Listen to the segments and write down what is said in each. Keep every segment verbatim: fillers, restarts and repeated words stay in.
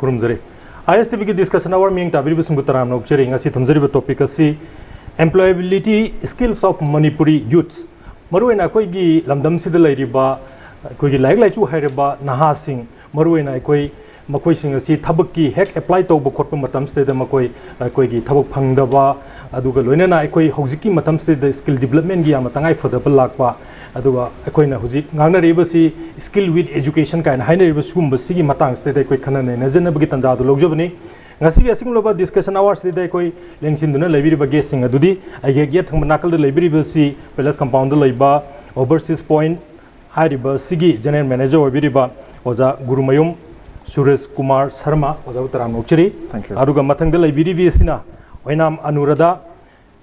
ꯈꯨꯔꯨꯝꯖꯔꯤ꯫ ꯑꯥꯏ ꯑꯦꯁ T ꯚꯤꯒꯤ discussion ꯑꯋꯥꯔ ꯃꯤꯠꯌꯦꯡ ꯇꯥꯕꯤꯔꯤꯕꯁꯤꯡꯕꯨ ꯇꯔꯥꯝꯅ ꯑꯣꯛꯆꯔꯤ꯫ ꯉꯁꯤ ꯊꯝꯖꯔꯤꯕ ꯇꯣꯄꯤꯛ ꯑꯁꯤ employability skills of Manipuri youth, ꯃꯔꯨꯑꯣꯏꯅ ꯑꯩꯈꯣꯏꯒꯤ ꯂꯝꯗꯝꯁꯤꯗ ꯂꯩꯔꯤꯕ ꯑꯩꯈꯣꯏꯒꯤ ꯂꯥꯏꯔꯤꯛ ꯂꯥꯏꯁꯨ ꯍꯩꯔꯕ ꯅꯍꯥꯁꯤꯡ, ꯃꯔꯨꯑꯣꯏꯅ ꯑꯩꯈꯣꯏ ꯃꯈꯣꯏꯁꯤꯡ ꯑꯁꯤ ꯊꯕꯛꯀꯤ ꯍꯦꯛ ꯑꯦꯄ꯭ꯂꯥꯏ ꯇꯧꯕ ꯈꯣꯠꯄ ꯃꯇꯝꯁꯤꯗꯩꯗ ꯃꯈꯣꯏ ꯑꯩꯈꯣꯏꯒꯤ ꯊꯕꯛ ꯐꯪꯗꯕ, ꯑꯗꯨꯒ ꯂꯣꯏꯅꯅ ꯑꯩꯈꯣꯏ ꯍꯧꯖꯤꯛꯀꯤ ꯃꯇꯝꯁꯤꯗꯩꯗ ꯁ꯭ꯀꯤꯜ ꯗꯤꯕꯂꯞꯃꯦꯟꯒꯤ ꯌꯥꯝꯅ ꯇꯉꯥꯏ ꯐꯗꯕ ꯂꯥꯛꯄ, ꯑꯗꯨꯒ ꯑꯩꯈꯣꯏꯅ ꯍꯧꯖꯤꯛ ꯉꯥꯡꯅꯔꯤꯕꯁꯤ skill with education ꯀꯥꯏꯅ ꯍꯥꯏꯅꯔꯤꯕ ꯁꯤꯒꯨꯝꯕꯁꯤꯒꯤ ꯃꯇꯥꯡꯁꯤꯗꯩꯗ ꯑꯩꯈꯣꯏ ꯈꯟꯅ ꯅꯩꯅꯖꯅꯕꯒꯤ ꯇꯥꯟꯖꯥꯗꯨ ꯂꯧꯖꯕꯅꯤ꯫ ꯉꯁꯤꯒꯤ ꯑꯁꯤꯒꯨꯝꯂꯕ ꯗꯤꯁꯀꯁꯟ ꯑꯋꯥꯔꯁꯤꯗꯩꯗ ꯑꯩꯈꯣꯏ ꯂꯦꯡꯁꯤꯟꯗꯨꯅ ꯂꯩꯕꯤꯔꯤꯕ ꯒꯦꯁꯁꯤꯡ ꯑꯗꯨꯗꯤ ꯑꯩꯒꯤ ꯍꯦꯛ ꯌꯦꯠ ꯊꯪꯕ ꯅꯥꯀꯜꯗ ꯂꯩꯕꯤꯔꯤꯕꯁꯤ ꯄꯦꯂꯦꯁ ꯀꯝꯄꯥꯎꯟꯗ ꯂꯩꯕ ꯑꯣꯚꯔꯁꯤꯁ ꯄꯣꯏꯟꯠ ꯍꯥꯏꯔꯤꯕꯁꯤꯒꯤ ꯖꯦꯅꯔꯦꯜ ꯃꯦꯅꯦꯖꯔ ꯑꯣꯏꯕꯤꯔꯤꯕ ꯑꯣꯖꯥ ꯒꯨꯔꯨꯃꯌꯨꯝ ꯁꯨꯔꯦꯁ ꯀꯨꯃꯥꯔ ꯁꯔꯃ, ꯑꯣꯖꯥꯕꯨ ꯇꯔꯥꯝꯅ ꯑꯣꯛꯆꯔꯤ꯫ Thank you. ꯑꯗꯨꯒ ꯃꯊꯪꯗ ꯂꯩꯕꯤꯔꯤꯕꯤ ꯑꯁꯤꯅ ꯑꯣꯏꯅꯥꯝ ꯑꯅꯨꯔꯥꯙꯥ,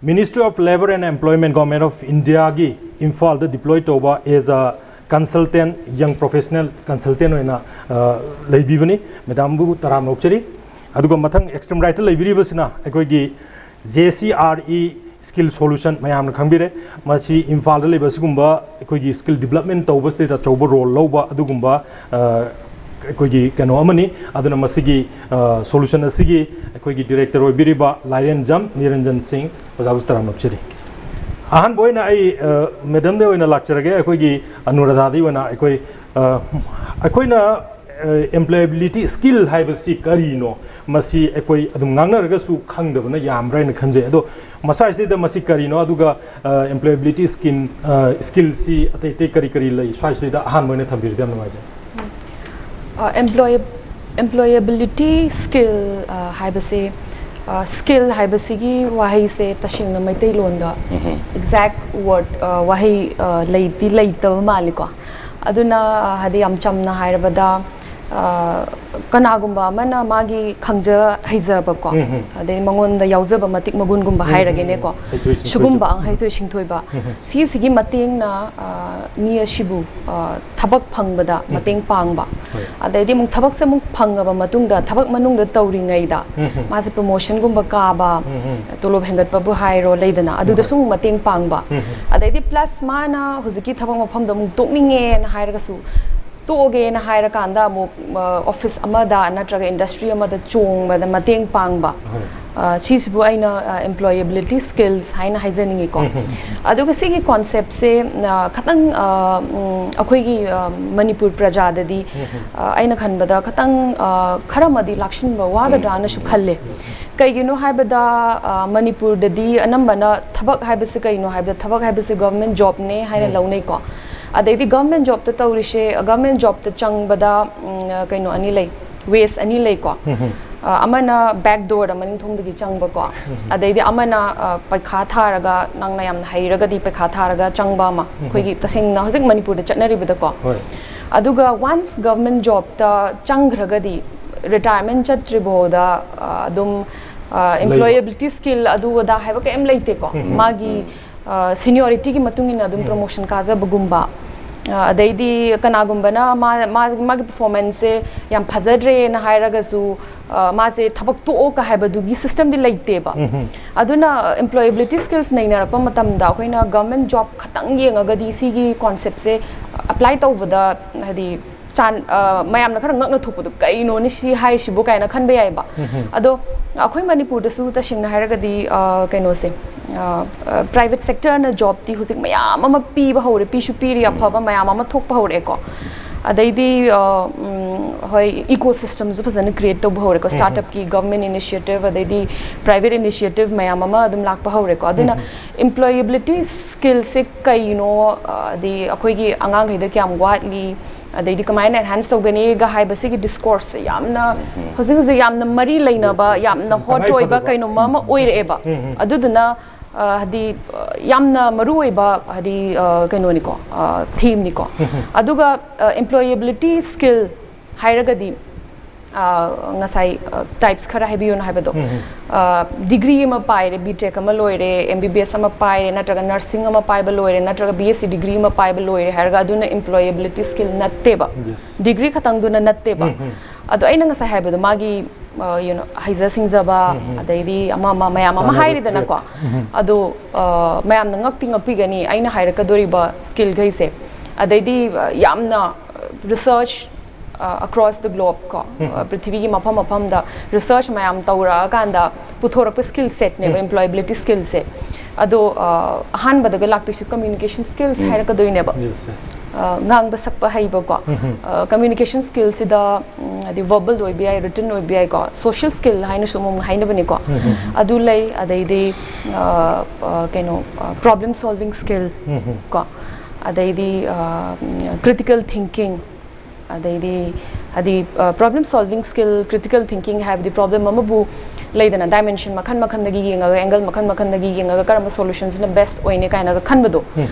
Ministry of Labour and Employment, Government of Indiaꯒꯤ ꯏꯝꯐꯥꯜꯗ ꯗꯤꯄ꯭ꯂꯣꯏ ꯇꯧꯕ as a consultant, young professional consultant ꯑꯣꯏꯅ ꯑ, ꯂꯩꯕꯤꯕꯅꯤ꯫ ꯃꯦꯗꯥꯝꯕꯨ ꯇꯔꯥꯝꯅ ꯑꯣꯛꯆꯔꯤ꯫ ꯑꯗꯨꯒ ꯃꯊꯪ ꯑꯦꯛꯁꯇ꯭ꯔꯤꯝ ꯔꯥꯏꯠꯇ ꯂꯩꯕꯤꯔꯤꯕꯁꯤꯅ ꯑꯩꯈꯣꯏꯒꯤ J C R E skill solution, ꯃꯌꯥꯝꯅ ꯈꯪꯕꯤꯔꯦ꯫ ꯃꯁꯤ ꯏꯝꯐꯥꯜꯗ ꯂꯩꯕ ꯑꯁꯤꯒꯨꯝꯕ ꯑꯩꯈꯣꯏꯒꯤ ꯁ꯭ꯀꯤꯜ ꯗꯤꯕꯂꯞꯃꯦꯟ ꯇꯧꯕꯁꯤꯗ ꯑꯆꯧꯕ ꯔꯣꯜ ꯂꯧꯕ ꯑꯗꯨꯒꯨꯝꯕ ꯑ, ꯑꯩꯈꯣꯏꯒꯤ ꯀꯩꯅꯣ ꯑꯃꯅꯤ꯫ ꯑꯗꯨꯅ ꯃꯁꯤꯒꯤ ꯁꯣꯂꯨꯁꯟ ꯑꯁꯤꯒꯤ ꯑꯩꯈꯣꯏꯒꯤ ꯗꯤꯔꯦꯛꯇꯔ ꯑꯣꯏꯕꯤꯔꯤꯕ ꯂꯥꯏꯔꯦꯟꯖꯝ ꯅꯤꯔꯟꯖꯟ ꯁꯤꯡ, ꯑꯣꯖꯥꯕꯨꯁꯨ ꯇꯔꯥꯝꯅ ꯑꯣꯛꯆꯔꯤ꯫ ꯑꯍꯥꯟꯕ ꯑꯣꯏꯅ ꯑꯩ ꯃꯦꯗꯥꯝꯗ ꯑꯣꯏꯅ ꯂꯥꯛꯆꯔꯒꯦ꯫ ꯑꯩꯈꯣꯏꯒꯤ ꯑꯅꯨꯔꯥꯙꯥꯗꯒꯤ ꯑꯣꯏꯅ ꯑꯩꯈꯣꯏ ꯑ, ꯑꯩꯈꯣꯏꯅ ꯑꯦꯝꯄ꯭ꯂꯣꯌꯦꯕꯤꯂꯤꯇꯤ ꯁ꯭ꯀꯤꯜ ꯍꯥꯏꯕꯁꯤ ꯀꯔꯤꯅꯣ? ꯃꯁꯤ ꯑꯩꯈꯣꯏ ꯑꯗꯨꯝ ꯉꯥꯡꯅꯔꯒꯁꯨ ꯈꯪꯗꯕꯅ ꯌꯥꯝꯕ꯭ꯔꯥ ꯍꯥꯏꯅ ꯈꯟꯖꯩ꯫ ꯑꯗꯣ ꯃꯁꯥꯏꯁꯤꯗ ꯃꯁꯤ ꯀꯔꯤꯅꯣ, ꯑꯗꯨꯒ ꯑꯦꯝꯄ꯭ꯂꯣꯌꯦꯕꯤꯂꯤꯇꯤ ꯁ꯭ꯀꯤꯝ ꯁ꯭ꯀꯤꯜꯁꯤ ꯑꯇꯩ ꯑꯇꯩ ꯀꯔꯤ ꯀꯔꯤ ꯂꯩ, ꯁ꯭ꯋꯥꯏꯁꯤꯗ ꯑꯍꯥꯟꯕ ꯑꯣꯏꯅ ꯊꯝꯕꯤꯔꯗꯤ ꯌꯥꯝ ꯅꯨꯡꯉꯥꯏꯖꯩ꯫ ꯑꯦꯝꯄ꯭ꯂꯣꯌꯦ ꯑꯦꯝꯄ꯭ꯂꯣꯌꯦꯕꯤꯂꯤꯇꯤ ꯁ꯭ꯀꯤꯜ ꯍꯥꯏꯕꯁꯦ, ꯁ꯭ꯀꯤꯜ ꯍꯥꯏꯕꯁꯤꯒꯤ ꯋꯥꯍꯩꯁꯦ ꯇꯁꯦꯡꯅ ꯃꯩꯇꯩꯂꯣꯟꯗ ꯑꯦꯛꯖꯦꯛ ꯋꯥꯔꯗ, ꯋꯥꯍꯩ ꯑ, ꯂꯩꯗꯤ ꯂꯩꯇꯕ ꯃꯥꯜꯂꯤꯀꯣ꯫ ꯑꯗꯨꯅ ꯑ, ꯍꯥꯏꯗꯤ ꯌꯥꯝ ꯆꯝꯅ ꯍꯥꯏꯔꯕꯗ, ꯑ, ꯀꯅꯥꯒꯨꯝꯕ ꯑꯃꯅ ꯃꯥꯒꯤ ꯈꯪꯖ ꯍꯩꯖꯕꯀꯣ, ꯎꯝ, ꯎꯝ꯫ ꯑꯗꯩ ꯃꯉꯣꯟꯗ ꯌꯥꯎꯖꯕ ꯃꯇꯤꯛ ꯃꯒꯨꯟꯒꯨꯝꯕ ꯎꯝ, ꯎꯝ, ꯍꯥꯏꯔꯒꯦꯅꯦꯀꯣ, ꯎꯝ꯫ ꯍꯩꯊꯣꯏ ꯁꯤꯡꯊꯣꯏꯕ꯫ ꯁꯤꯒꯨꯝꯕ ꯑꯪ, ꯍꯩꯊꯣꯏ ꯁꯤꯡꯊꯣꯏꯕ, ꯎꯝ, ꯎꯝ꯫ ꯁꯤꯁꯤꯒꯤ ꯃꯇꯦꯡꯅ ꯑ, ꯃꯤ ꯑꯁꯤꯕꯨ ꯑ, ꯊꯕꯛ ꯐꯪꯕꯗ ꯃꯇꯦꯡ ꯄꯥꯡꯕ꯫ ꯍꯣꯏ꯫ ꯑꯗꯩꯗꯤ ꯑꯃꯨꯛ ꯊꯕꯛꯁꯦ ꯑꯃꯨꯛ ꯐꯪꯉꯕ ꯃꯇꯨꯡꯗ, ꯊꯕꯛ ꯃꯅꯨꯡꯗ ꯇꯧꯔꯤꯉꯩꯗ ꯎꯝ, ꯎꯝ꯫ ꯃꯥꯁꯦ ꯄ꯭ꯔꯣꯃꯣꯁꯟꯒꯨꯝꯕ ꯀꯥꯕ, ꯎꯝ, ꯎꯝ꯫ ꯇꯣꯂꯣꯞ ꯍꯦꯟꯒꯠꯄꯕꯨ ꯍꯥꯏꯔꯣ, ꯂꯩꯗꯅ, ꯑꯗꯨꯗꯁꯨ ꯑꯃꯨꯛ ꯃꯇꯦꯡ ꯄꯥꯡꯕ꯫ ꯎꯝ, ꯎꯝ꯫ ꯑꯗꯩꯗꯤ ꯄ꯭ꯂꯁ ꯃꯥꯅ ꯍꯧꯖꯤꯛꯀꯤ ꯊꯕꯛ ꯃꯐꯝꯗꯣ ꯑꯃꯨꯛ ꯇꯣꯛꯅꯤꯡꯉꯦꯅ ꯍꯥꯏꯔꯒꯁꯨ, ꯇꯣꯛꯑꯒꯦꯅ ꯍꯥꯏꯔꯀꯥꯟꯗ ꯑꯃꯨꯛ ꯑꯣꯐꯤꯁ ꯑꯃꯗ ꯅꯠꯇ꯭ꯔꯒ ꯏꯟꯗꯁꯇ꯭ꯔꯤ ꯑꯃꯗ ꯆꯣꯡꯕꯗ ꯃꯇꯦꯡ ꯄꯥꯡꯕ, ꯑ, ꯁꯤꯁꯤꯕꯨ ꯑꯩꯅ ꯑꯦꯝꯄ꯭ꯂꯣꯌꯦꯕꯤꯂꯤꯇꯤ ꯁ꯭ꯀꯤꯜꯁ ꯍꯥꯏꯅ ꯍꯥꯏꯖꯅꯤꯡꯉꯤꯀꯣ꯫ ꯑꯗꯨꯒ ꯁꯤꯒꯤ ꯀꯣꯟꯁꯦꯞꯁꯦ ꯈꯇꯪ, ꯑ, ꯎꯝ, ꯑꯩꯈꯣꯏꯒꯤ, ꯑ, ꯃꯅꯤꯄꯨꯔ ꯄ꯭ꯔꯖꯥꯗꯗꯤ, ꯑ, ꯑꯩꯅ ꯈꯟꯕꯗ ꯈꯇꯪ, ꯑ, ꯈꯔ ꯑꯃꯗꯤ ꯂꯥꯛꯁꯤꯟꯕ ꯋꯥꯒꯗ꯭ꯔꯥꯅꯁꯨ ꯈꯜꯂꯦ꯫ ꯀꯩꯒꯤꯅꯣ ꯍꯥꯏꯕꯗ, ꯑ, ꯃꯅꯤꯄꯨꯔꯗꯗꯤ ꯑꯅꯝꯕꯅ ꯊꯕꯛ ꯍꯥꯏꯕꯁꯦ ꯀꯩꯅꯣ ꯍꯥꯏꯕꯗ, ꯊꯕꯛ ꯍꯥꯏꯕꯁꯦ ꯒꯚꯔꯟꯃꯦꯟ ꯖꯣꯕꯅꯦ ꯍꯥꯏꯅ ꯂꯧꯅꯩꯀꯣ꯫ ꯑꯗꯩꯗꯤ ꯒꯚꯔꯟꯃꯦꯟ ꯖꯣꯕꯇ ꯇꯧꯔꯤꯁꯦ, ꯒꯚꯔꯟꯃꯦꯟ ꯖꯣꯕꯇ ꯆꯪꯕꯗ, ꯎꯝ, ꯀꯩꯅꯣ ꯑꯅꯤ ꯂꯩ, ꯋꯦꯁ ꯑꯅꯤ ꯂꯩꯀꯣ꯫ ꯑ, ꯑꯃꯅ ꯕꯦꯛ ꯗꯣꯔꯗ, ꯃꯅꯤꯡ ꯊꯣꯡꯗꯒꯤ ꯆꯪꯕꯀꯣ꯫ ꯑꯗꯩꯗꯤ ꯑꯃꯅ, ꯑ, ꯄꯩꯈꯥ ꯊꯥꯔꯒ ꯅꯪꯅ ꯌꯥꯝꯅ ꯍꯩꯔꯒꯗꯤ ꯄꯩꯈꯥ ꯊꯥꯔꯒ ꯆꯪꯕ ꯑꯃ, ꯑꯩꯈꯣꯏꯒꯤ ꯇꯁꯦꯡꯅ ꯍꯧꯖꯤꯛ ꯃꯅꯤꯄꯨꯔꯗ ꯆꯠꯅꯔꯤꯕꯗꯀꯣ꯫ ꯑꯗꯨꯒ ꯋꯥꯟꯁ ꯒꯚꯔꯟꯃꯦꯟ ꯖꯣꯕꯇ ꯆꯪꯈ꯭ꯔꯒꯗꯤ ꯔꯤꯇꯥꯌꯔꯃꯦꯟ ꯆꯠꯇ꯭ꯔꯤꯐꯥꯎꯗ, ꯑ, ꯑꯗꯨꯝ, ꯑ, ꯂꯩꯕ꯫ ꯑꯦꯝꯄ꯭ꯂꯣꯌꯦꯕꯤꯂꯤꯇꯤ ꯁ꯭ꯀꯤꯜ ꯑꯗꯨ ꯑꯗꯥ ꯍꯥꯏꯕ ꯀꯩꯝ ꯂꯩꯇꯦꯀꯣ꯫ ꯃꯥꯒꯤ, ꯑ, ꯁꯤꯅꯤꯌꯣꯔꯤꯇꯤꯒꯤ ꯃꯇꯨꯡ ꯏꯟꯅ ꯑꯗꯨꯝ ꯄ꯭ꯔꯣꯃꯣꯁꯟ ꯀꯥꯖꯕꯒꯨꯝꯕ꯫ ꯑ, ꯑꯗꯩꯗꯤ ꯀꯅꯥꯒꯨꯝꯕꯅ ꯃꯥ, ꯃꯥ, ꯃꯥꯒꯤ ꯄꯔꯐꯣꯔꯃꯦꯟꯁꯁꯦ ꯌꯥꯝ ꯐꯖꯗ꯭ꯔꯦꯅ ꯍꯥꯏꯔꯒꯁꯨ, ꯑ, ꯃꯥꯁꯦ ꯊꯕꯛ ꯇꯣꯛꯑꯣ ꯀ ꯍꯥꯏꯕꯗꯨꯒꯤ ꯁꯤꯁꯇꯦꯝꯗꯤ ꯂꯩꯇꯦꯕ꯫ ꯑꯗꯨꯅ ꯑꯦꯝꯄ꯭ꯂꯣꯌꯦꯕꯤꯂꯤꯇꯤ ꯁ꯭ꯀꯤꯜꯁ ꯅꯩꯅꯔꯛꯄ ꯃꯇꯝꯗ ꯑꯩꯈꯣꯏꯅ ꯒꯚꯔꯟꯃꯦꯟ ꯖꯣꯕ ꯈꯛꯇꯪ ꯌꯦꯡꯉꯒꯗꯤ ꯁꯤꯒꯤ ꯀꯣꯟꯁꯦꯞꯁꯦ ꯑꯦꯄ꯭ꯂꯥꯏ ꯇꯧꯕꯗ, ꯍꯥꯏꯗꯤ, ꯆꯥꯟ-, ꯑ, ꯃꯌꯥꯝꯅ ꯈꯔ ꯉꯛꯅ ꯊꯣꯛꯄꯗꯣ, "ꯀꯩꯅꯣꯅꯦ ꯁꯤ ꯍꯥꯏꯔꯤꯁꯤꯕꯨ?" ꯀꯥꯏꯅ ꯈꯟꯕ ꯌꯥꯏꯕ꯫ ꯑꯗꯣ ꯑꯩꯈꯣꯏ ꯃꯅꯤꯄꯨꯔꯗꯁꯨ ꯇꯁꯦꯡꯅ ꯍꯥꯏꯔꯒꯗꯤ, ꯑ, ꯀꯩꯅꯣꯁꯦ, ꯑ, ꯑ, ꯄ꯭ꯔꯥꯏꯚꯦꯠ ꯁꯦꯛꯇꯔꯅ ꯖꯣꯕꯇꯤ ꯍꯧꯖꯤꯛ ꯃꯌꯥꯝ ꯑꯃ ꯄꯤꯕ ꯍꯧꯔꯦ, ꯄꯤꯁꯨ ꯄꯤꯔꯤ, ꯑꯐꯕ ꯃꯌꯥꯝ ꯑꯃ ꯊꯣꯛꯄ ꯍꯧꯔꯛꯑꯦꯀꯣ꯫ ꯑꯗꯩꯗꯤ, ꯑ, ꯎꯝ, ꯍꯣꯏ, ꯏꯀꯣ ꯁꯤꯁꯇꯝꯁꯨ ꯐꯖꯅ ꯀ꯭ꯔꯤꯌꯦꯠ ꯇꯧꯕ ꯍꯧꯔꯦꯀꯣ꯫ ꯁ꯭ꯇꯥꯔꯠ ꯑꯞꯀꯤ ꯒꯚꯔꯟꯃꯦꯟ ꯏꯅꯤꯁꯤꯌꯦꯇꯤꯚ, ꯑꯗꯩꯗꯤ ꯄ꯭ꯔꯥꯏꯚꯦꯠ ꯏꯅꯤꯁꯤꯌꯦꯇꯤꯚ ꯃꯌꯥꯝ ꯑꯃ ꯑꯗꯨꯝ ꯂꯥꯛꯄ ꯍꯧꯔꯦꯀꯣ꯫ ꯑꯗꯨꯅ ꯑꯦꯝꯄ꯭ꯂꯣꯌꯦꯕꯤꯂꯤꯇꯤ ꯁ꯭ꯀꯤꯜꯁꯦ ꯀꯩꯅꯣ, ꯑ, ꯑꯗꯩ ꯑꯩꯈꯣꯏꯒꯤ ꯑꯉꯥꯡꯈꯩꯗ ꯀꯌꯥꯝ ꯋꯥꯠꯂꯤ, ꯑꯗꯩꯗꯤ ꯀꯃꯥꯏꯅ ꯑꯦꯟꯍꯥꯟꯁ ꯇꯧꯒꯅꯤꯒ ꯍꯥꯏꯕꯁꯤꯒꯤ ꯗꯤꯁꯀꯣꯔꯁꯁꯦ ꯌꯥꯝꯅ ꯍꯧꯖꯤꯛ ꯍꯧꯖꯤꯛ ꯌꯥꯝꯅ ꯃꯔꯤ ꯂꯩꯅꯕ, ꯌꯥꯝꯅ ꯍꯣꯠ ꯑꯣꯏꯕ ꯀꯩꯅꯣꯝꯃ ꯑꯃ ꯑꯣꯏꯔꯛꯑꯦꯕ꯫ ꯑꯗꯨꯗꯨꯅ, ꯑ, ꯍꯥꯏꯗꯤ, ꯑ, ꯌꯥꯝꯅ ꯃꯔꯨ ꯑꯣꯏꯕ, ꯍꯥꯏꯗꯤ, ꯑ, ꯀꯩꯅꯣꯅꯤꯀꯣ, ꯑ, ꯊꯤꯝꯅꯤꯀꯣ꯫ ꯑꯗꯨꯒ, ꯑ, ꯑꯦꯝꯄ꯭ꯂꯣꯌꯦꯕꯤꯂꯤꯇꯤ ꯁ꯭ꯀꯤꯜ ꯍꯥꯏꯔꯒꯗꯤ, ꯑ, ꯉꯁꯥꯏ, ꯑ, ꯇꯥꯏꯞꯁ ꯈꯔ ꯍꯥꯏꯕꯤꯌꯨꯅ ꯍꯥꯏꯕꯗꯣ, ꯑ, ꯗꯤꯒ꯭ꯔꯤ ꯑꯃ ꯄꯥꯏꯔꯦ, ꯕꯤ ꯇꯦꯛ ꯑꯃ ꯂꯣꯏꯔꯦ, ꯑꯦꯝ ꯕꯤ ꯕꯤ ꯑꯦꯁ ꯑꯃ ꯄꯥꯏꯔꯦ, ꯅꯠꯇ꯭ꯔꯒ ꯅꯔꯁꯤꯡ ꯑꯃ ꯄꯥꯏꯕ ꯂꯣꯏꯔꯦ, ꯅꯠꯇ꯭ꯔꯒ ꯕꯤ ꯑꯦꯁ ꯁꯤ ꯗꯤꯒ꯭ꯔꯤ ꯑꯃ ꯄꯥꯏꯕ ꯂꯣꯏꯔꯦ ꯍꯥꯏꯔꯒ ꯑꯗꯨꯅ ꯑꯦꯝꯄ꯭ꯂꯣꯌꯦꯕꯤꯂꯤꯇꯤ ꯁ꯭ꯀꯤꯜ ꯅꯠꯇꯦꯕ꯫ ꯗꯤꯒ꯭ꯔꯤ ꯈꯛꯇꯪꯗꯨꯅ ꯅꯠꯇꯦꯕ꯫ ꯑꯗꯣ ꯑꯩꯅ ꯉꯁꯥꯏ ꯍꯥꯏꯕꯗꯣ, ꯃꯥꯒꯤ, ꯑ, you know, ꯍꯩꯖ ꯁꯤꯡꯖꯕ, ꯑꯗꯩꯗꯤ ꯑꯃ ꯑꯃ ꯃꯌꯥꯝ ꯑꯃ ꯍꯥꯏꯔꯤꯗꯅꯀꯣ꯫ ꯑꯗꯣ, ꯑ, ꯃꯌꯥꯝꯅ ꯉꯛꯇꯤ ꯉꯛꯄꯤꯒꯅꯤ ꯑꯩꯅ ꯍꯥꯏꯔꯛꯀꯗꯣꯔꯤꯕ ꯁ꯭ꯀꯤꯜꯈꯩꯁꯦ꯫ ꯑꯗꯩꯗꯤ, ꯑ, ꯌꯥꯝꯅ, ꯑ, research across the globe ꯀꯣ, ꯄ꯭ꯔꯤꯊꯤꯕꯤꯒꯤ ꯃꯐꯝ ꯃꯐꯝꯗ research ꯃꯌꯥꯝ ꯇꯧꯔꯛꯑꯀꯥꯟꯗ ꯄꯨꯊꯣꯔꯛꯄ skill setꯅꯦꯕ employability skillꯁꯦ꯫ ꯑꯗꯣ ꯑꯍꯥꯟꯕꯗꯒ ꯂꯥꯛꯇꯣꯏꯁꯤ communication skills ꯍꯥꯏꯔꯛꯀꯗꯣꯏꯅꯦꯕ꯫ ꯉꯥꯡꯕ ꯁꯛꯄ ꯍꯩꯕꯀꯣ꯫ Communication skillꯁꯤꯗ ꯍꯥꯏꯗꯤ verbal ꯑꯣꯏꯕ ꯌꯥꯏ, written ꯑꯣꯏꯕ ꯌꯥꯏꯀꯣ꯫ Social skill ꯍꯥꯏꯅꯁꯨ ꯑꯃꯨꯛ ꯍꯥꯏꯅꯕꯅꯤꯀꯣ꯫ ꯑꯗꯨ ꯂꯩ꯫ ꯑꯗꯩꯗꯤ ꯀꯩꯅꯣ, problem solving skill ꯀꯣ꯫ ꯑꯗꯩꯗꯤ critical thinking, ꯑꯗꯩꯗꯤ ꯍꯥꯏꯗꯤ problem solving skill, critical thinking ꯍꯥꯏꯕꯗꯤ problem ꯑꯃꯕꯨ ꯂꯩꯗꯅ, dimension ꯃꯈꯜ ꯃꯈꯜꯗꯒꯤ ꯌꯦꯡꯉꯒ, angle ꯃꯈꯜ ꯃꯈꯜꯗꯒꯤ ꯌꯦꯡꯉꯒ ꯀꯔꯝꯕ solutionꯁꯤꯅ best ꯑꯣꯏꯅꯤ ꯀꯥꯏꯅꯒ ꯈꯟꯕꯗꯣ꯫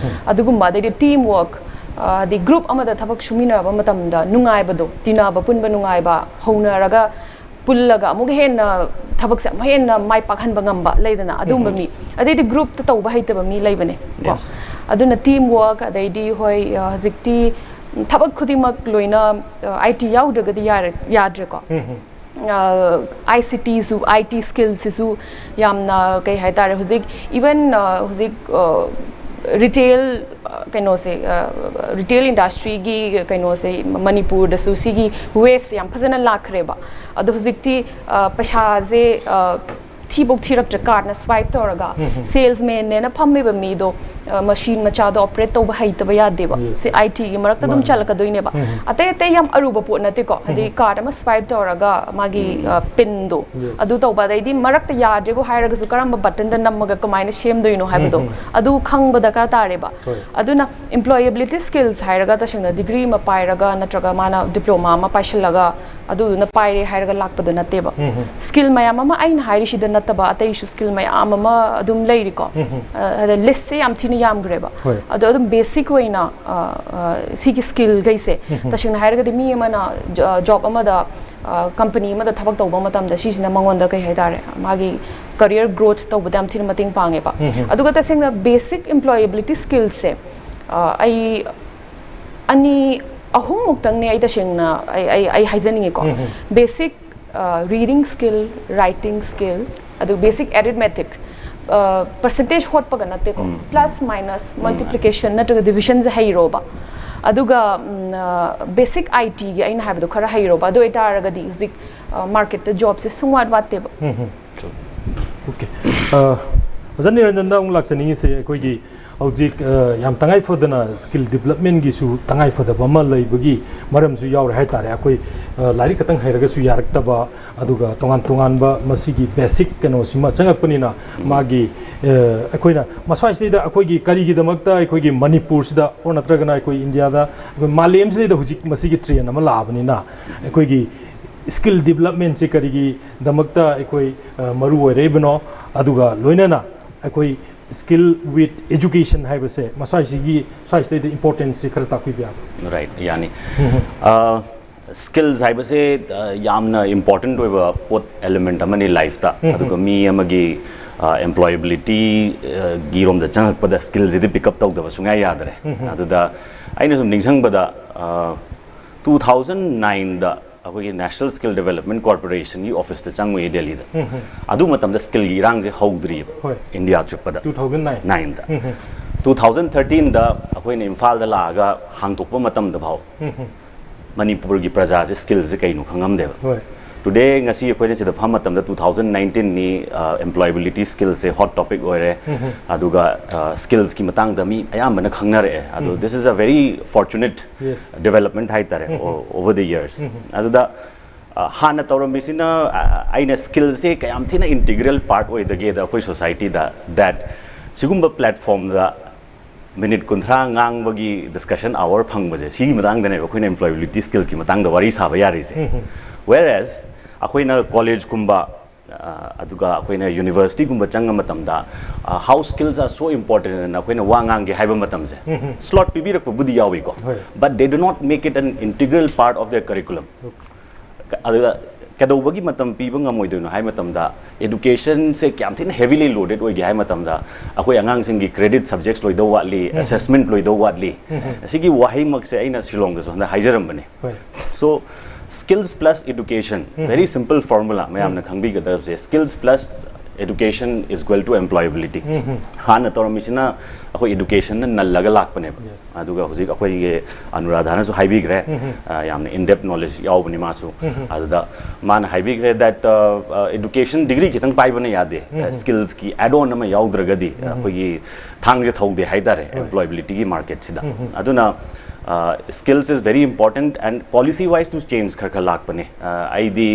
ꯑꯗꯨꯒꯨꯝꯕ꯫ ꯑꯗꯩꯗꯤ team work, ꯍꯥꯏꯗꯤ group ꯑꯃꯗ ꯊꯕꯛ ꯁꯨꯃꯤꯟꯅꯔꯕ ꯃꯇꯝꯗ ꯅꯨꯡꯉꯥꯏꯕꯗꯣ, ꯇꯤꯟꯅꯕ ꯄꯨꯟꯕ ꯅꯨꯡꯉꯥꯏꯕ, ꯍꯧꯅꯔꯒ ꯄꯨꯜꯂꯒ ꯑꯃꯨꯛ ꯍꯦꯟꯅ ꯊꯕꯛꯁꯦ ꯑꯃꯨꯛ ꯍꯦꯟꯅ ꯃꯥꯏ ꯄꯥꯛꯍꯟꯕ ꯉꯝꯕ ꯂꯩꯗꯅ, ꯑꯗꯨꯝꯕ ꯃꯤ꯫ ꯑꯗꯩꯗꯤ groupꯇ ꯇꯧꯕ ꯍꯩꯇꯕ ꯃꯤ ꯂꯩꯕꯅꯦ ꯀꯣ꯫ ꯑꯗꯨꯅ team work, ꯑꯗꯩꯗꯤ ꯍꯣꯏ, ꯍꯧꯖꯤꯛꯇꯤ ꯊꯕꯛ ꯈꯨꯗꯤꯡꯃꯛ ꯂꯣꯏꯅ I T ꯌꯥꯎꯗ꯭ꯔꯒꯗꯤ ꯌꯥꯔꯦ, ꯌꯥꯗ꯭ꯔꯦꯀꯣ꯫ I C Tꯁꯨ, I T skillꯁꯤꯁꯨ ꯌꯥꯝꯅ ꯀꯩ ꯍꯥꯏꯇꯥꯔꯦ, ꯍꯧꯖꯤꯛ even ꯍꯧꯖꯤꯛ retail ꯀꯩꯅꯣꯁꯦ, retail industryꯒꯤ ꯀꯩꯅꯣꯁꯦ ꯃꯅꯤꯄꯨꯔꯗꯁꯨ ꯁꯤꯒꯤ waveꯁꯦ ꯌꯥꯝ ꯐꯖꯅ ꯂꯥꯛꯈ꯭ꯔꯦꯕ꯫ ꯑꯗꯣ ꯍꯧꯖꯤꯛꯇꯤ ꯄꯩꯁꯥꯁꯦ ꯊꯤꯕꯧ ꯊꯤꯔꯛꯇ꯭ꯔꯦ, cardꯅ swipe ꯇꯧꯔꯒ꯫ Salesmanꯅꯦꯅ ꯐꯝꯃꯤꯕ ꯃꯤꯗꯣ ꯃꯁꯤꯟ ꯃꯆꯥꯗꯣ operate ꯇꯧꯕ ꯍꯩꯇꯕ ꯌꯥꯗꯦꯕ꯫ ꯁꯤ I Tꯒꯤ ꯃꯔꯛꯇ ꯑꯗꯨꯝ ꯆꯜꯂꯛꯀꯗꯣꯏꯅꯦꯕ꯫ ꯑꯇꯩ ꯑꯇꯩ ꯌꯥꯝ ꯑꯔꯨꯕ ꯄꯣꯠ ꯅꯠꯇꯦꯀꯣ꯫ ꯍꯥꯏꯗꯤ card ꯑꯃ swipe ꯇꯧꯔꯒ ꯃꯥꯒꯤ pinꯗꯣ ꯑꯗꯨ ꯇꯧꯕ, ꯑꯗꯩꯗꯤ ꯃꯔꯛꯇ ꯌꯥꯗ꯭ꯔꯦꯕꯨ ꯍꯥꯏꯔꯒꯁꯨ ꯀꯔꯝꯕ buttonꯗ ꯅꯝꯃꯒ ꯀꯃꯥꯏꯅ ꯁꯦꯝꯗꯣꯏꯅꯣ ꯍꯥꯏꯕꯗꯣ ꯑꯗꯨ ꯈꯪꯕ ꯗꯔꯀꯥꯔ ꯇꯥꯔꯦꯕ꯫ ꯑꯗꯨꯅ employability skills ꯍꯥꯏꯔꯒ ꯇꯁꯦꯡꯅ degree ꯑꯃ ꯄꯥꯏꯔꯒ ꯅꯠꯇ꯭ꯔꯒ ꯃꯥꯅ diploma ꯑꯃ ꯄꯥꯏꯁꯤꯜꯂꯒ ꯑꯗꯨꯗꯨꯅ ꯄꯥꯏꯔꯦ ꯍꯥꯏꯔꯒ ꯂꯥꯛꯄꯗꯣ ꯅꯠꯇꯦꯕ꯫ Skill ꯃꯌꯥꯝ ꯑꯃ ꯑꯩꯅ ꯍꯥꯏꯔꯤꯁꯤꯗ ꯅꯠꯇꯕ ꯑꯇꯩꯁꯨ skill ꯃꯌꯥꯝ ꯑꯃ ꯑꯗꯨꯝ ꯂꯩꯔꯤꯀꯣ꯫ ꯑꯗ listꯁꯦ ꯌꯥꯝ ꯊꯤꯅ ꯌꯥꯝꯈ꯭ꯔꯦꯕ꯫ ꯑꯗꯣ ꯑꯗꯨꯝ basic ꯑꯣꯏꯅ ꯁꯤꯒꯤ skillꯈꯩꯁꯦ ꯇꯁꯦꯡꯅ ꯍꯥꯏꯔꯒꯗꯤ ꯃꯤ ꯑꯃꯅ job ꯑꯃꯗ company ꯑꯃꯗ ꯊꯕꯛ ꯇꯧꯕ ꯃꯇꯝꯗ ꯁꯤꯁꯤꯅ ꯃꯉꯣꯟꯗ ꯀꯩ ꯍꯥꯏꯇꯥꯔꯦ, ꯃꯥꯒꯤ career growth ꯇꯧꯕꯗ ꯌꯥꯝ ꯊꯤꯅ ꯃꯇꯦꯡ ꯄꯥꯡꯉꯦꯕ꯫ ꯑꯗꯨꯒ ꯇꯁꯦꯡꯅ basic employability skillꯁꯦ ꯑꯩ ꯑꯅꯤ ꯑꯍꯨꯝꯃꯨꯛꯇꯪꯅꯦ ꯑꯩ ꯇꯁꯦꯡꯅ ꯑꯩ ꯑꯩ ꯑꯩ ꯍꯥꯏꯖꯅꯤꯡꯉꯤꯀꯣ꯫ Basic reading skill, writing skill, ꯑꯗꯨ basic arithmetic, percentage ꯍꯣꯠꯄꯒ ꯅꯠꯇꯦꯀꯣ, plus minus, multiplication ꯅꯠꯇ꯭ꯔꯒ divisionꯁꯦ ꯍꯩꯔꯣꯕ꯫ ꯑꯗꯨꯒ ꯕꯦꯁꯤꯛ ꯑꯥꯏ ꯇꯤꯒꯤ ꯑꯩꯅ ꯍꯥꯏꯕꯗꯣ ꯈꯔ ꯍꯩꯔꯣꯕ, ꯑꯗꯨ ꯑꯣꯏꯇꯥꯔꯒꯗꯤ ꯍꯧꯖꯤꯛ ꯃꯥꯔꯀꯦꯠꯇ ꯖꯣꯕꯁꯦ ꯁꯨꯡꯋꯥꯠ ꯋꯥꯠꯇꯦꯕ꯫ ꯑꯣꯀꯦ꯫ ꯑꯣꯖꯥ ꯅꯤꯔꯟꯖꯟꯗ ꯑꯃꯨꯛ ꯂꯥꯛꯆꯅꯤꯡꯉꯤꯁꯦ, ꯑꯩꯈꯣꯏꯒꯤ ꯍꯧꯖꯤꯛ ꯌꯥꯝ ꯇꯉꯥꯏ ꯐꯗꯅ ꯁ꯭ꯀꯤꯜ ꯗꯤꯕꯂꯞꯃꯦꯟꯒꯤꯁꯨ ꯇꯉꯥꯏ ꯐꯗꯕ ꯑꯃ ꯂꯩꯕꯒꯤ ꯃꯔꯝꯁꯨ ꯌꯥꯎꯔꯦ ꯍꯥꯏꯇꯥꯔꯦ꯫ ꯑꯩꯈꯣꯏ ꯂꯥꯏꯔꯤꯛ ꯈꯛꯇꯪ ꯍꯩꯔꯒꯁꯨ ꯌꯥꯔꯛꯇꯕ, ꯑꯗꯨꯒ ꯇꯣꯉꯥꯟ ꯇꯣꯉꯥꯟꯕ ꯃꯁꯤꯒꯤ ꯕꯦꯁꯤꯛ ꯀꯩꯅꯣꯁꯤꯃ ꯆꯪꯉꯛꯄꯅꯤꯅ ꯃꯥꯒꯤ ꯑꯩꯈꯣꯏꯅ ꯃꯁ꯭ꯋꯥꯏꯁꯤꯗꯩꯗ ꯑꯩꯈꯣꯏꯒꯤ ꯀꯔꯤꯒꯤꯗꯃꯛꯇ ꯑꯩꯈꯣꯏꯒꯤ ꯃꯅꯤꯄꯨꯔꯁꯤꯗ ꯑꯣꯔ ꯅꯠꯇ꯭ꯔꯒꯅ ꯑꯩꯈꯣꯏ ꯏꯟꯗꯤꯌꯥꯗ, ꯑꯩꯈꯣꯏ ꯃꯥꯂꯦꯝꯁꯤꯗꯩꯗ ꯍꯧꯖꯤꯛ ꯃꯁꯤꯒꯤ ꯇ꯭ꯔꯦꯟ ꯑꯃ ꯂꯥꯛꯑꯕꯅꯤꯅ ꯑꯩꯈꯣꯏꯒꯤ ꯁ꯭ꯀꯤꯜ ꯗꯤꯕꯂꯞꯃꯦꯟꯁꯤ ꯀꯔꯤꯒꯤꯗꯃꯛꯇ ꯑꯩꯈꯣꯏ ꯃꯔꯨ ꯑꯣꯏꯔꯛꯏꯕꯅꯣ, ꯑꯗꯨꯒ ꯂꯣꯏꯅꯅ ꯑꯩꯈꯣꯏ skill with education ꯍꯥꯏꯕꯁꯦ ꯃꯁ꯭ꯋꯥꯏꯁꯤꯒꯤ ꯁ꯭ꯋꯥꯏꯁꯤꯗꯩꯗ ꯏꯝꯄꯣꯔꯇꯦꯟꯁꯁꯤ ꯈꯔ ꯇꯥꯛꯄꯤꯕ ꯌꯥꯕ꯭ꯔꯥ? ꯔꯥꯏꯠ, ꯌꯥꯅꯤ꯫ ꯁ꯭ꯀꯤꯜꯁ ꯍꯥꯏꯕꯁꯦ ꯌꯥꯝꯅ ꯏꯝꯄꯣꯔꯇꯦꯟꯠ ꯑꯣꯏꯕ ꯄꯣꯠ, ꯑꯦꯂꯤꯃꯦꯟꯠ ꯑꯃꯅꯤ ꯂꯥꯏꯐꯇ꯫ ꯑꯗꯨꯒ ꯃꯤ ꯑꯃꯒꯤ ꯑꯦꯝꯄ꯭ꯂꯣꯌꯦꯕꯤꯂꯤꯇꯤꯒꯤ ꯔꯣꯝꯗ ꯆꯪꯉꯛꯄꯗ ꯁ꯭ꯀꯤꯜꯁꯤꯗꯤ ꯄꯤꯛ ꯑꯞ ꯇꯧꯗꯕ ꯁꯨꯡꯌꯥ ꯌꯥꯗ꯭ꯔꯦ꯫ ꯑꯗꯨꯗ ꯑꯩꯅ ꯁꯨꯝ ꯅꯤꯡꯁꯤꯡꯕꯗ, ꯇꯨ ꯊꯥꯎꯖꯟ ꯅꯥꯏꯟꯗ ꯑꯩꯈꯣꯏꯒꯤ ꯅꯦꯁꯅꯦꯜ ꯁ꯭ꯀꯤꯜ ꯗꯤꯕꯦꯂꯞꯃꯦꯟꯠ ꯀꯣꯔꯄꯣꯔꯦꯁꯟꯒꯤ ꯑꯣꯐꯤꯁꯇ ꯆꯪꯉꯨꯏ ꯗꯦꯜꯂꯤꯗ꯫ ꯑꯗꯨ ꯃꯇꯝꯗ ꯁ꯭ꯀꯤꯜꯒꯤ ꯏꯔꯥꯡꯁꯦ ꯍꯧꯗ꯭ꯔꯤꯑꯕ ꯍꯣꯏ꯫ ꯏꯟꯗꯤꯌꯥ ꯆꯨꯞꯄꯗ꯫ Two thousand nine. ꯅꯥꯏꯟꯗ꯫ ꯇꯨ ꯊꯥꯎꯖꯟ ꯊꯥꯔꯇꯤꯟꯗ ꯑꯩꯈꯣꯏꯅ ꯏꯝꯐꯥꯜꯗ ꯂꯥꯛꯑꯒ ꯍꯥꯡꯗꯣꯛꯄ ꯃꯇꯝꯗ ꯐꯥꯎ ꯃꯅꯤꯄꯨꯔꯒꯤ ꯄ꯭ꯔꯖꯥꯁꯦ ꯁ꯭ꯀꯤꯜꯁꯦ ꯀꯩꯅꯣ ꯈꯪꯉꯝꯗꯦꯕ꯫ ꯍꯣꯏ꯫ ꯇꯨꯗꯦ, ꯉꯁꯤ ꯑꯩꯈꯣꯏꯅ ꯁꯤꯗ ꯐꯝ ꯃꯇꯝꯗ ꯇꯨ ꯊꯥꯎꯖꯟ ꯅꯥꯏꯟꯇꯤꯟꯅꯤ, ꯑꯦꯝꯄ꯭ꯂꯣꯌꯦꯕꯤꯂꯤꯇꯤ ꯁ꯭ꯀꯤꯜꯁꯦ ꯍꯣꯠ ꯇꯣꯄꯤꯛ ꯑꯣꯏꯔꯦ꯫ ꯑꯗꯨꯒ ꯁ꯭ꯀꯤꯜꯁꯀꯤ ꯃꯇꯥꯡꯗ ꯃꯤ ꯑꯌꯥꯝꯕꯅ ꯈꯪꯅꯔꯛꯑꯦ꯫ ꯑꯗꯣ this is a very fortunate Yes. development ꯍꯥꯏꯇꯥꯔꯦ, over the years꯫ ꯑꯗꯨꯗ ꯑ, ꯍꯥꯟꯅ ꯇꯧꯔꯝꯃꯤꯁꯤꯅ, ꯑ, ꯑꯩꯅ ꯁ꯭ꯀꯤꯜꯁꯦ ꯀꯌꯥꯝ ꯊꯤꯅ ꯏꯟꯇꯤꯒ꯭ꯔꯦꯜ ꯄꯥꯔꯠ ꯑꯣꯏꯗꯒꯦꯗ ꯑꯩꯈꯣꯏ ꯁꯣꯁꯥꯏꯇꯤꯗ, that ꯁꯤꯒꯨꯝꯕ ꯄ꯭ꯂꯦꯠꯐꯣꯝꯗ ꯃꯤꯅꯤꯠ ꯀꯨꯟꯊ꯭ꯔꯥ ꯉꯥꯡꯕꯒꯤ ꯗꯤꯁꯀꯁꯟ ꯑꯋꯥꯔ ꯐꯪꯕꯁꯦ, ꯁꯤꯒꯤ ꯃꯇꯥꯡꯗꯅꯦꯕ ꯑꯩꯈꯣꯏꯅ ꯑꯦꯝꯄ꯭ꯂꯣꯌꯦꯕꯤꯂꯤꯇꯤ ꯁ꯭ꯀꯤꯜꯁꯀꯤ ꯃꯇꯥꯡꯗ ꯋꯥꯔꯤ ꯁꯥꯕ ꯌꯥꯔꯤꯁꯦ꯫ Whereas ꯑꯩꯈꯣꯏꯅ ꯀꯣꯂꯦꯖꯀꯨꯝꯕ, ꯑ, ꯑꯗꯨꯒ ꯑꯩꯈꯣꯏꯅ ꯌꯨꯅꯤꯚꯔꯁꯤꯇꯤꯒꯨꯝꯕ ꯆꯪꯕ ꯃꯇꯝꯗ, how skills are so important ꯑꯅ ꯑꯩꯈꯣꯏꯅ ꯋꯥ ꯉꯥꯡꯒꯦ ꯍꯥꯏꯕ ꯃꯇꯝꯁꯦ, ꯁ꯭ꯂꯣꯠ ꯄꯤꯕꯤꯔꯛꯄꯕꯨꯗꯤ ꯌꯥꯎꯏꯀꯣ, ꯍꯣꯏ꯫ but they do not make it an integral part of their curriculum꯫ ꯑꯗꯨꯒ ꯀꯩꯗꯧꯕꯒꯤ ꯃꯇꯝ ꯄꯤꯕ ꯉꯝꯃꯣꯏꯗꯣꯏꯅꯣ ꯍꯥꯏ ꯃꯇꯝꯗ, ꯑꯦꯗꯨꯀꯦꯁꯟꯁꯦ ꯀꯌꯥꯝ ꯊꯤꯅ ꯍꯦꯕꯤꯂꯤ ꯂꯣꯗꯦꯗ ꯑꯣꯏꯒꯦ ꯍꯥꯏ ꯃꯇꯝꯗ, ꯑꯩꯈꯣꯏ ꯑꯉꯥꯡꯁꯤꯡꯒꯤ ꯀ꯭ꯔꯦꯗꯤꯠ ꯁꯕꯖꯦꯛꯠꯁ ꯂꯣꯏꯗꯧ ꯋꯥꯠꯂꯤ, ꯑꯦꯁꯦꯁꯃꯦꯟꯠ ꯂꯣꯏꯗꯧ ꯋꯥꯠꯂꯤ꯫ ꯑꯁꯤꯒꯤ ꯋꯥꯍꯩꯃꯛꯁꯦ ꯑꯩꯅ ꯁꯤꯂꯣꯡꯗꯁꯨ ꯍꯟꯗꯛ ꯍꯥꯏꯖꯔꯝꯕꯅꯦ꯫ ꯍꯣꯏ꯫ So, skills plus education, very simple formula, ꯃꯌꯥꯝꯅ ꯈꯪꯕꯤꯒꯗꯕꯁꯦ, skills plus Education is equal to employability. ꯍꯥꯟꯅ ꯇꯧꯔꯝꯃꯤꯁꯤꯅ ꯑꯩꯈꯣꯏ educationꯅ ꯅꯜꯂꯒ ꯂꯥꯛꯄꯅꯦꯕ꯫ ꯑꯗꯨꯒ ꯍꯧꯖꯤꯛ ꯑꯩꯈꯣꯏꯒꯤ ꯑꯅꯨꯔꯥꯙꯥꯅꯁꯨ ꯍꯥꯏꯕꯤꯈ꯭ꯔꯦ, ꯑ, ꯌꯥꯝꯅ in depth knowledge ꯌꯥꯎꯕꯅꯤ ꯃꯥꯁꯨ꯫ ꯑꯗꯨꯗ ꯃꯥꯅ ꯍꯥꯏꯕꯤꯈ꯭ꯔꯦ that education degree ꯈꯤꯇꯪ ꯄꯥꯏꯕꯅ ꯌꯥꯗꯦ, skillsꯀꯤ add on ꯑꯃ ꯌꯥꯎꯗ꯭ꯔꯒꯗꯤ ꯑꯩꯈꯣꯏꯒꯤ ꯊꯥꯡꯁꯦ ꯊꯧꯗꯦ ꯍꯥꯏꯇꯥꯔꯦ employabilityꯒꯤ marketꯁꯤꯗ꯫ ꯑꯗꯨꯅ skills is very important and policy wise to change ꯈꯔ ꯈꯔ ꯂꯥꯛꯄꯅꯦ꯫ ꯑꯩꯗꯤ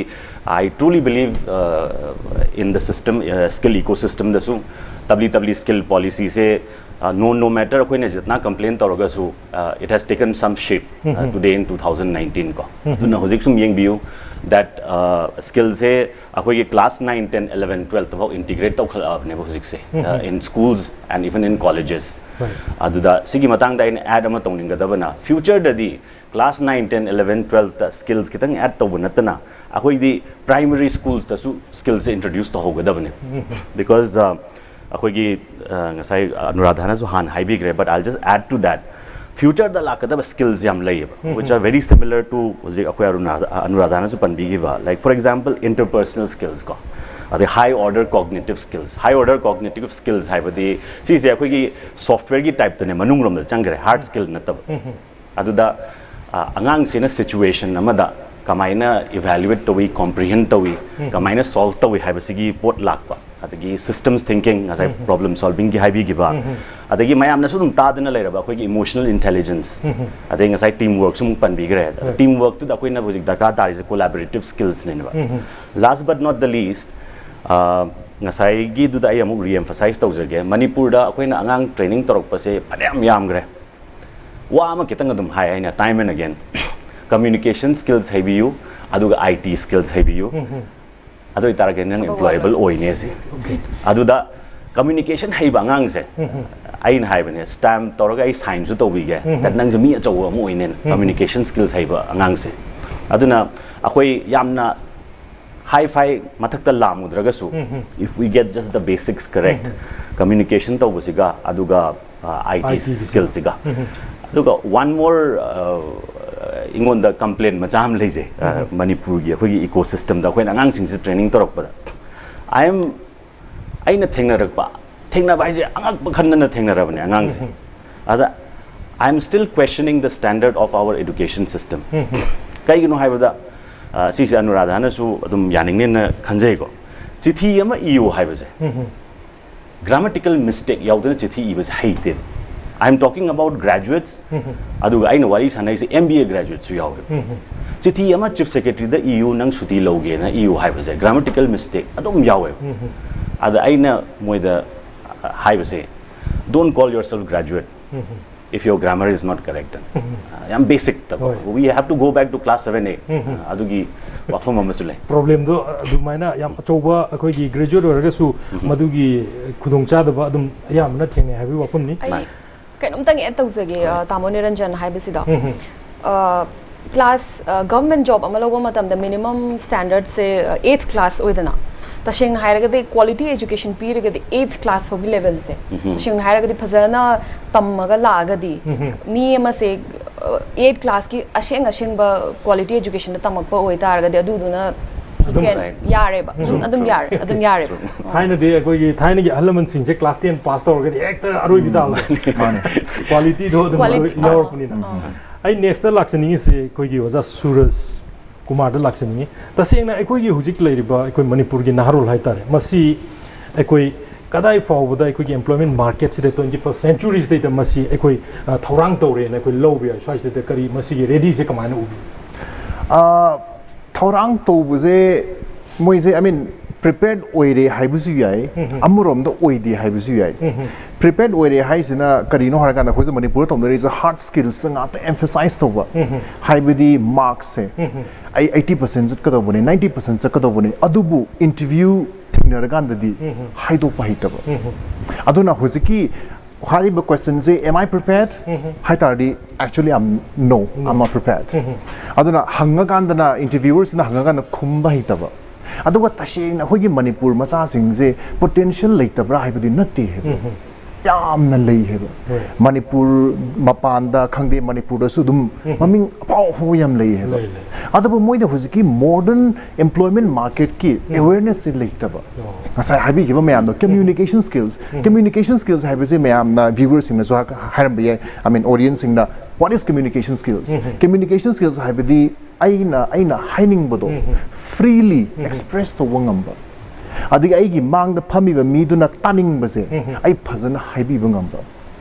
I truly believe in the system, skill ecosystemꯗꯁꯨ ꯇꯞꯂꯤ ꯇꯞꯂꯤ skill policyꯁꯦ, no no matter ꯑꯩꯈꯣꯏꯅ ꯖꯤꯠꯅ complain ꯇꯧꯔꯒꯁꯨ, it has taken some shape today in two thousand nineteen ꯀꯣ꯫ ꯑꯗꯨꯅ ꯍꯧꯖꯤꯛ ꯁꯨꯝ ꯌꯦꯡꯕꯤꯌꯨ that skillꯁꯦ ꯑꯩꯈꯣꯏꯒꯤ class nine, ten, eleven, twelfth ꯐꯥꯎ integrate ꯇꯧꯈꯠꯂꯛꯑꯕꯅꯦꯕ ꯍꯧꯖꯤꯛꯁꯦ, in schools and even in colleges꯫ ꯑꯗꯨꯗ ꯁꯤꯒꯤ ꯃꯇꯥꯡꯗ ꯑꯩꯅ add ꯑꯃ ꯇꯧꯅꯤꯡꯒꯗꯕꯅ, futureꯗꯗꯤ class nine, ten, eleven, twelfthꯇ skills ꯈꯤꯇꯪ add ꯇꯧꯕ ꯅꯠꯇꯅ ꯑꯩꯈꯣꯏꯗꯤ primary schoolsꯇꯁꯨ skillsꯁꯦ introduce ꯇꯧꯍꯧꯒꯗꯕꯅꯦ꯫ Because ꯑꯩꯈꯣꯏꯒꯤ ꯉꯁꯥꯏ ꯑꯅꯨꯔꯥꯙꯥꯅꯁꯨ ꯍꯥꯟꯅ ꯍꯥꯏꯕꯤꯈ꯭ꯔꯦ, but I'll just add to that, futureꯗ ꯂꯥꯛꯀꯗꯕ skills ꯌꯥꯝ ꯂꯩꯌꯦꯕ, which are very similar to ꯍꯧꯖꯤꯛ ꯑꯩꯈꯣꯏ ꯑꯔꯨꯅꯥ ꯑꯅꯨꯔꯥꯙꯥꯅꯁꯨ ꯄꯟꯕꯤꯈꯤꯕ, like for example interpersonal skills ꯀꯣ, ꯑꯗꯩ high order cognitive skills꯫ High order cognitive skills ꯍꯥꯏꯕꯗꯤ ꯁꯤꯁꯦ ꯑꯩꯈꯣꯏꯒꯤ softwareꯒꯤ typeꯇꯅꯦ ꯃꯅꯨꯡ ꯔꯣꯝꯗ ꯆꯪꯈ꯭ꯔꯦ, hard skill ꯅꯠꯇꯕ꯫ ꯑꯗꯨꯗ ꯑꯉꯥꯡꯁꯤꯅ situation ꯑꯃꯗ ꯀꯃꯥꯏꯅ evaluate ꯇꯧꯏ, comprehend ꯇꯧꯏ, ꯀꯃꯥꯏꯅ solve ꯇꯧꯏ ꯍꯥꯏꯕꯁꯤꯒꯤ ꯄꯣꯠ ꯂꯥꯛꯄ, ꯑꯗꯒꯤ systems thinking, ꯉꯁꯥꯏ problem solvingꯒꯤ ꯍꯥꯏꯕꯤꯈꯤꯕ, ꯑꯗꯒꯤ ꯃꯌꯥꯝꯅꯁꯨ ꯑꯗꯨꯝ ꯇꯥꯗꯅ ꯂꯩꯔꯕ ꯑꯩꯈꯣꯏꯒꯤ emotional intelligence, ꯑꯗꯩ ꯉꯁꯥꯏ team workꯁꯨ ꯑꯃꯨꯛ ꯄꯟꯕꯤꯈ꯭ꯔꯦ꯫ Team workꯇꯨꯗ ꯑꯩꯈꯣꯏꯅ ꯍꯧꯖꯤꯛ ꯗꯔꯀꯥꯔ ꯇꯥꯔꯤꯁꯦ collaborative skillsꯅꯦꯕ꯫ Last but not the least, ꯉꯁꯥꯏꯒꯤꯗꯨꯗ ꯑꯩ ꯑꯃꯨꯛ re-emphasize ꯇꯧꯖꯒꯦ, ꯃꯅꯤꯄꯨꯔꯗ ꯑꯩꯈꯣꯏꯅ ꯑꯉꯥꯡ training ꯇꯧꯔꯛꯄꯁꯦ ꯐꯅꯌꯥꯝ ꯌꯥꯝꯈ꯭ꯔꯦ꯫ ꯋꯥ ꯑꯃ ꯈꯤꯇꯪ ꯑꯗꯨꯝ ꯍꯥꯏ ꯑꯩꯅ time and again, communication skills ꯍꯩꯕꯤꯌꯨ, ꯑꯗꯨꯒ I T skills ꯍꯩꯕꯤꯌꯨ, ꯑꯗꯨ ꯑꯣꯏꯇꯥꯔꯒꯗꯤ ꯅꯪ employable ꯑꯣꯏꯅꯦ ꯁꯤ꯫ ꯑꯗꯨꯗ communication ꯍꯩꯕ ꯑꯉꯥꯡꯁꯦ ꯑꯩꯅ ꯍꯥꯏꯕꯅꯦ, stamp ꯇꯧꯔꯒ ꯑꯩ signꯁꯨ ꯇꯧꯕꯤꯒꯦ, that ꯅꯪꯁꯦ ꯃꯤ ꯑꯆꯧꯕ ꯑꯃ ꯑꯣꯏꯅꯦꯅ, communication skills ꯍꯩꯕ ꯑꯉꯥꯡꯁꯦ꯫ ꯑꯗꯨꯅ ꯑꯩꯈꯣꯏ ꯌꯥꯝꯅ high-fi ꯃꯊꯛꯇ ꯂꯥꯝꯃꯨꯗ꯭ꯔꯒꯁꯨ, if we get just the basics correct, communication ꯇꯧꯕꯁꯤꯒ ꯑꯗꯨꯒ I T I T skillsꯁꯤꯒ꯫ ꯑꯗꯨꯒ one more ꯑꯩꯉꯣꯟꯗ complain ꯃꯆꯥ ꯑꯃ ꯂꯩꯖꯩ, ꯃꯅꯤꯄꯨꯔꯒꯤ ꯑꯩꯈꯣꯏꯒꯤ ecosystemꯗ ꯑꯩꯈꯣꯏꯅ ꯑꯉꯥꯡꯁꯤꯡꯁꯦ training ꯇꯧꯔꯛꯄꯗ, I am ꯑꯩꯅ ꯊꯦꯡꯅꯔꯛꯄ, ꯊꯦꯡꯅꯕ ꯍꯥꯏꯁꯦ ꯑꯉꯛꯄ ꯈꯟꯗꯅ ꯊꯦꯡꯅꯔꯕꯅꯦ ꯑꯉꯥꯡꯁꯦ꯫ ꯑꯗ I am still questioning the standard of our education system. ꯀꯩꯒꯤꯅꯣ ꯍꯥꯏꯕꯗ ꯑ, ꯁꯤꯁꯦ ꯑꯅꯨꯔꯥꯙꯥꯅꯁꯨ ꯑꯗꯨꯝ ꯌꯥꯅꯤꯡꯅꯦꯅ ꯈꯟꯖꯩꯀꯣ꯫ ꯆꯤꯊꯤ ꯑꯃ ꯏꯌꯨ ꯍꯥꯏꯕꯁꯦ, grammatical mistake ꯌꯥꯎꯗꯅ ꯆꯤꯊꯤ ꯏꯕꯁꯦ ꯍꯩꯇꯦ꯫ I am talking about graduates. ꯑꯗꯨꯒ ꯑꯩꯅ ꯋꯥꯔꯤ ꯁꯥꯟꯅꯔꯤꯁꯦ M B A graduateꯁꯨ ꯌꯥꯎꯋꯦ꯫ ꯆꯤꯊꯤ ꯑꯃ chief secretaryꯗ ꯏꯌꯨ, ꯅꯪ ꯁꯨꯇꯤ ꯂꯧꯒꯦꯅ ꯏꯌꯨ ꯍꯥꯏꯕꯁꯦ grammatical mistake ꯑꯗꯨꯝ ꯌꯥꯎꯋꯦꯕ꯫ ꯑꯗ ꯑꯩꯅ ꯃꯣꯏꯗ ꯍꯥꯏꯕꯁꯦ, don't call yourself graduate if your grammar is not correct. ꯑ, ꯌꯥꯝ basic ꯇꯀꯣ꯫ ꯍꯣꯏ꯫ We have to go back to class seven eight. ꯑ, ꯑꯗꯨꯒꯤ ꯋꯥꯐꯝ ꯑꯃꯁꯨ ꯂꯩ꯫ ꯄ꯭ꯔꯣꯕ꯭ꯂꯦꯝꯗꯣ ꯑꯗꯨꯃꯥꯏꯅ ꯌꯥꯝ ꯑꯆꯧꯕ ꯑꯩꯈꯣꯏꯒꯤ ꯒ꯭ꯔꯦꯖꯨꯋꯦꯠ ꯑꯣꯏꯔꯒꯁꯨ ꯃꯗꯨꯒꯤ ꯈꯨꯗꯣꯡꯆꯥꯗꯕ ꯑꯗꯨꯝ ꯑꯌꯥꯝꯕꯅ ꯊꯦꯡꯅꯩ ꯍꯥꯏꯕꯒꯤ ꯋꯥꯐꯝꯅꯤ꯫ ꯑꯩ ꯃꯥꯅꯦ꯫ ꯀꯩꯅꯣꯝꯇꯪ ꯑꯦꯗ ꯇꯧꯖꯒꯦ ꯑ, ꯇꯥꯃꯣ ꯅꯤꯔꯟꯖꯟ ꯍꯥꯏꯕꯁꯤꯗ꯫ ꯀ꯭ꯂꯥꯁ ꯒꯚꯔꯟꯃꯦꯟ ꯖꯣꯕ ꯑꯃ ꯂꯧꯕ ꯃꯇꯝꯗ ꯃꯤꯅꯤꯃꯝ ꯁ꯭ꯇꯦꯟꯗꯔꯗꯁꯦ ꯑꯩꯠ ꯀ꯭ꯂꯥꯁ ꯑꯣꯏꯗꯅ, ꯇꯁꯦꯡꯅ ꯍꯥꯏꯔꯒꯗꯤ ꯀ꯭ꯋꯥꯂꯤꯇꯤ ꯑꯦꯖꯨꯀꯦꯁꯟ ꯄꯤꯔꯒꯗꯤ ꯑꯩꯠ ꯀ꯭ꯂꯥꯁ ꯐꯥꯎꯒꯤ ꯂꯦꯚꯦꯜꯁꯦ ꯇꯁꯦꯡꯅ ꯍꯥꯏꯔꯒꯗꯤ ꯐꯖꯅ ꯇꯝꯃꯒ ꯂꯥꯛꯑꯒꯗꯤ ꯃꯤ ꯑꯃꯁꯦ ꯑꯩꯠ ꯀ꯭ꯂꯥꯁꯀꯤ ꯑꯁꯦꯡ ꯑꯁꯦꯡꯕ ꯀ꯭ꯋꯥꯂꯤꯇꯤ ꯑꯦꯖꯨꯀꯦꯁꯟꯗ ꯇꯝꯃꯛꯄ ꯑꯣꯏꯇꯥꯔꯒꯗꯤ ꯑꯗꯨꯗꯨꯅ ꯑꯗꯨꯝ can- ꯌꯥꯔꯦꯕ ꯑꯗꯨꯝ ꯌꯥꯔꯦ ꯑꯗꯨꯝ ꯌꯥꯔꯦꯕ꯫ ꯊꯥꯏꯅꯗꯤ ꯑꯩꯈꯣꯏꯒꯤ ꯊꯥꯏꯅꯒꯤ ꯑꯍꯜ ꯂꯃꯟꯁꯤꯡꯁꯦ ꯀ꯭ꯂꯥꯁ ꯇꯦꯟ ꯄꯥꯁ ꯇꯧꯔꯒꯗꯤ ꯍꯦꯛꯇ ꯑꯔꯣꯏꯕꯤ ꯇꯥꯕ꯫ ꯃꯥꯅꯦ꯫ ꯀ꯭ꯋꯥꯂꯤꯇꯤꯗꯣ ꯑꯗꯨꯝ Quality- ꯌꯥꯎꯔꯛꯄꯅꯤꯅ꯫ ꯑꯥ꯫ ꯑꯩ ꯅꯦꯛꯁꯇ ꯂꯥꯛꯆꯅꯤꯡꯉꯤꯁꯦ ꯑꯩꯈꯣꯏꯒꯤ ꯑꯣꯖꯥ ꯁꯨꯔꯖ ꯀꯨꯃꯥꯔꯗ ꯂꯥꯛꯆꯅꯤꯡꯉꯤ꯫ ꯇꯁꯦꯡꯅ ꯑꯩꯈꯣꯏꯒꯤ ꯍꯧꯖꯤꯛ ꯂꯩꯔꯤꯕ ꯑꯩꯈꯣꯏ ꯃꯅꯤꯄꯨꯔꯒꯤ ꯅꯍꯥꯔꯣꯜ ꯍꯥꯏꯇꯥꯔꯦ, ꯃꯁꯤ ꯑꯩꯈꯣꯏ ꯀꯗꯥꯏ ꯐꯥꯎꯕꯗ ꯑꯩꯈꯣꯏꯒꯤ ꯑꯦꯝꯄ꯭ꯂꯣꯏꯃꯦꯟ ꯃꯥꯔꯀꯦꯠꯁꯤꯗ ꯇ꯭ꯋꯦꯟꯇꯤ ꯐꯥꯔꯁ ꯁꯦꯟꯆꯨꯔꯤꯁꯤꯗꯩꯗ ꯃꯁꯤ ꯑꯩꯈꯣꯏ ꯑ, ꯊꯧꯔꯥꯡ ꯇꯧꯔꯦꯅ ꯑꯩꯈꯣꯏ ꯂꯧꯕ ꯌꯥꯏ? ꯁ꯭ꯋꯥꯏꯁꯤꯗ ꯀꯔꯤ ꯃꯁꯤꯒꯤ ꯔꯦꯗꯤꯁꯦ ꯀꯃꯥꯏꯅ ꯎꯕꯤ? ꯑ, ꯊꯧꯔꯥꯡ ꯇꯧꯕꯁꯦ ꯃꯣꯏꯁꯦ, I mean, prepared ꯑꯣꯏꯔꯦ ꯍꯥꯏꯕꯁꯨ ꯌꯥꯏ, ꯑꯃꯔꯣꯝꯗ ꯑꯣꯏꯗꯦ ꯍꯥꯏꯕꯁꯨ ꯌꯥꯏ꯫ Prepared ꯑꯣꯏꯔꯦ ꯍꯥꯏꯁꯤꯅ ꯀꯔꯤꯅꯣ ꯍꯥꯏꯔꯀꯥꯟꯗ, ꯑꯩꯈꯣꯏꯁꯨ ꯃꯅꯤꯄꯨꯔꯗ ꯇꯧꯅꯔꯤꯁꯦ ꯍꯥꯔꯠ ꯁ꯭ꯀꯤꯜꯁꯇ ꯉꯥꯛꯇ ꯑꯦꯝꯐꯁꯥꯏꯁ ꯇꯧꯕ, ꯍꯥꯏꯕꯗꯤ ꯃꯥꯔꯛꯁꯦ ꯑꯩ ꯑꯩꯠꯇꯤ ꯄꯥꯔꯁꯦꯟ ꯆꯠꯀꯗꯧꯕꯅꯤ, ꯅꯥꯏꯟꯇꯤ ꯄꯥꯔꯁꯦꯟ ꯆꯠꯀꯗꯧꯕꯅꯤ, ꯑꯗꯨꯕꯨ ꯏꯟꯇꯔꯚ꯭ꯌꯨ ꯊꯦꯡꯅꯔꯀꯥꯟꯗꯗꯤ ꯍꯥꯏꯗꯣꯛꯄ ꯍꯩꯇꯕ꯫ ꯑꯗꯨꯅ ꯍꯧꯖꯤꯛꯀꯤ ꯍꯥꯏꯔꯤꯕ ꯀꯣꯏꯁꯟꯁꯦ, am I prepared? ꯍꯥꯏ ꯇꯥꯔꯗꯤ, actually, I'm no, I'm not prepared. ꯑꯗꯨꯅ ꯍꯪꯉꯀꯥꯟꯗꯅ, ꯏꯟꯇꯔꯚ꯭ꯌꯨꯋꯔꯁꯤꯅ ꯍꯪꯉꯀꯥꯟꯗ ꯈꯨꯝꯕ ꯍꯩꯇꯕ꯫ ꯑꯗꯨꯒ ꯇꯁꯦꯡꯅ ꯑꯩꯈꯣꯏꯒꯤ ꯃꯅꯤꯄꯨꯔ ꯃꯆꯥꯁꯤꯡꯁꯦ ꯄꯣꯇꯦꯟꯁꯤꯌꯦꯜ ꯂꯩꯇꯕ꯭ꯔꯥ ꯍꯥꯏꯕꯗꯤ ꯅꯠꯇꯦ ꯍꯥꯏꯕ꯫ ꯌꯥꯝꯅ ꯂꯩ ꯍꯥꯏꯕ꯫ ꯃꯅꯤꯄꯨꯔ ꯃꯄꯥꯟꯗ ꯈꯪꯗꯦ, ꯃꯅꯤꯄꯨꯔꯗꯁꯨ ꯑꯗꯨꯝ ꯃꯃꯤꯡ ꯑꯐꯥꯎ ꯑꯐꯥꯎꯕ ꯌꯥꯝ ꯂꯩ ꯍꯥꯏꯕ꯫ ꯑꯗꯨꯕꯨ ꯃꯣꯏꯗ ꯍꯧꯖꯤꯛꯀꯤ modern employment marketꯀꯤ awarenessꯁꯦ ꯂꯩꯇꯕ꯫ ꯉꯁꯥꯏ ꯍꯥꯏꯕꯤꯈꯤꯕ ꯃꯌꯥꯝꯗꯣ, communication skills, communication skills ꯍꯥꯏꯕꯁꯦ ꯃꯌꯥꯝꯅ, viewerꯁꯤꯡꯅꯁꯨ ꯍꯥꯏ-, ꯍꯥꯏꯔꯝꯕ ꯌꯥꯏ, I mean, audienceꯁꯤꯡꯅ, "What is communication skills?" Communication skills ꯍꯥꯏꯕꯗꯤ ꯑꯩꯅ, ꯑꯩꯅ ꯍꯥꯏꯅꯤꯡꯕꯗꯣ freely express ꯇꯧꯕ ꯉꯝꯕ, ꯑꯗꯒꯤ ꯑꯩꯒꯤ ꯃꯥꯡꯗ ꯐꯝꯃꯤꯕ ꯃꯤꯗꯨꯅ ꯇꯥꯅꯤꯡꯕꯁꯦ ꯑꯩ ꯐꯖꯅ ꯍꯥꯏꯕꯤꯕ ꯉꯝꯕ,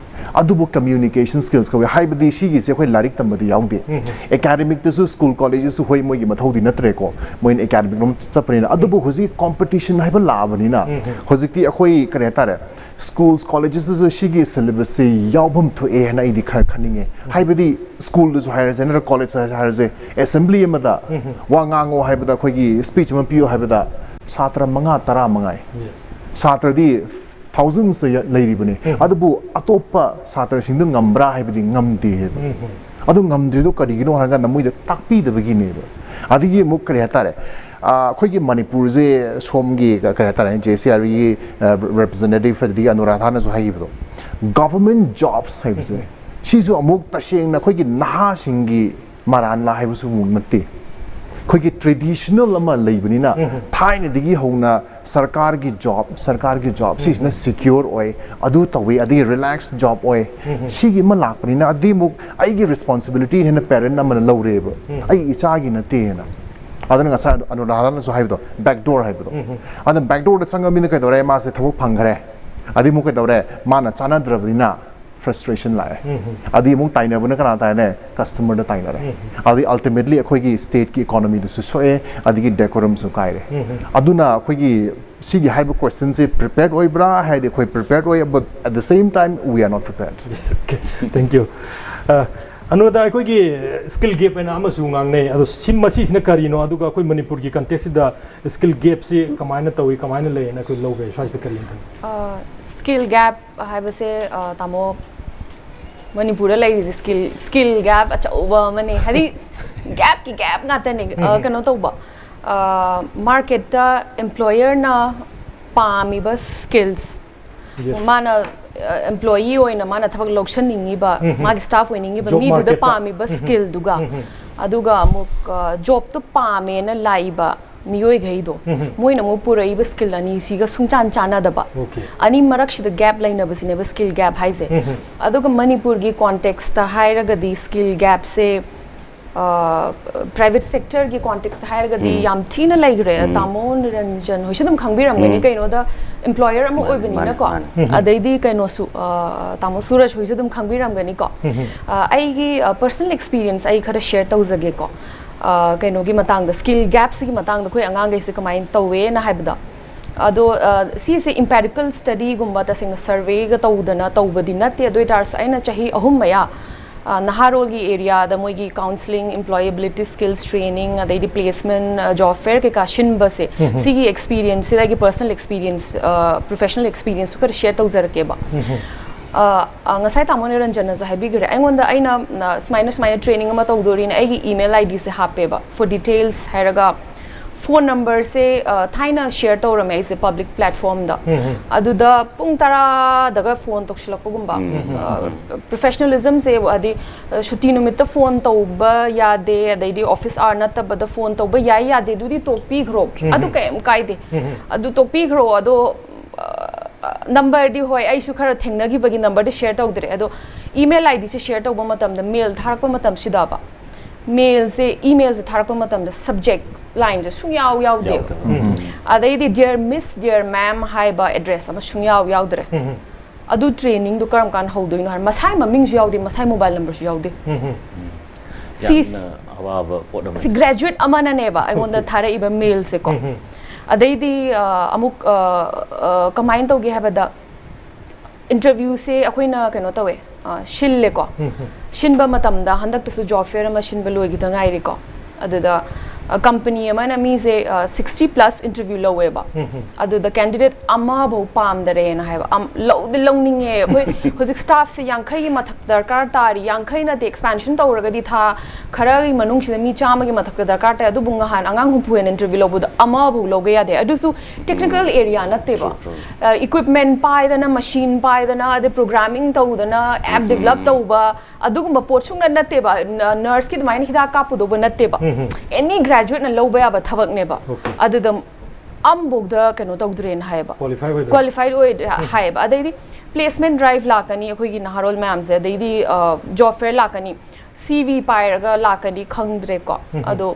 ꯑꯗꯨꯕꯨ communication skills ꯀꯧꯏ꯫ ꯍꯥꯏꯕꯗꯤ ꯁꯤꯒꯤꯁꯦ ꯑꯩꯈꯣꯏ ꯂꯥꯏꯔꯤꯛ ꯇꯝꯕꯗꯤ ꯌꯥꯎꯗꯦ꯫ Academicꯇꯁꯨ, school collegeꯇꯁꯨ, ꯍꯣꯏ, ꯃꯣꯏꯒꯤ ꯃꯊꯧꯗꯤ ꯅꯠꯇ꯭ꯔꯦꯀꯣ, ꯃꯣꯏꯅ academic ꯂꯣꯝ ꯆꯠꯄꯅꯤꯅ꯫ ꯑꯗꯨꯕꯨ ꯍꯧꯖꯤꯛ competition ꯍꯥꯏꯕ ꯂꯥꯛꯑꯕꯅꯤꯅ ꯍꯧꯖꯤꯛꯇꯤ ꯑꯩꯈꯣꯏ, ꯀꯔꯤ ꯍꯥꯏꯇꯥꯔꯦ, schools collegesꯇꯁꯨ ꯁꯤꯒꯤ syllabusꯁꯦ ꯌꯥꯎꯐꯝ ꯊꯣꯛꯑꯦ ꯍꯥꯏꯅ ꯑꯩꯗꯤ ꯈꯔ ꯈꯟꯅꯤꯡꯉꯦ꯫ ꯍꯥꯏꯕꯗꯤ schoolꯗꯁꯨ ꯍꯥꯏꯔꯁꯦ, ꯅꯠꯇ꯭ꯔꯒ collegeꯇ ꯍꯥꯏꯔꯁꯦ, assembly ꯑꯃꯗ ꯋꯥ ꯉꯥꯡꯉꯣ ꯍꯥꯏꯕꯗ, ꯑꯩꯈꯣꯏꯒꯤ speech ꯑꯃ ꯄꯤꯌꯣ ꯍꯥꯏꯕꯗ ꯁꯥꯇ꯭ꯔ ꯃꯉꯥ, ꯇꯔꯥ ꯃꯉꯥꯏ꯫ ꯁꯥꯇ꯭ꯔꯗꯤ thousandsꯇ ꯌ-, ꯂꯩꯔꯤꯕꯅꯤ꯫ ꯑꯗꯨꯕꯨ ꯑꯇꯣꯞꯄ ꯁꯥꯇ꯭ꯔꯁꯤꯡꯗꯨ ꯉꯝꯕ꯭ꯔꯥ ꯍꯥꯏꯕꯗꯤ ꯉꯝꯗꯦ ꯍꯥꯏꯕ꯫ ꯑꯗꯨ ꯉꯝꯗ꯭ꯔꯤꯗꯣ ꯀꯔꯤꯒꯤꯅꯣ ꯍꯥꯏꯔꯀꯥꯟꯗ ꯃꯣꯏꯗ ꯇꯥꯛꯄꯤꯗꯕꯒꯤꯅꯦꯕ꯫ ꯑꯗꯒꯤ ꯑꯃꯨꯛ, ꯀꯔꯤ ꯍꯥꯏꯇꯥꯔꯦ, ꯑ, ꯑꯩꯈꯣꯏꯒꯤ ꯃꯅꯤꯄꯨꯔꯁꯦ ꯁꯣꯝꯒꯤ, ꯀ-, ꯀꯔꯤ ꯍꯥꯏꯇꯥꯔꯦ, JCREꯒꯤ, ꯑ, representative ꯑꯗꯒꯤ ꯑꯅꯨꯔꯥꯙꯥꯅꯁꯨ ꯍꯥꯏꯈꯤꯕꯗꯣ, government jobs ꯍꯥꯏꯕꯁꯦ, ꯁꯤꯁꯨ ꯑꯃꯨꯛ ꯇꯁꯦꯡꯅ ꯑꯩꯈꯣꯏꯒꯤ ꯅꯍꯥꯁꯤꯡꯒꯤ ꯃꯔꯥꯟꯂꯥ ꯍꯥꯏꯕꯁꯨ ꯑꯃꯨꯛ ꯅꯠꯇꯦ꯫ ꯑꯩꯈꯣꯏꯒꯤ traditional ꯑꯃ ꯂꯩꯕꯅꯤꯅ, ꯊꯥꯏꯅꯗꯒꯤ ꯍꯧꯅ ꯁꯔꯀꯥꯔꯒꯤ job, ꯁꯔꯀꯥꯔꯒꯤ job, ꯁꯤꯁꯤꯅ secure ꯑꯣꯏ, ꯑꯗꯨ ꯇꯧꯏ, ꯑꯗꯒꯤ relaxed job ꯑꯣꯏ, ꯁꯤꯒꯤ ꯑꯃ ꯂꯥꯛꯄꯅꯤꯅ, ꯑꯗꯨꯗꯤ ꯑꯃꯨꯛ ꯑꯩꯒꯤ responsibility ꯍꯦꯟꯅ parent ꯑꯃꯅ ꯂꯧꯔꯦꯕ, ꯑꯩ ꯏꯆꯥꯒꯤ ꯅꯠꯇꯦꯅ꯫ ꯑꯗꯨꯅ ꯉꯁꯥꯏ ꯑꯅꯨ-, ꯑꯅꯨꯔꯥꯙꯅꯁꯨ ꯍꯥꯏꯕꯗꯣ, back door ꯍꯥꯏꯕꯗꯣ꯫ ꯑꯗꯨꯅ back doorꯗ ꯆꯪꯉꯃꯤꯅ ꯀꯩꯗꯧꯔꯦ? ꯃꯥꯁꯦ ꯊꯕꯛ ꯐꯪꯈ꯭ꯔꯦ꯫ ꯑꯗꯩ ꯑꯃꯨꯛ ꯀꯩꯗꯧꯔꯦ? ꯃꯥꯅ ꯆꯥꯟꯅꯗ꯭ꯔꯕꯅꯤꯅ frustration ꯂꯥꯛꯑꯦ꯫ ꯑꯗꯩ ꯑꯃꯨꯛ ꯇꯥꯏꯅꯕꯅ ꯀꯅꯥ ꯇꯥꯏꯅꯦ? Customerꯗ ꯇꯥꯏꯅꯔꯦ꯫ ꯑꯗꯩ ultimately ꯑꯩꯈꯣꯏꯒꯤ stateꯀꯤ economyꯗꯁꯨ ꯁꯣꯛꯑꯦ, ꯑꯗꯒꯤ decorumꯁꯨ ꯀꯥꯏꯔꯦ꯫ ꯑꯗꯨꯅ ꯑꯩꯈꯣꯏꯒꯤ ꯁꯤꯒꯤ ꯍꯥꯏꯕ questionꯁꯦ prepared ꯑꯣꯏꯕ꯭ꯔꯥ ꯍꯥꯏꯔꯗꯤ ꯑꯩꯈꯣꯏ prepared ꯑꯣꯏ, but at the same time we are not prepared. Okay, thank you. ꯑ, ꯑꯅꯨꯔꯥꯙꯥ, ꯑꯩꯈꯣꯏꯒꯤ skill gap ꯍꯥꯏꯅ ꯑꯃꯁꯨ ꯉꯥꯡꯅꯩ, ꯑꯗꯣ ꯁꯤ, ꯃꯁꯤꯁꯤꯅ ꯀꯔꯤꯅꯣ, ꯑꯗꯨꯒ ꯑꯩꯈꯣꯏ ꯃꯅꯤꯄꯨꯔꯒꯤ contextꯁꯤꯗ skill gapꯁꯤ ꯀꯃꯥꯏꯅ ꯇꯧꯏ, ꯀꯃꯥꯏꯅ ꯂꯩ ꯍꯥꯏꯅ ꯑꯩꯈꯣꯏ ꯂꯧꯒꯦ, ꯁ꯭ꯋꯥꯏꯁꯤꯗ ꯀꯔꯤ ꯈꯟ- ꯑ, skill gap ꯍꯥꯏꯕꯁꯦ, ꯑ, ꯇꯥꯃꯣ, ꯃꯅꯤꯄꯨꯔꯗ ꯂꯩꯔꯤꯁꯦ skill, skill gap ꯑꯆꯧꯕ ꯑꯃꯅꯦ꯫ ꯍꯥꯏꯗꯤ gapꯀꯤ gap ꯉꯥꯛꯇꯅꯦ꯫ ꯑ, ꯀꯩꯅꯣ ꯇꯧꯕ, ꯑ, marketꯇ employerꯅ ꯄꯥꯝꯃꯤꯕ skills, Yes. ꯃꯥꯅ ꯑꯦꯝꯄ꯭ꯂꯣꯌꯤ ꯑꯣꯏꯅ ꯃꯥꯅ ꯊꯕꯛ ꯂꯧꯁꯟꯅꯤꯡꯉꯤꯕ, ꯃꯥꯒꯤ ꯁ꯭ꯇꯥꯐ ꯑꯣꯏꯅꯤꯡꯉꯤꯕ ꯃꯤꯗꯨꯗ ꯄꯥꯝꯃꯤꯕ ꯁ꯭ꯀꯤꯜꯗꯨꯒ, ꯑꯗꯨꯒ ꯑꯃꯨꯛ ꯖꯣꯕꯇꯣ ꯄꯥꯝꯃꯦꯅ ꯂꯥꯛꯏꯕ ꯃꯤꯑꯣꯏꯈꯩꯗꯣ, ꯃꯣꯏꯅ ꯑꯃꯨꯛ ꯄꯨꯔꯛꯏꯕ ꯁ꯭ꯀꯤꯜ ꯑꯅꯤꯁꯤꯒ ꯁꯨꯡꯆꯥꯟ ꯆꯥꯟꯅꯗꯕ, ꯑꯅꯤ ꯃꯔꯛꯁꯤꯗ ꯒꯦꯞ ꯂꯩꯅꯕꯁꯤꯅꯦꯕ ꯁ꯭ꯀꯤꯜ ꯒꯦꯞ ꯍꯥꯏꯁꯦ꯫ ꯑꯗꯨꯒ ꯃꯅꯤꯄꯨꯔꯒꯤ ꯀꯣꯟꯇꯦꯛꯁꯇ ꯍꯥꯏꯔꯒꯗꯤ ꯁ꯭ꯀꯤꯜ ꯒꯦꯞꯁꯦ ꯄ꯭ꯔꯥꯏꯚꯦꯠ ꯁꯦꯛꯇꯔꯒꯤ ꯀꯣꯟꯇꯦꯛꯁꯇ ꯍꯥꯏꯔꯒꯗꯤ ꯌꯥꯝ ꯊꯤꯅ ꯂꯩꯈ꯭ꯔꯦ꯫ ꯇꯥꯃꯣ ꯅꯤꯔꯟꯖꯟ ꯍꯣꯏꯁꯨ ꯑꯗꯨꯝ ꯈꯪꯕꯤꯔꯝꯒꯅꯤ, ꯀꯩꯅꯣꯗ ꯑꯦꯝꯄ꯭ꯂꯣꯌꯔ ꯑꯃ ꯑꯣꯏꯕꯅꯤꯅꯀꯣ꯫ ꯑꯗꯩꯗꯤ ꯀꯩꯅꯣꯁꯨ, ꯇꯥꯃꯣ ꯁꯨꯔꯖ ꯍꯣꯏꯁꯨ ꯑꯗꯨꯝ ꯈꯪꯕꯤꯔꯝꯒꯅꯤꯀꯣ꯫ ꯑꯩꯒꯤ ꯄꯔꯁꯅꯦꯜ ꯑꯦꯛꯁꯄꯤꯔꯤꯌꯦꯟꯁ ꯑꯩ ꯈꯔ ꯁꯦꯌꯔ ꯇꯧꯖꯒꯦꯀꯣ꯫ ꯀꯩꯅꯣꯒꯤ ꯃꯇꯥꯡꯗ, ꯁ꯭ꯀꯤꯜ ꯒꯦꯞꯁꯤꯒꯤ ꯃꯇꯥꯡꯗ ꯑꯩꯈꯣꯏ ꯑꯉꯥꯡꯈꯩꯁꯦ ꯀꯃꯥꯏꯅ ꯇꯧꯋꯦꯅ ꯍꯥꯏꯕꯗꯣ, ꯑꯗꯣ ꯁꯤꯁꯦ ꯏꯝꯄꯦꯔꯤꯀꯦꯜ ꯁ꯭ꯇꯗꯤꯒꯨꯝꯕ ꯇꯁꯦꯡꯅ ꯁꯔꯚꯦꯒ ꯇꯧꯗꯅ ꯇꯧꯕꯗꯤ ꯅꯠꯇꯦ꯫ ꯑꯗꯨ ꯑꯣꯏꯇꯥꯔꯁꯨ ꯑꯩꯅ ꯆꯍꯤ ꯑꯍꯨꯝ ꯃꯌꯥ ꯅꯍꯥꯔꯣꯜꯒꯤ ꯑꯦꯔꯤꯌꯥꯗ ꯃꯣꯏꯒꯤ ꯀꯥꯎꯟꯁꯤꯂꯤꯡ, ꯏꯝꯄ꯭ꯂꯣꯌꯦꯕꯤꯂꯤꯇꯤ ꯁ꯭ꯀꯤꯜꯁ ꯇ꯭ꯔꯦꯅꯤꯡ, ꯑꯗꯩꯗꯤ ꯄ꯭ꯂꯦꯁꯃꯦꯟ, ꯖꯣꯕ ꯐꯦꯌꯔ ꯀꯩꯀꯥ ꯁꯤꯟꯕꯁꯦ, ꯁꯤꯒꯤ ꯑꯦꯛꯁꯄꯤꯔꯤꯌꯦꯟꯁꯁꯤꯗ ꯑꯩꯒꯤ ꯄꯔꯁꯅꯦꯜ ꯑꯦꯛꯁꯄꯤꯔꯤꯌꯦꯟꯁ, ꯄ꯭ꯔꯣꯐꯦꯁꯅꯦꯜ ꯑꯦꯛꯁꯄꯤꯔꯤꯌꯦꯟꯁꯁꯨ ꯈꯔ ꯁꯦꯌꯔ ꯇꯧꯖꯔꯛꯀꯦꯕ꯫ ꯉꯁꯥꯏ ꯇꯥꯃꯣ ꯅꯤꯔꯟꯖꯟꯅꯁꯨ ꯍꯥꯏꯕꯤꯈ꯭ꯔꯦ, ꯑꯩꯉꯣꯟꯗ, ꯑꯩꯅ ꯁꯨꯃꯥꯏꯅ ꯁꯨꯃꯥꯏꯅ ꯇ꯭ꯔꯦꯅꯤꯡ ꯑꯃ ꯇꯧꯗꯣꯔꯤꯅ ꯑꯩꯒꯤ ꯏꯃꯦꯜ ꯑꯥꯏ ꯗꯤꯁꯦ ꯍꯥꯞꯄꯦꯕ, for details ꯍꯥꯏꯔꯒ꯫ ꯐꯣꯟ ꯅꯝꯕꯔꯁꯦ ꯊꯥꯏꯅ ꯁꯦꯌꯔ ꯇꯧꯔꯝꯃꯦ ꯑꯩꯁꯦ ꯄꯕ꯭ꯂꯤꯛ ꯄ꯭ꯂꯦꯠꯐꯣꯔꯝꯗ꯫ ꯑꯗꯨꯗ ꯄꯨꯡ ꯇꯔꯥꯗꯒ ꯐꯣꯟ ꯇꯧꯁꯤꯜꯂꯛꯄꯒꯨꯝꯕ, ꯄ꯭ꯔꯣꯐꯦꯁꯅꯦꯂꯤꯖꯝꯁꯦ, ꯍꯥꯏꯗꯤ ꯁꯨꯇꯤ ꯅꯨꯃꯤꯠꯇ ꯐꯣꯟ ꯇꯧꯕ ꯌꯥꯗꯦ, ꯑꯗꯩꯗꯤ ꯑꯣꯐꯤꯁ ꯑꯋꯥꯔ ꯅꯠꯇꯕꯗ ꯐꯣꯟ ꯇꯧꯕ ꯌꯥꯏ ꯌꯥꯗꯦ ꯑꯗꯨꯗꯤ ꯇꯣꯛꯄꯤꯈ꯭ꯔꯣ, ꯑꯗꯨ ꯀꯩꯝ ꯀꯥꯏꯗꯦ꯫ ꯑꯗꯨ ꯇꯣꯛꯄꯤꯈ꯭ꯔꯣ꯫ ꯑꯗꯣ ꯅꯝꯕꯔꯗꯤ ꯍꯣꯏ, ꯑꯩꯁꯨ ꯈꯔ ꯊꯦꯡꯅꯈꯤꯕꯒꯤ ꯅꯝꯕꯔꯗꯤ ꯁꯦꯌꯔ ꯇꯧꯗ꯭ꯔꯦ꯫ ꯑꯗꯣ ꯏꯃꯦꯜ ꯑꯥꯏ ꯗꯤꯁꯦ ꯁꯦꯌꯔ ꯇꯧꯕ ꯃꯇꯝꯗ, ꯃꯦꯜ ꯊꯥꯔꯛꯄ ꯃꯇꯝꯁꯤꯗꯕ, ꯃꯦꯜꯁꯦ, ꯏꯃꯦꯜꯁꯦ ꯊꯥꯔꯛꯄ ꯃꯇꯝꯗ ꯁꯕꯖꯦꯛ ꯂꯥꯏꯟꯁꯦ ꯁꯨꯡꯌꯥꯎ ꯌꯥꯎꯗꯦꯕ꯫ ꯑꯗꯩꯗꯤ dear miss, dear ma'am ꯍꯥꯏꯕ ꯑꯦꯗ꯭ꯔꯦꯁ ꯑꯃ ꯁꯨꯡꯌꯥꯎ ꯌꯥꯎꯗ꯭ꯔꯦ꯫ ꯑꯗꯨ ꯇ꯭ꯔꯦꯅꯤꯡꯗꯨ ꯀꯔꯝ ꯀꯥꯟꯗ ꯍꯧꯗꯣꯏꯅꯣ ꯍꯥꯏꯔ, ꯃꯁꯥꯏ ꯃꯃꯤꯡꯁꯨ ꯌꯥꯎꯗꯦ, ꯃꯁꯥꯏ ꯃꯣꯕꯥꯏꯜ ꯅꯝꯕꯔꯁꯨ ꯌꯥꯎꯗꯦ꯫ ꯁꯤ, ꯌꯥꯝꯅ ꯑꯋꯥꯕ ꯄꯣꯠ ꯑꯃꯅꯤ꯫ ꯁꯤ ꯒ꯭ꯔꯦꯖꯨꯋꯦꯠ ꯑꯃꯅꯅꯦꯕ ꯑꯩꯉꯣꯟꯗ ꯊꯥꯔꯛꯏꯕ ꯃꯦꯜꯁꯦꯀꯣ꯫ ꯑꯗꯩꯗꯤ ꯑ, ꯑꯃꯨꯛ ꯑ, ꯑ, ꯀꯃꯥꯏꯅ ꯇꯧꯒꯦ ꯍꯥꯏꯕꯗ, ꯏꯟꯇꯔꯚ꯭ꯌꯨꯁꯦ ꯑꯩꯈꯣꯏꯅ ꯀꯩꯅꯣ ꯇꯧꯋꯦ, ꯑ, ꯁꯤꯜꯂꯦꯀꯣ꯫ ꯁꯤꯟꯕ ꯃꯇꯝꯗ ꯍꯟꯗꯛꯇꯁꯨ ꯖꯣꯕ ꯐꯦꯌꯔ ꯑꯃ ꯁꯤꯟꯕ ꯂꯣꯏꯈꯤꯗ ꯉꯥꯏꯔꯤꯀꯣ꯫ ꯑꯗꯨꯗ ꯀꯝꯄꯅꯤ ꯑꯃꯅ ꯃꯤꯁꯦ ꯁꯤꯛꯁꯇꯤ ꯄ꯭ꯂꯁ ꯏꯟꯇꯔꯚ꯭ꯌꯨ ꯂꯧꯋꯦꯕ꯫ ꯑꯗꯨꯗ ꯀꯦꯟꯗꯤꯗꯦꯠ ꯑꯃꯐꯧ ꯄꯥꯝꯗꯔꯦꯅ ꯍꯥꯏꯕ꯫ ꯑꯝ, ꯂꯧꯗꯤ ꯂꯧꯅꯤꯡꯉꯦ, ꯑꯩꯈꯣꯏ ꯍꯧꯖꯤꯛ ꯁ꯭ꯇꯥꯐꯁꯦ ꯌꯥꯡꯈꯩꯒꯤ ꯃꯊꯛ ꯗꯔꯀꯥꯔ ꯇꯥꯔꯤ, ꯌꯥꯡꯈꯩ ꯅꯠꯇꯦ, ꯑꯦꯛꯁꯄꯦꯟꯁꯟ ꯇꯧꯔꯒꯗꯤ ꯊꯥ ꯈꯔꯒꯤ ꯃꯅꯨꯡꯁꯤꯗ ꯃꯤ ꯆꯥꯝꯃꯒꯤ ꯃꯊꯛꯇ ꯗꯔꯀꯥꯔ ꯇꯥꯏ꯫ ꯑꯗꯨꯕꯨ ꯅꯍꯥꯟ ꯑꯉꯥꯡ ꯍꯨꯝꯐꯨ ꯍꯦꯟꯅ ꯏꯟꯇꯔꯚ꯭ꯌꯨ ꯂꯧꯕꯗꯣ ꯑꯃꯐꯧ ꯂꯧꯒꯦ ꯌꯥꯗꯦ꯫ ꯑꯗꯨꯁꯨ ꯇꯦꯛꯅꯤꯀꯦꯜ ꯑꯦꯔꯤꯌꯥ ꯅꯠꯇꯦꯕ꯫ ꯏꯀ꯭ꯋꯤꯞꯃꯦꯟ ꯄꯥꯏꯗꯅ, ꯃꯁꯤꯟ ꯄꯥꯏꯗꯅ, ꯑꯗꯩ ꯄ꯭ꯔꯣꯒ꯭ꯔꯥꯃꯤꯡ ꯇꯧꯗꯅ, ꯑꯦꯞ ꯗꯤꯕꯂꯞ ꯇꯧꯕ, ꯑꯗꯨꯒꯨꯝꯕ ꯄꯣꯠ ꯁꯨꯡꯅ ꯅꯠꯇꯦꯕ꯫ ꯅꯔꯁꯀꯤ ꯑꯗꯨꯃꯥꯏꯅ ꯍꯤꯗꯥꯛ ꯀꯥꯞꯄꯨꯗꯧꯕ ꯅꯠꯇꯦꯕ꯫ ꯑꯦꯅꯤ ꯒ꯭ꯔꯦꯖꯨꯋꯦꯠꯅ ꯂꯧꯕ ꯌꯥꯕ ꯊꯕꯛꯅꯦꯕ꯫ ꯑꯗꯨꯗ ꯑꯝꯕꯧꯗ ꯀꯩꯅꯣ ꯇꯧꯗ꯭ꯔꯦꯅ ꯍꯥꯏꯌꯦꯕ꯫ ꯀ꯭ꯋꯥꯂꯤꯐꯥꯏ ꯑꯣꯏꯗ꯭ꯔꯦ꯫ ꯀ꯭ꯋꯥꯂꯤꯐꯥꯏ ꯑꯣꯏꯗ꯭ꯔꯦ ꯍꯥꯏꯌꯦꯕ꯫ ꯑꯗꯩꯗꯤ ꯄ꯭ꯂꯦꯁꯃꯦꯟ ꯗ꯭ꯔꯥꯏꯚ ꯂꯥꯛꯀꯅꯤ ꯑꯩꯈꯣꯏꯒꯤ ꯅꯍꯥꯔꯣꯜ ꯃꯌꯥꯝꯁꯦ, ꯑꯗꯩꯗꯤ ꯖꯣꯕ ꯐꯦꯌꯔ ꯂꯥꯛꯀꯅꯤ, ꯁꯤ ꯚꯤ ꯄꯥꯏꯔꯒ ꯂꯥꯛꯀꯅꯤ ꯈꯪꯗ꯭ꯔꯦꯀꯣ꯫ ꯑꯗꯣ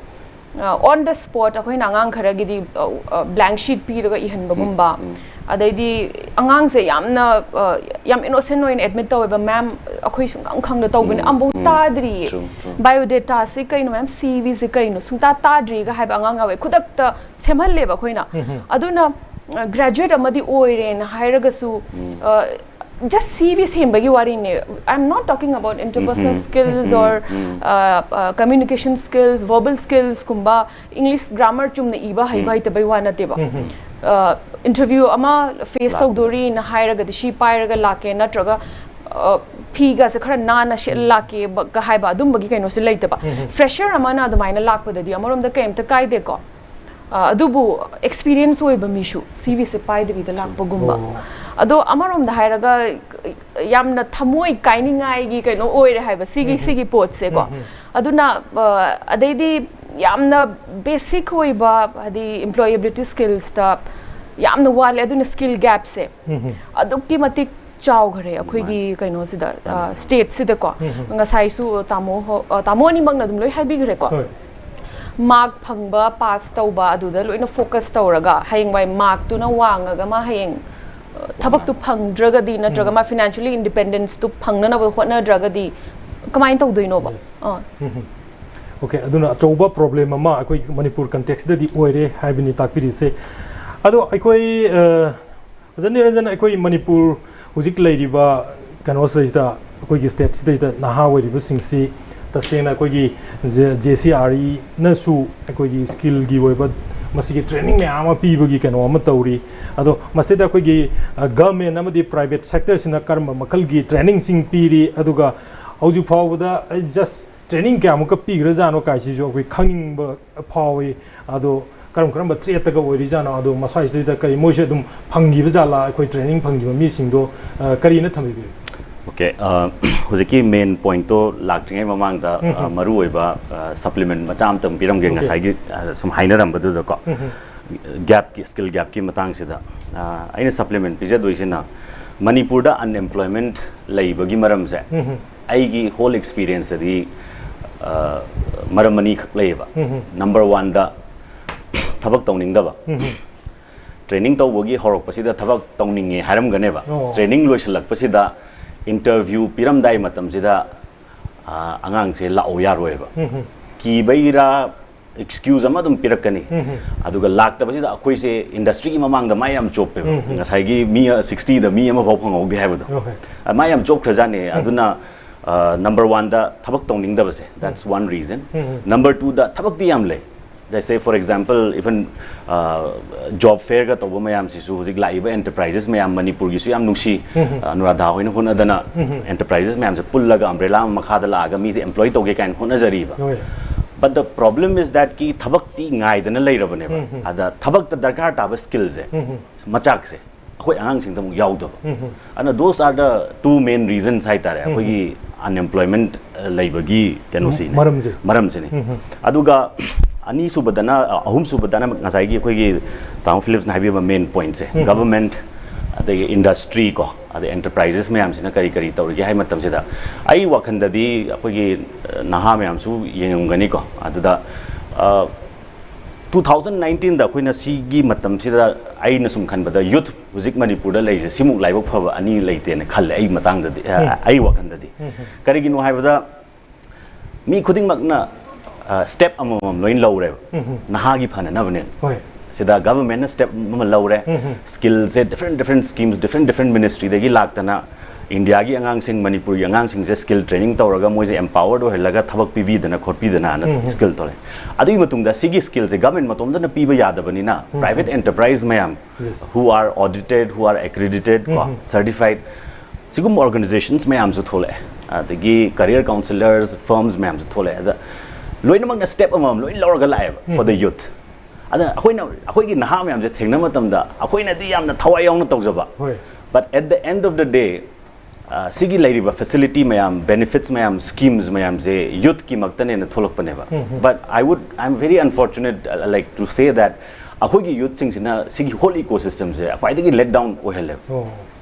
ꯑꯣꯟ ꯗ ꯁ꯭ꯄꯣꯠ ꯑꯩꯈꯣꯏꯅ ꯑꯉꯥꯡ ꯈꯔꯒꯤꯗꯤ ꯕ꯭ꯂꯦꯡ ꯁꯤꯠ ꯄꯤꯔꯒ ꯏꯍꯟꯕꯒꯨꯝꯕ, ꯑꯗꯩꯗꯤ ꯑꯉꯥꯡꯁꯦ ꯌꯥꯝꯅ ꯑ, ꯌꯥꯝ ꯏꯅꯣꯁꯦꯟ ꯑꯣꯏꯅ ꯑꯦꯗꯃꯤꯠ ꯇꯧꯋꯦꯕ, "ꯃꯦꯝ, ꯑꯩꯈꯣꯏ ꯁꯨꯡꯈꯪ ꯈꯪꯗ ꯇꯧꯕꯅꯦ, ꯑꯝꯕꯧ ꯇꯥꯗ꯭ꯔꯤꯌꯦ, ꯕꯥꯏꯑꯣꯗꯦꯇꯥꯁꯤ ꯀꯩꯅꯣ ꯃꯦꯝ, ꯁꯤ ꯚꯤꯁꯤ ꯀꯩꯅꯣ, ꯁꯨꯡꯇꯥ ꯇꯥꯗ꯭ꯔꯤꯒ" ꯍꯥꯏꯕ ꯑꯉꯥꯡ ꯌꯥꯎꯋꯦ꯫ ꯈꯨꯗꯛꯇ ꯁꯦꯝꯍꯜꯂꯦꯕ ꯑꯩꯈꯣꯏꯅ꯫ ꯑꯗꯨꯅ ꯒ꯭ꯔꯦꯖꯨꯋꯦꯠ ꯑꯃꯗꯤ ꯑꯣꯏꯔꯦꯅ ꯍꯥꯏꯔꯒꯁꯨ, just ꯁꯤ ꯚꯤ ꯁꯦꯝꯕꯒꯤ ꯋꯥꯔꯤꯅꯦ꯫ I am not talking about interpersonal skills or communication skills, verbal skillsꯀꯨꯝꯕ, ꯏꯪꯂꯤꯁ ꯒ꯭ꯔꯥꯃꯔ ꯆꯨꯝꯅ ꯏꯕ ꯍꯩꯕ ꯍꯩꯇꯕꯩ ꯋꯥ ꯅꯠꯇꯦꯕ꯫ ꯏꯟꯇꯔꯚ꯭ꯌꯨ ꯑꯃ ꯐꯦꯁ ꯇꯧꯗꯣꯔꯤꯅ ꯍꯥꯏꯔꯒꯗꯤ ꯁꯤ ꯄꯥꯏꯔꯒ ꯂꯥꯛꯀꯦ, ꯅꯠꯇ꯭ꯔꯒ ꯐꯤꯒꯁꯦ ꯈꯔ ꯅꯥꯟꯅ ꯁꯦꯠꯂ ꯂꯥꯛꯀꯦ ꯍꯥꯏꯕ ꯑꯗꯨꯝꯕꯒꯤ ꯀꯩꯅꯣꯁꯦ ꯂꯩꯇꯕ꯫ ꯐ꯭ꯔꯦꯁꯔ ꯑꯃꯅ ꯑꯗꯨꯃꯥꯏꯅ ꯂꯥꯛꯄꯗꯗꯤ ꯑꯃꯔꯣꯝꯗ ꯀꯩꯝꯇ ꯀꯥꯏꯗꯦꯀꯣ꯫ ꯑ, ꯑꯗꯨꯕꯨ ꯑꯦꯛꯁꯄꯤꯔꯤꯌꯦꯟꯁ ꯑꯣꯏꯕ ꯃꯤꯁꯨ ꯁꯤ ꯚꯤꯁꯦ ꯄꯥꯏꯗꯕꯤꯗ ꯂꯥꯛꯄꯒꯨꯝꯕ꯫ ꯑꯗꯣ ꯑꯃꯔꯣꯝꯗ ꯍꯥꯏꯔꯒ ꯌꯥꯝꯅ ꯊꯃꯣꯏ ꯀꯥꯏꯅꯤꯡꯉꯥꯏꯒꯤ ꯀꯩꯅꯣ ꯑꯣꯏꯔꯦ ꯍꯥꯏꯕ ꯁꯤꯒꯤ, ꯁꯤꯒꯤ ꯄꯣꯠꯁꯦꯀꯣ꯫ ꯑꯗꯨꯅ ꯑ, ꯑꯗꯩꯗꯤ ꯌꯥꯝꯅ ꯕꯦꯁꯤꯛ ꯑꯣꯏꯕ, ꯍꯥꯏꯗꯤ ꯏꯝꯄ꯭ꯂꯣꯌꯦꯕꯤꯂꯤꯇꯤ ꯁ꯭ꯀꯤꯜꯁꯇ ꯌꯥꯝꯅ ꯋꯥꯠꯂꯦ, ꯑꯗꯨꯅ ꯁ꯭ꯀꯤꯜ ꯒꯦꯞꯁꯦ ꯑꯗꯨꯛꯀꯤ ꯃꯇꯤꯛ ꯆꯥꯎꯈ꯭ꯔꯦ ꯑꯩꯈꯣꯏꯒꯤ ꯀꯩꯅꯣꯁꯤꯗ, ꯑ, ꯁ꯭ꯇꯦꯠꯁꯤꯗꯀꯣ꯫ ꯉꯁꯥꯏꯁꯨ ꯇꯥꯃꯣ ꯍꯣ-, ꯑ, ꯇꯥꯃꯣ ꯑꯅꯤꯃꯛꯅ ꯑꯗꯨꯝ ꯂꯣꯏ ꯍꯥꯏꯕꯤꯈ꯭ꯔꯦꯀꯣ꯫ ꯃꯥꯔꯛ ꯐꯪꯕ, ꯄꯥꯁ ꯇꯧꯕ, ꯑꯗꯨꯗ ꯂꯣꯏꯅ ꯐꯣꯀꯁ ꯇꯧꯔꯒ ꯍꯌꯦꯡꯋꯥꯏ ꯃꯥꯔꯛꯇꯨꯅ ꯋꯥꯡꯉꯒ ꯃꯥ ꯍꯌꯦꯡ, ꯑ, ꯊꯕꯛꯇꯨ ꯐꯪꯗ꯭ꯔꯒꯗꯤ, ꯅꯠꯇ꯭ꯔꯒ ꯃꯥ ꯐꯤꯅꯥꯟꯁꯤꯌꯦꯜꯂꯤ ꯏꯟꯗꯤꯄꯦꯟꯗꯦꯟꯁꯇꯨ ꯐꯪꯅꯅꯕ ꯍꯣꯠꯅꯗ꯭ꯔꯒꯗꯤ ꯀꯃꯥꯏꯅ ꯇꯧꯗꯣꯏꯅꯣꯕ? ꯑꯥ꯫ ꯑꯣꯀꯦ, ꯑꯗꯨꯅ ꯑꯆꯧꯕ ꯄ꯭ꯔꯣꯕ꯭ꯂꯦꯝ ꯑꯃ ꯑꯩꯈꯣꯏ ꯃꯅꯤꯄꯨꯔ ꯀꯟꯇꯦꯛꯁꯇꯗꯤ ꯑꯣꯏꯔꯦ ꯍꯥꯏꯕꯅꯤ ꯇꯥꯛꯄꯤꯔꯤꯁꯦ꯫ ꯑꯗꯣ ꯑꯩꯈꯣꯏ, ꯑ, ꯑꯣꯖꯥ ꯅꯤꯔꯟꯖꯟ, ꯑꯩꯈꯣꯏ ꯃꯅꯤꯄꯨꯔ ꯍꯧꯖꯤꯛ ꯂꯩꯔꯤꯕ ꯀꯩꯅꯣꯁꯤꯗꯩꯁꯤꯗ, ꯑꯩꯈꯣꯏꯒꯤ ꯁ꯭ꯇꯦꯠꯁꯤꯗꯩꯗ ꯅꯍꯥ ꯑꯣꯏꯔꯤꯕꯁꯤꯡꯁꯤ ꯇꯁꯦꯡꯅ ꯑꯩꯈꯣꯏꯒꯤ ꯖꯦ ꯁꯤ ꯑꯥꯔ ꯏꯅꯁꯨ ꯑꯩꯈꯣꯏꯒꯤ ꯁ꯭ꯀꯤꯜꯒꯤ ꯑꯣꯏꯕ ꯃꯁꯤꯒꯤ ꯇ꯭ꯔꯦꯅꯤꯡ ꯃꯌꯥꯝ ꯑꯃ ꯄꯤꯕꯒꯤ ꯀꯩꯅꯣ ꯑꯃ ꯇꯧꯔꯤ꯫ ꯑꯗꯣ ꯃꯁꯤꯗ ꯑꯩꯈꯣꯏꯒꯤ ꯒꯚꯔꯟꯃꯦꯟ ꯑꯃꯗꯤ ꯄ꯭ꯔꯥꯏꯚꯦꯠ ꯁꯦꯛꯇꯔꯁꯤꯅ ꯀꯔꯝꯕ ꯃꯈꯜꯒꯤ ꯇ꯭ꯔꯦꯅꯤꯡꯁꯤꯡ ꯄꯤꯔꯤ, ꯑꯗꯨꯒ ꯍꯧꯖꯤꯛ ꯐꯥꯎꯕꯗ ꯖꯁ ꯇ꯭ꯔꯦꯅꯤꯡ ꯀꯌꯥꯃꯨꯛꯀ ꯄꯤꯈ꯭ꯔꯖꯥꯠꯅꯣ ꯀꯥꯏꯁꯤꯁꯨ ꯑꯩꯈꯣꯏ ꯈꯪꯅꯤꯡꯕ ꯐꯥꯎꯏ꯫ ꯑꯗꯣ ꯀꯔꯝ ꯀꯔꯝꯕ ꯇ꯭ꯔꯦꯠꯇꯒ ꯑꯣꯏꯔꯤꯖꯥꯠꯅꯣ? ꯑꯗꯣ ꯃꯁ꯭ꯋꯥꯏꯁꯤꯗ ꯀꯔꯤ ꯃꯣꯏꯁꯦ ꯑꯗꯨꯝ ꯐꯪꯈꯤꯕ ꯖꯥꯠꯂꯥ? ꯑꯩꯈꯣꯏ ꯇ꯭ꯔꯦꯅꯤꯡ ꯐꯪꯈꯤꯕ ꯃꯤꯁꯤꯡꯗꯣ, ꯑ, ꯀꯔꯤꯅ ꯊꯝꯕꯤꯕꯒꯦ? ꯑꯣꯀꯦ, ꯑ, ꯍꯧꯖꯤꯛꯀꯤ ꯃꯦꯟ ꯄꯣꯏꯟꯠꯇꯣ ꯂꯥꯛꯇ꯭ꯔꯤꯉꯩ ꯃꯃꯥꯡꯗ, ꯑ, ꯃꯔꯨꯑꯣꯏꯕ, ꯑ, ꯁꯄ꯭ꯂꯤꯃꯦꯟꯠ ꯃꯆꯥ ꯑꯃꯇꯪ ꯄꯤꯔꯝꯒꯦ꯫ ꯉꯁꯥꯏꯒꯤ, ꯑ, ꯁꯨꯝ ꯍꯥꯏꯅꯔꯝꯕꯗꯨꯗꯀꯣ꯫ ꯒꯦꯞꯀꯤ, ꯁ꯭ꯀꯤꯜ ꯒꯦꯞꯀꯤ ꯃꯇꯥꯡꯁꯤꯗ, ꯑ, ꯑꯩꯅ ꯁꯄ꯭ꯂꯤꯃꯦꯟꯠ ꯄꯤꯖꯗꯣꯏꯁꯤꯅ ꯃꯅꯤꯄꯨꯔꯗ ꯑꯟꯑꯦꯝꯄ꯭ꯂꯣꯏꯃꯦꯟꯠ ꯂꯩꯕꯒꯤ ꯃꯔꯝꯁꯦ ꯑꯩꯒꯤ ꯍꯣꯜ ꯑꯦꯛꯁꯄꯤꯔꯤꯌꯦꯟꯁꯇꯗꯤ, ꯑ, ꯃꯔꯝ ꯑꯅꯤꯈꯛ ꯂꯩꯌꯦꯕ꯫ ꯅꯝꯕꯔ ꯋꯥꯟꯗ ꯊꯕꯛ ꯇꯧꯅꯤꯡꯗꯕ꯫ ꯇ꯭ꯔꯦꯅꯤꯡ ꯇꯧꯕꯒꯤ ꯍꯧꯔꯛꯄꯁꯤꯗ ꯊꯕꯛ ꯇꯧꯅꯤꯡꯉꯦ ꯍꯥꯏꯔꯝꯒꯅꯦꯕ꯫ ꯑꯣ꯫ ꯇ꯭ꯔꯦꯅꯤꯡ ꯂꯣꯏꯁꯤꯜꯂꯛꯄꯁꯤꯗ ꯏꯟꯇꯔꯚ꯭ꯌꯨ ꯄꯤꯔꯝꯗꯥꯏ ꯃꯇꯝꯁꯤꯗ, ꯑ, ꯑꯉꯥꯡꯁꯦ ꯂꯥꯛꯑꯣ ꯌꯥꯔꯣꯏꯕ꯫ ꯀꯤꯕꯩꯔꯥ, ꯑꯦꯛꯁꯀ꯭ꯌꯨꯁ ꯑꯃ ꯑꯗꯨꯝ ꯄꯤꯔꯛꯀꯅꯤ꯫ ꯑꯗꯨꯒ ꯂꯥꯛꯇꯕꯁꯤꯗ ꯑꯩꯈꯣꯏꯁꯦ ꯏꯟꯗꯁꯇ꯭ꯔꯤꯒꯤ ꯃꯃꯥꯡꯗ ꯃꯥꯏ ꯌꯥꯝ ꯆꯣꯞꯄꯦꯕ꯫ ꯉꯁꯥꯏꯒꯤ ꯃꯤ ꯁꯤꯛꯁꯇꯤꯗ ꯃꯤ ꯑꯃꯐꯥꯎ ꯐꯪꯍꯧꯗꯦ ꯍꯥꯏꯕꯗꯣ꯫ Okay. ꯑ, ꯃꯥꯏ ꯌꯥꯝ ꯆꯣꯞꯈ꯭ꯔꯖꯥꯠꯅꯦ꯫ ꯑꯗꯨꯅ, ꯑ, ꯅꯝꯕꯔ ꯋꯥꯟꯗ ꯊꯕꯛ ꯇꯧꯅꯤꯡꯗꯕꯁꯦ, that's one reason. ꯅꯝꯕꯔ ꯇꯨꯗ ꯊꯕꯛꯇꯤ ꯌꯥꯝ ꯂꯩ꯫ Let's say, for example, even, uh, job fairꯒ ꯇꯧꯕ ꯃꯌꯥꯝꯁꯤꯁꯨ ꯍꯧꯖꯤꯛ ꯂꯥꯛꯏꯕ ꯑꯦꯟꯇꯔꯄ꯭ꯔꯥꯏꯖꯦꯁ ꯃꯌꯥꯝ, ꯃꯅꯤꯄꯨꯔꯒꯤꯁꯨ ꯌꯥꯝ ꯅꯨꯡꯁꯤ, ꯑꯅꯨꯔꯥꯙꯥ ꯍꯣꯏꯅ ꯍꯣꯠꯅꯗꯅ ꯑꯦꯟꯇꯔꯄ꯭ꯔꯥꯏꯖꯦꯁ ꯃꯌꯥꯝꯁꯦ ꯄꯨꯜꯂꯒ ꯑꯝꯕ꯭ꯔꯦꯂꯥ ꯑꯃ ꯃꯈꯥꯗ ꯂꯥꯛꯑꯒ ꯃꯤꯁꯦ ꯑꯦꯝꯄ꯭ꯂꯣꯏ ꯇꯧꯒꯦ ꯀꯥꯏꯅ ꯍꯣꯠꯅꯖꯔꯤꯕ꯫ ꯍꯣꯏ꯫ But the problem is thatꯀꯤ ꯊꯕꯛꯇꯤ ꯉꯥꯏꯗꯅ ꯂꯩꯔꯕꯅꯦꯕ꯫ ꯑꯗ ꯊꯕꯛꯇ ꯗꯔꯀꯥꯔ ꯇꯥꯕ ꯁ꯭ꯀꯤꯜꯁꯦ, ꯃꯆꯥꯛꯁꯦ ꯑꯩꯈꯣꯏ ꯑꯉꯥꯡꯁꯤꯡꯗ ꯑꯃꯨꯛ ꯌꯥꯎꯗꯕ꯫ ꯑꯗꯨꯅ those are the two main reasons ꯍꯥꯏꯇꯥꯔꯦ, ꯑꯩꯈꯣꯏꯒꯤ ꯑꯟꯑꯦꯝꯄ꯭ꯂꯣꯏꯃꯦꯟꯠ ꯂꯩꯕꯒꯤ ꯀꯩꯅꯣꯁꯤꯅꯦ꯫ ꯃꯔꯝꯁꯦ꯫ ꯃꯔꯝꯁꯤꯅꯦ꯫ ꯑꯗꯨꯒ ꯑꯅꯤꯁꯨꯕꯗꯅ, ꯑ, ꯑꯍꯨꯝꯁꯨꯕꯗꯅ ꯉꯁꯥꯏꯒꯤ ꯑꯩꯈꯣꯏꯒꯤ ꯇꯥꯃꯣ ꯐꯤꯂꯤꯞꯁꯅ ꯍꯥꯏꯕꯤꯕ ꯃꯦꯟ ꯄꯣꯏꯟꯠꯁꯦ, ꯒꯚꯔꯟꯃꯦꯟꯠ, ꯑꯗꯒꯤ ꯏꯟꯗꯁꯇ꯭ꯔꯤ ꯀꯣ, ꯑꯗꯩ ꯑꯦꯟꯇꯔꯄ꯭ꯔꯥꯏꯖꯦꯁ ꯃꯌꯥꯝꯁꯤꯅ ꯀꯔꯤ ꯀꯔꯤ ꯇꯧꯔꯤꯒꯦ ꯍꯥꯏ ꯃꯇꯝꯁꯤꯗ, ꯑꯩ ꯋꯥꯈꯜꯗꯗꯤ ꯑꯩꯈꯣꯏꯒꯤ, ꯑ, ꯅꯍꯥ ꯃꯌꯥꯝꯁꯨ ꯌꯦꯡꯉꯝꯒꯅꯤꯀꯣ꯫ ꯑꯗꯨꯗ, ꯑ, two thousand nineteenꯗ ꯑꯩꯈꯣꯏꯅ ꯁꯤꯒꯤ ꯃꯇꯝꯁꯤꯗ ꯑꯩꯅ ꯁꯨꯝ ꯈꯟꯕꯗ ꯌꯨꯠ ꯍꯧꯖꯤꯛ ꯃꯅꯤꯄꯨꯔꯗ ꯂꯩꯔꯤꯁꯦ ꯁꯤꯃꯨꯛ ꯂꯥꯏꯕꯛ ꯐꯕ ꯑꯅꯤ ꯂꯩꯇꯦꯅ ꯈꯜꯂꯦ ꯑꯩ ꯃꯇꯥꯡꯗꯗꯤ, ꯑ, ꯑꯩ ꯋꯥꯈꯜꯗꯗꯤ꯫ ꯀꯔꯤꯒꯤꯅꯣ ꯍꯥꯏꯕꯗ ꯃꯤ ꯈꯨꯗꯤꯡꯃꯛꯅ, ꯑ, ꯁ꯭ꯇꯦꯞ ꯑꯃꯃꯝ ꯂꯣꯏꯅ ꯂꯧꯔꯦꯕ꯫ ꯅꯍꯥꯒꯤ ꯐꯅꯅꯕꯅꯦꯅ꯫ ꯍꯣꯏ꯫ ꯁꯤꯗ ꯒꯚꯔꯟꯃꯦꯟꯠꯅ ꯁ꯭ꯇꯦꯞ ꯑꯃ ꯂꯧꯔꯦ꯫ ꯁ꯭ꯀꯤꯜꯁꯦ different different schemes, different different ministryꯗꯒꯤ ꯂꯥꯛꯇꯅ ꯏꯟꯗꯤꯌꯥꯒꯤ ꯑꯉꯥꯡꯁꯤꯡ, ꯃꯅꯤꯄꯨꯔꯒꯤ ꯑꯉꯥꯡꯁꯤꯡꯁꯦ ꯁ꯭ꯀꯤꯜ ꯇ꯭ꯔꯦꯅꯤꯡ ꯇꯧꯔꯒ ꯃꯣꯏꯁꯦ ꯑꯦꯝꯄꯥꯋꯔꯗ ꯑꯣꯏꯍꯜꯂꯒ ꯊꯕꯛ ꯄꯤꯕꯤꯗꯅ ꯈꯣꯠꯄꯤꯗꯅꯅ ꯁ꯭ꯀꯤꯜ ꯊꯣꯛꯂꯛꯑꯦ꯫ ꯑꯗꯨꯒꯤ ꯃꯇꯨꯡꯗ ꯁꯤꯒꯤ ꯁ꯭ꯀꯤꯜꯁꯦ ꯒꯚꯔꯟꯃꯦꯟ ꯃꯇꯣꯝꯇꯅ ꯄꯤꯕ ꯌꯥꯗꯕꯅꯤꯅ ꯄ꯭ꯔꯥꯏꯚꯦꯠ ꯑꯦꯟꯇꯔꯄ꯭ꯔꯥꯏꯁ ꯃꯌꯥꯝ, who are audited, who are accredited, ꯀꯣ, ꯁꯔꯇꯤꯐꯥꯏꯠ, ꯁꯤꯒꯨꯝꯕ ꯑꯣꯔꯒꯅꯥꯏꯖꯦꯁꯟꯁ ꯃꯌꯥꯝꯁꯨ ꯊꯣꯛꯂꯛꯑꯦ꯫ ꯑꯗꯒꯤ ꯀꯔꯤꯌꯔ ꯀꯥꯎꯟꯁꯤꯂꯔꯁ ꯐꯔꯝꯁ ꯃꯌꯥꯝꯁꯨ ꯊꯣꯛꯂꯛꯑꯦ꯫ ꯑꯗ ꯂꯣꯏꯅꯃꯛꯅ ꯁ꯭ꯇꯦꯞ ꯑꯃꯃꯝ ꯂꯣꯏ ꯂꯧꯔꯒ ꯂꯥꯛꯑꯦꯕ for the youth꯫ ꯑꯗ ꯑꯩꯈꯣꯏꯅ, ꯑꯩꯈꯣꯏꯒꯤ ꯅꯍꯥ ꯃꯌꯥꯝꯁꯦ ꯊꯦꯡꯅꯕ ꯃꯇꯝꯗ ꯑꯩꯈꯣꯏꯅꯗꯤ ꯌꯥꯝꯅ ꯊꯋꯥꯏ ꯌꯥꯎꯅ ꯇꯧꯖꯕ, ꯍꯣꯏ꯫ But at the end of the day, ꯑ, ꯁꯤꯒꯤ ꯂꯩꯔꯤꯕ ꯐꯦꯁꯤꯂꯤꯇꯤ ꯃꯌꯥꯝ, ꯕꯦꯅꯤꯐꯤꯠꯁ ꯃꯌꯥꯝ, ꯁ꯭ꯀꯤꯝꯁ ꯃꯌꯥꯝꯁꯦ ꯌꯨꯠꯀꯤ ꯃꯛꯇꯅꯦꯅ ꯊꯣꯛꯂꯛꯄꯅꯦꯕ꯫ But I would, I am very unfortunate, uh, like, to say that ꯑꯩꯈꯣꯏꯒꯤ ꯌꯨꯠꯁꯤꯡꯁꯤꯅ ꯁꯤꯒꯤ ꯍꯣꯜ ꯏꯀꯣ ꯁꯤꯁꯇꯝꯁꯦ ꯈ꯭ꯋꯥꯏꯗꯒꯤ ꯂꯦꯠ ꯗꯥꯎꯟ ꯑꯣꯏꯍꯜꯂꯦꯕ꯫ ꯑꯣ꯫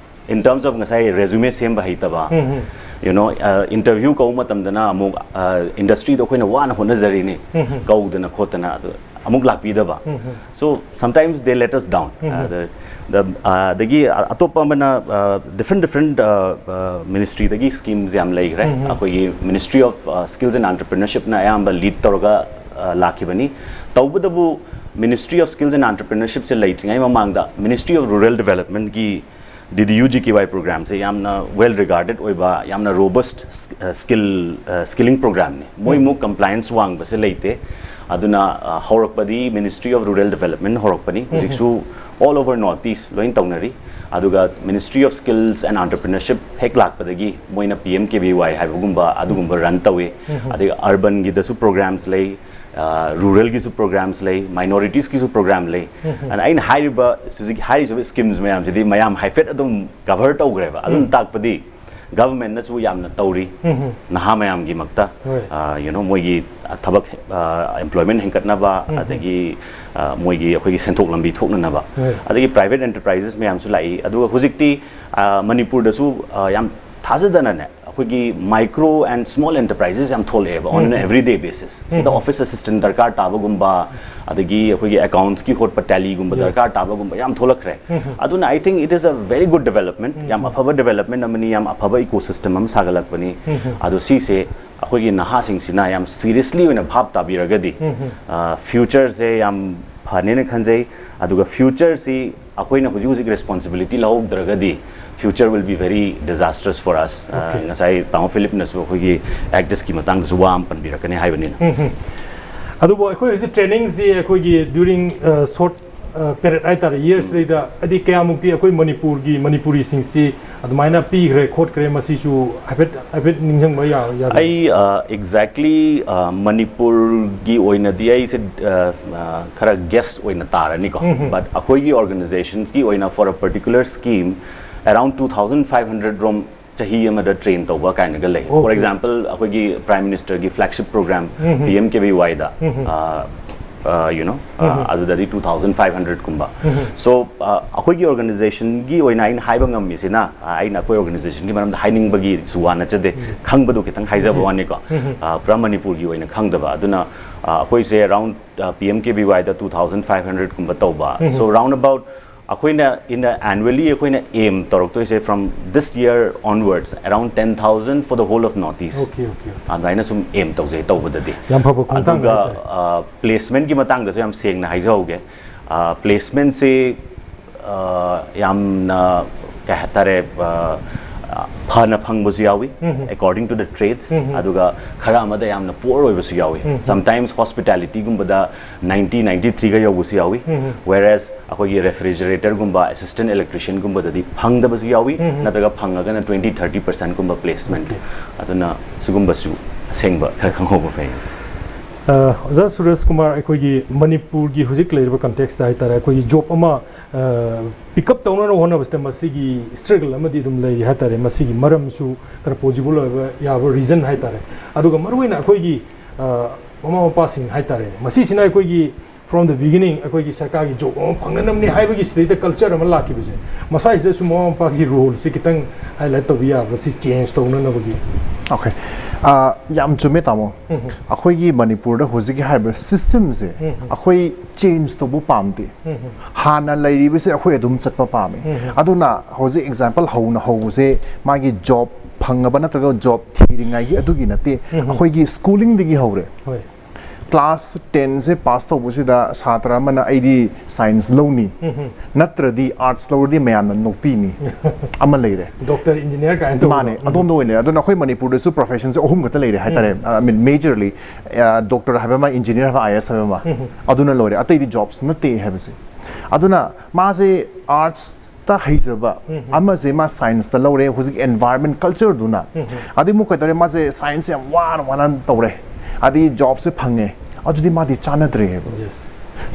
In terms of ꯉꯁꯥꯏ ꯔꯦꯖꯨꯃꯦ ꯁꯦꯝꯕ ꯍꯩꯇꯕ, you know, uh, interview ꯀꯧꯕ ꯃꯇꯝꯗꯅ ꯑꯃꯨꯛ ꯏꯟꯗꯁꯇ꯭ꯔꯤꯗ ꯑꯩꯈꯣꯏꯅ ꯋꯥꯅ ꯍꯣꯠꯅꯖꯔꯤꯅꯤ ꯀꯧꯗꯅ ꯈꯣꯠꯇꯅ ꯑꯗꯨ ꯑꯃꯨꯛ ꯂꯥꯛꯄꯤꯗꯕ꯫ So sometimes they let us down. Uh, the, the, uh, ꯑꯗꯒꯤ ꯑꯇꯣꯞꯄ ꯑꯃꯅ different different ministry ꯗꯒꯤ ꯁ꯭ꯀꯤꯝꯁ ꯌꯥꯝ ꯂꯩꯈ꯭ꯔꯦ꯫ ꯑꯩꯈꯣꯏꯒꯤ Ministry of Skills and Entrepreneurship ꯅ ꯑꯌꯥꯝꯕ ꯂꯤꯗ ꯇꯧꯔꯒ, uh, ꯂꯥꯛꯈꯤꯕꯅꯤ꯫ ꯇꯧꯕꯇꯕꯨ Ministry of Skills and Entrepreneurship ꯁꯦ ꯂꯩꯇ꯭ꯔꯤꯉꯩ ꯃꯃꯥꯡꯗ Ministry of Rural Development ꯀꯤ D D U G K Y program ꯁꯦ ꯌꯥꯝꯅ well regarded ꯑꯣꯏꯕ, ꯌꯥꯝꯅ robust skill, skilling program ꯅꯤ꯫ ꯃꯣꯏ ꯑꯃꯨꯛ compliance ꯋꯥꯡꯕꯁꯦ ꯂꯩꯇꯦ꯫ ꯑꯗꯨꯅ, ꯑ, ꯍꯧꯔꯛꯄꯗꯤ Ministry of Rural Development ꯍꯧꯔꯛꯄꯅꯤ꯫ ꯍꯧꯖꯤꯛꯁꯨ all over North East ꯂꯣꯏꯅ ꯇꯧꯅꯔꯤ꯫ ꯑꯗꯨꯒ Ministry of Skills and Entrepreneurship ꯍꯦꯛ ꯂꯥꯛꯄꯗꯒꯤ ꯃꯣꯏꯅ P M K V Y ꯍꯥꯏꯕꯒꯨꯝꯕ ꯑꯗꯨꯒꯨꯝꯕ run ꯇꯧꯏ꯫ ꯑꯗꯒꯤ urban ꯒꯤꯗꯁꯨ programs ꯂꯩ, ꯑ, rural ꯒꯤꯁꯨ programs ꯂꯩ, minorities ꯀꯤꯁꯨ program ꯂꯩ꯫ ꯑꯗꯨꯅ ꯑꯩꯅ ꯍꯥꯏꯔꯤꯕ, ꯍꯧꯖꯤꯛ ꯍꯥꯏꯔꯤꯕ schemes ꯃꯌꯥꯝꯁꯤꯗꯤ ꯃꯌꯥꯝ ꯍꯥꯏꯐꯦꯠ ꯑꯗꯨꯝ cover ꯇꯧꯈ꯭ꯔꯦꯕ꯫ ꯑꯗꯨꯝ ꯇꯥꯛꯄꯗꯤ government ꯅꯁꯨ ꯌꯥꯝꯅ ꯇꯧꯔꯤ ꯅꯍꯥ ꯃꯌꯥꯝꯒꯤꯃꯛꯇ꯫ ꯍꯣꯏ꯫ ꯑ, you know, ꯃꯣꯏꯒꯤ ꯊꯕꯛ, ꯑ, employment ꯍꯦꯟꯒꯠꯅꯕ, ꯑꯗꯒꯤ, ꯑ, ꯃꯣꯏꯒꯤ ꯑꯩꯈꯣꯏꯒꯤ ꯁꯦꯟꯊꯣꯛ ꯂꯝꯕꯤ ꯊꯣꯛꯅꯅꯕ꯫ ꯍꯣꯏ꯫ ꯑꯗꯒꯤ private enterprises ꯃꯌꯥꯝꯁꯨ ꯂꯥꯛꯏ꯫ ꯑꯗꯨꯒ ꯍꯧꯖꯤꯛꯇꯤ, ꯑ, ꯃꯅꯤꯄꯨꯔꯗꯁꯨ, ꯑ, ꯌꯥꯝ ꯊꯥꯖꯗꯅꯅꯦ ꯑꯩꯈꯣꯏꯒꯤ micro and small enterprises ꯌꯥꯝ ꯊꯣꯛꯂꯛꯑꯦꯕ on an everyday basis꯫ ꯁꯤꯗ office assistant ꯗꯔꯀꯥꯔ ꯇꯥꯕꯒꯨꯝꯕ, ꯑꯗꯒꯤ ꯑꯩꯈꯣꯏꯒꯤ accounts ꯀꯤ ꯍꯣꯠꯄ tally ꯒꯨꯝꯕ ꯗꯔꯀꯥꯔ ꯇꯥꯕꯒꯨꯝꯕ ꯌꯥꯝ ꯊꯣꯛꯂꯛꯈ꯭ꯔꯦ꯫ ꯑꯗꯨꯅ I think it is a very good development, ꯌꯥꯝ ꯑꯐꯕ development ꯑꯃꯅꯤ, ꯌꯥꯝ ꯑꯐꯕ ecosystem ꯑꯃ ꯁꯥꯒꯠꯂꯛꯄꯅꯤ꯫ ꯑꯗꯣ ꯁꯤꯁꯦ ꯑꯩꯈꯣꯏꯒꯤ ꯅꯍꯥꯁꯤꯡꯁꯤꯅ ꯌꯥꯝ seriously ꯑꯣꯏꯅ ꯚꯥꯞ ꯇꯥꯕꯤꯔꯒꯗꯤ, ꯑ, future ꯁꯦ ꯌꯥꯝ ꯐꯅꯦꯅ ꯈꯟꯖꯩ꯫ ꯑꯗꯨꯒ future ꯁꯤ ꯑꯩꯈꯣꯏꯅ ꯍꯧꯖꯤꯛ ꯍꯧꯖꯤꯛ responsibility ꯂꯧꯍꯧꯗ꯭ꯔꯒꯗꯤ future will be very disastrous for us. ꯑ, Okay. ꯉꯁꯥꯏ ꯇꯥꯃꯣ ꯐꯤꯂꯤꯞꯅꯁꯨ ꯑꯩꯈꯣꯏꯒꯤ ꯑꯦꯛꯇꯔꯁꯀꯤ ꯃꯇꯥꯡꯗꯁꯨ ꯋꯥ ꯑꯃ ꯄꯟꯕꯤꯔꯛꯀꯅꯤ ꯍꯥꯏꯕꯅꯤꯅ. ꯑꯗꯨꯕꯨ ꯑꯩꯈꯣꯏ ꯍꯧꯖꯤꯛ ꯇ꯭ꯔꯦꯅꯤꯡꯁꯤ ꯑꯩꯈꯣꯏꯒꯤ during short period ꯍꯥꯏꯇꯥꯔꯦ, ꯌꯔꯁꯤꯗꯩꯗ ꯍꯥꯏꯗꯤ ꯀꯌꯥꯃꯨꯛꯇꯤ ꯑꯩꯈꯣꯏ ꯃꯅꯤꯄꯨꯔꯒꯤ ꯃꯅꯤꯄꯨꯔꯤꯁꯤꯡꯁꯤ ꯑꯗꯨꯃꯥꯏꯅ ꯄꯤꯈ꯭ꯔꯦ ꯈꯣꯠꯈ꯭ꯔꯦ, ꯃꯁꯤꯁꯨ ꯍꯥꯏꯐꯦꯠ ꯍꯥꯏꯐꯦꯠ ꯅꯤꯡꯁꯤꯡꯕ ꯌꯥ- ꯌꯥꯒꯗ꯭ꯔꯥ? ꯑꯩ ꯑꯦꯛꯖꯦꯛꯂꯤ ꯃꯅꯤꯄꯨꯔꯒꯤ ꯑꯣꯏꯅꯗꯤ ꯑꯩꯁꯦ ꯑ, ꯑ, ꯈꯔ ꯒꯦꯁ ꯑꯣꯏꯅ ꯇꯥꯔꯅꯤꯀꯣ. But ꯑꯩꯈꯣꯏꯒꯤ ꯑꯣꯔꯒꯅꯥꯏꯖꯦꯁꯟꯁꯀꯤ ꯑꯣꯏꯅ for a particular scheme around two thousand five hundred ꯔꯣꯝ ꯆꯍꯤ ꯑꯃꯗ ꯇ꯭ꯔꯦꯟ ꯇꯧꯕ ꯀꯥꯏꯅꯒ ꯂꯩ. For Okay. example, ꯑꯩꯈꯣꯏꯒꯤ ꯄ꯭ꯔꯥꯏꯝ ꯃꯤꯅꯤꯁꯇꯔꯒꯤ ꯐ꯭ꯂꯦꯒꯁꯤꯞ ꯄ꯭ꯔꯣꯒ꯭ꯔꯥꯝ ꯄꯤ ꯑꯦꯝ ꯀꯦ ꯕꯤ ꯋꯥꯏꯗ, you know, ꯑꯗꯨꯗꯗꯤ two thousand five hundred ꯀꯨꯝꯕ. So ꯑꯩꯈꯣꯏꯒꯤ ꯑꯣꯔꯒꯅꯥꯏꯖꯦꯁꯟꯒꯤ ꯑꯣꯏꯅ ꯑꯩꯅ ꯍꯥꯏꯕ ꯉꯝꯃꯤꯁꯤꯅ, ꯑ, ꯑꯩꯅ ꯑꯩꯈꯣꯏ ꯑꯣꯔꯒꯅꯥꯏꯖꯦꯁꯟꯒꯤ ꯃꯔꯝꯗ ꯍꯥꯏꯅꯤꯡꯕꯒꯤꯁꯨ ꯋꯥ ꯅꯠꯆꯗꯦ, ꯈꯪꯕꯗꯣ ꯈꯤꯇꯪ ꯍꯥꯏꯖꯕ ꯋꯥꯅꯤꯀꯣ. ꯑ, ꯄꯨꯔꯥ ꯃꯅꯤꯄꯨꯔꯒꯤ ꯑꯣꯏꯅ ꯈꯪꯗꯕ. ꯑꯗꯨꯅ ꯑ, ꯑꯩꯈꯣꯏꯁꯦ ꯑꯔꯥꯎꯟ ꯄꯤ ꯑꯦꯝ ꯀꯦ ꯕꯤ ꯋꯥꯏꯗ two thousand five hundred ꯀꯨꯝꯕ ꯇꯧꯕ. So round about ꯑꯩꯈꯣꯏꯅ in a annually ꯑꯩꯈꯣꯏꯅ M ꯇꯧꯔꯛꯇꯣꯏꯁꯦ from this year onwards around ten thousand for the whole of North East. Okay, okay. ꯑꯗꯨꯃꯥꯏꯅ ꯁꯨꯝ ꯑꯦꯝ ꯇꯧꯖꯩ ꯇꯧꯕꯗꯗꯤ. ꯌꯥꯝ ꯐꯕ ꯈꯣꯡꯊꯥꯡꯅꯤ ꯑꯗꯨꯒ ꯍꯥꯏꯇꯥꯔꯦ. ꯄ꯭ꯂꯦꯁꯃꯦꯟꯒꯤ ꯃꯇꯥꯡꯗꯁꯨ ꯌꯥꯝ ꯁꯦꯡꯅ ꯍꯥꯏꯖꯍꯧꯒꯦ. ꯄ꯭ꯂꯦꯁꯃꯦꯟꯁꯦ ꯌꯥꯝꯅ, ꯀꯩ ꯍꯥꯏꯇꯥꯔꯦ, ꯑ, ꯐꯅ ꯐꯪꯕꯁꯨ ꯌꯥꯎꯏ, according to the trades. ꯑꯗꯨꯒ ꯈꯔ ꯑꯃꯗ ꯌꯥꯝꯅ ꯄꯣꯔ ꯑꯣꯏꯕꯁꯨ ꯌꯥꯎꯏ. Sometimes ꯍꯣꯁꯄꯤꯇꯥꯂꯤꯇꯤꯒꯨꯝꯕꯗ ꯅꯥꯏꯟꯇꯤ ꯅꯥꯏꯟꯇꯤ ꯊ꯭ꯔꯤꯒ ꯌꯧꯕꯁꯨ ꯌꯥꯎꯏ. Whereas ꯑꯩꯈꯣꯏꯒꯤ ꯔꯦꯐ꯭ꯔꯤꯖꯔꯦꯇꯔꯒꯨꯝꯕ, ꯑꯦꯁꯤꯁꯇꯦꯟ ꯏꯂꯦꯛꯇ꯭ꯔꯤꯁꯤꯌꯟꯒꯨꯝꯕꯗꯗꯤ ꯐꯪꯗꯕꯁꯨ ꯌꯥꯎꯏ, ꯅꯠꯇ꯭ꯔꯒ ꯐꯪꯉꯒꯅ ꯇ꯭ꯋꯦꯟꯇꯤ ꯊꯥꯔꯇꯤ ꯄꯔꯁꯦꯟꯠꯀꯨꯝꯕ ꯄ꯭ꯂꯦꯁꯃꯦꯟꯠ. ꯑꯗꯨꯅ ꯁꯤꯒꯨꯝꯕꯁꯨ ꯑꯁꯦꯡꯕ ꯈꯔ ꯈꯪꯍꯧꯕ ꯐꯩ. ꯑ, ꯑꯣꯖꯥ ꯁꯨꯔꯖ ꯀꯨꯃꯥꯔ, ꯑꯩꯈꯣꯏꯒꯤ ꯃꯅꯤꯄꯨꯔꯒꯤ ꯍꯧꯖꯤꯛ ꯂꯩꯔꯤꯕ ꯀꯟꯇꯦꯛꯁꯇ ꯍꯥꯏꯇꯥꯔꯦ, ꯑꯩꯈꯣꯏꯒꯤ ꯖꯣꯕ ꯑꯃ ꯄꯤꯛ ꯑꯞ ꯇꯧꯅꯅꯕ ꯍꯣꯠꯅꯕꯁꯤꯗ ꯃꯁꯤꯒꯤ ꯁ꯭ꯇ꯭ꯔꯒꯜ ꯑꯃꯗꯤ ꯑꯗꯨꯝ ꯂꯩꯔꯤ ꯍꯥꯏꯇꯥꯔꯦ. ꯃꯁꯤꯒꯤ ꯃꯔꯝꯁꯨ ꯈꯔ ꯄꯣꯖꯤꯕꯜ ꯑꯣꯏꯕ ꯌꯥꯕ ꯔꯤꯖꯟ ꯍꯥꯏꯇꯥꯔꯦ. ꯑꯗꯨꯒ ꯃꯔꯨꯑꯣꯏꯅ ꯑꯩꯈꯣꯏꯒꯤ, ꯑ, ꯃꯃꯥ ꯃꯄꯥꯁꯤꯡ ꯍꯥꯏꯇꯥꯔꯦ, ꯃꯁꯤꯁꯤꯅ ꯑꯩꯈꯣꯏꯒꯤ from the beginning ꯑꯩꯈꯣꯏꯒꯤ ꯁꯔꯀꯥꯔꯒꯤ ꯖꯣꯕ ꯑꯃ ꯐꯪꯅꯅꯕꯅꯤ ꯍꯥꯏꯕꯒꯤ ꯁꯤꯗꯩꯗ ꯀꯜꯆꯔ ꯑꯃ ꯂꯥꯛꯈꯤꯕꯁꯦ, ꯃꯁꯥꯁꯤꯗꯁꯨ ꯃꯃꯥ ꯃꯄꯥꯒꯤ ꯔꯣꯜꯁꯦ ꯈꯤꯇꯪ ꯍꯥꯏꯂꯥꯏꯠ ꯇꯧꯕ ꯌꯥꯕ꯭ꯔꯥ, ꯁꯤ ꯆꯦꯟꯖ ꯇꯧꯅꯅꯕꯒꯤ? Okay. ꯑ, ꯌꯥꯝ ꯆꯨꯝꯃꯦ ꯇꯥꯃꯣ. ꯑꯩꯈꯣꯏꯒꯤ ꯃꯅꯤꯄꯨꯔꯗ ꯍꯧꯖꯤꯛꯀꯤ ꯍꯥꯏꯔꯤꯕ ꯁꯤꯁꯇꯦꯝꯁꯦ ꯑꯩꯈꯣꯏ ꯆꯦꯟꯖ ꯇꯧꯕ ꯄꯥꯝꯗꯦ. ꯍꯥꯟꯅ ꯂꯩꯔꯤꯕꯁꯦ ꯑꯩꯈꯣꯏ ꯑꯗꯨꯝ ꯆꯠꯄ ꯄꯥꯝꯃꯤ. ꯑꯗꯨꯅ ꯍꯧꯖꯤꯛ ꯑꯦꯛꯖꯥꯝꯄꯜ ꯍꯧꯅ ꯍꯧꯕꯁꯦ, ꯃꯥꯒꯤ ꯖꯣꯕ ꯐꯪꯉꯕ ꯅꯠꯇ꯭ꯔꯒ ꯖꯣꯕ ꯊꯤꯔꯤꯉꯩꯒꯤ ꯑꯗꯨꯒꯤ ꯅꯠꯇꯦ, ꯑꯩꯈꯣꯏꯒꯤ ꯁ꯭ꯀꯨꯂꯤꯡꯗꯒꯤ ꯍꯧꯔꯦ. ꯍꯣꯏ. ꯀ꯭ꯂꯥꯁ ꯇꯦꯟꯁꯦ ꯄꯥꯁ ꯇꯧꯕꯁꯤꯗ ꯁꯥꯇ꯭ꯔ ꯑꯃꯅ "ꯑꯩꯗꯤ ꯁꯥꯏꯟꯁ ꯂꯧꯅꯤ, ꯅꯠꯇ꯭ꯔꯗꯤ ꯑꯥꯔꯠꯁ ꯂꯧꯔꯗꯤ ꯃꯌꯥꯝꯅ ꯅꯣꯛꯄꯤꯅꯤ" ꯑꯃ ꯂꯩꯔꯦ꯫ ꯗꯣꯛꯇꯔ, ꯏꯟꯖꯤꯅꯤꯌꯥꯔ ꯀꯥꯏꯅ ꯇꯧꯕꯗꯣ꯫ ꯃꯥꯅꯦ, ꯑꯗꯣꯝꯗ ꯑꯣꯏꯅ ꯂꯩꯔꯦ꯫ ꯑꯗꯨꯅ ꯑꯩꯈꯣꯏ ꯃꯅꯤꯄꯨꯔꯗꯁꯨ ꯄ꯭ꯔꯣꯐꯦꯁꯟꯁꯦ ꯑꯍꯨꯝ ꯈꯛꯇ ꯂꯩꯔꯦ ꯍꯥꯏꯇꯥꯔꯦ꯫ I mean, majorly, ꯗꯣꯛꯇꯔ ꯍꯥꯏꯕ ꯑꯃ, ꯏꯟꯖꯤꯅꯤꯌꯥꯔ ꯍꯥꯏꯕ, ꯑꯥꯏ ꯑꯦꯁ ꯍꯥꯏꯕ ꯑꯃ, ꯑꯗꯨꯅ ꯂꯣꯏꯔꯦ, ꯑꯇꯩꯗꯤ ꯖꯣꯕꯁ ꯅꯠꯇꯦ ꯍꯥꯏꯕꯁꯦ꯫ ꯑꯗꯨꯅ ꯃꯥꯁꯦ ꯑꯥꯔꯠꯁꯇ ꯍꯩꯖꯕ ꯑꯃꯁꯦ ꯃꯥ ꯁꯥꯏꯟꯁꯇ ꯂꯧꯔꯦ꯫ ꯍꯧꯖꯤꯛ ꯑꯦꯟꯚꯥꯏꯔꯟꯃꯦꯟ ꯀꯜꯆꯔꯗꯨꯅ, ꯑꯗꯩ ꯑꯃꯨꯛ ꯀꯩꯗꯧꯔꯦ, ꯃꯥꯁꯦ ꯁꯥꯏꯟꯁꯁꯦ ꯌꯥꯝ ꯋꯥꯅ ꯋꯥꯅ ꯇꯧꯔꯦ, ꯑꯗꯩ ꯖꯣꯕꯁꯦ ꯐꯪꯉꯦ, ꯑꯗꯨꯗꯤ ꯃꯥꯗꯤ ꯆꯥꯟꯅꯗ꯭ꯔꯦ ꯍꯥꯏꯕ꯫ Yes.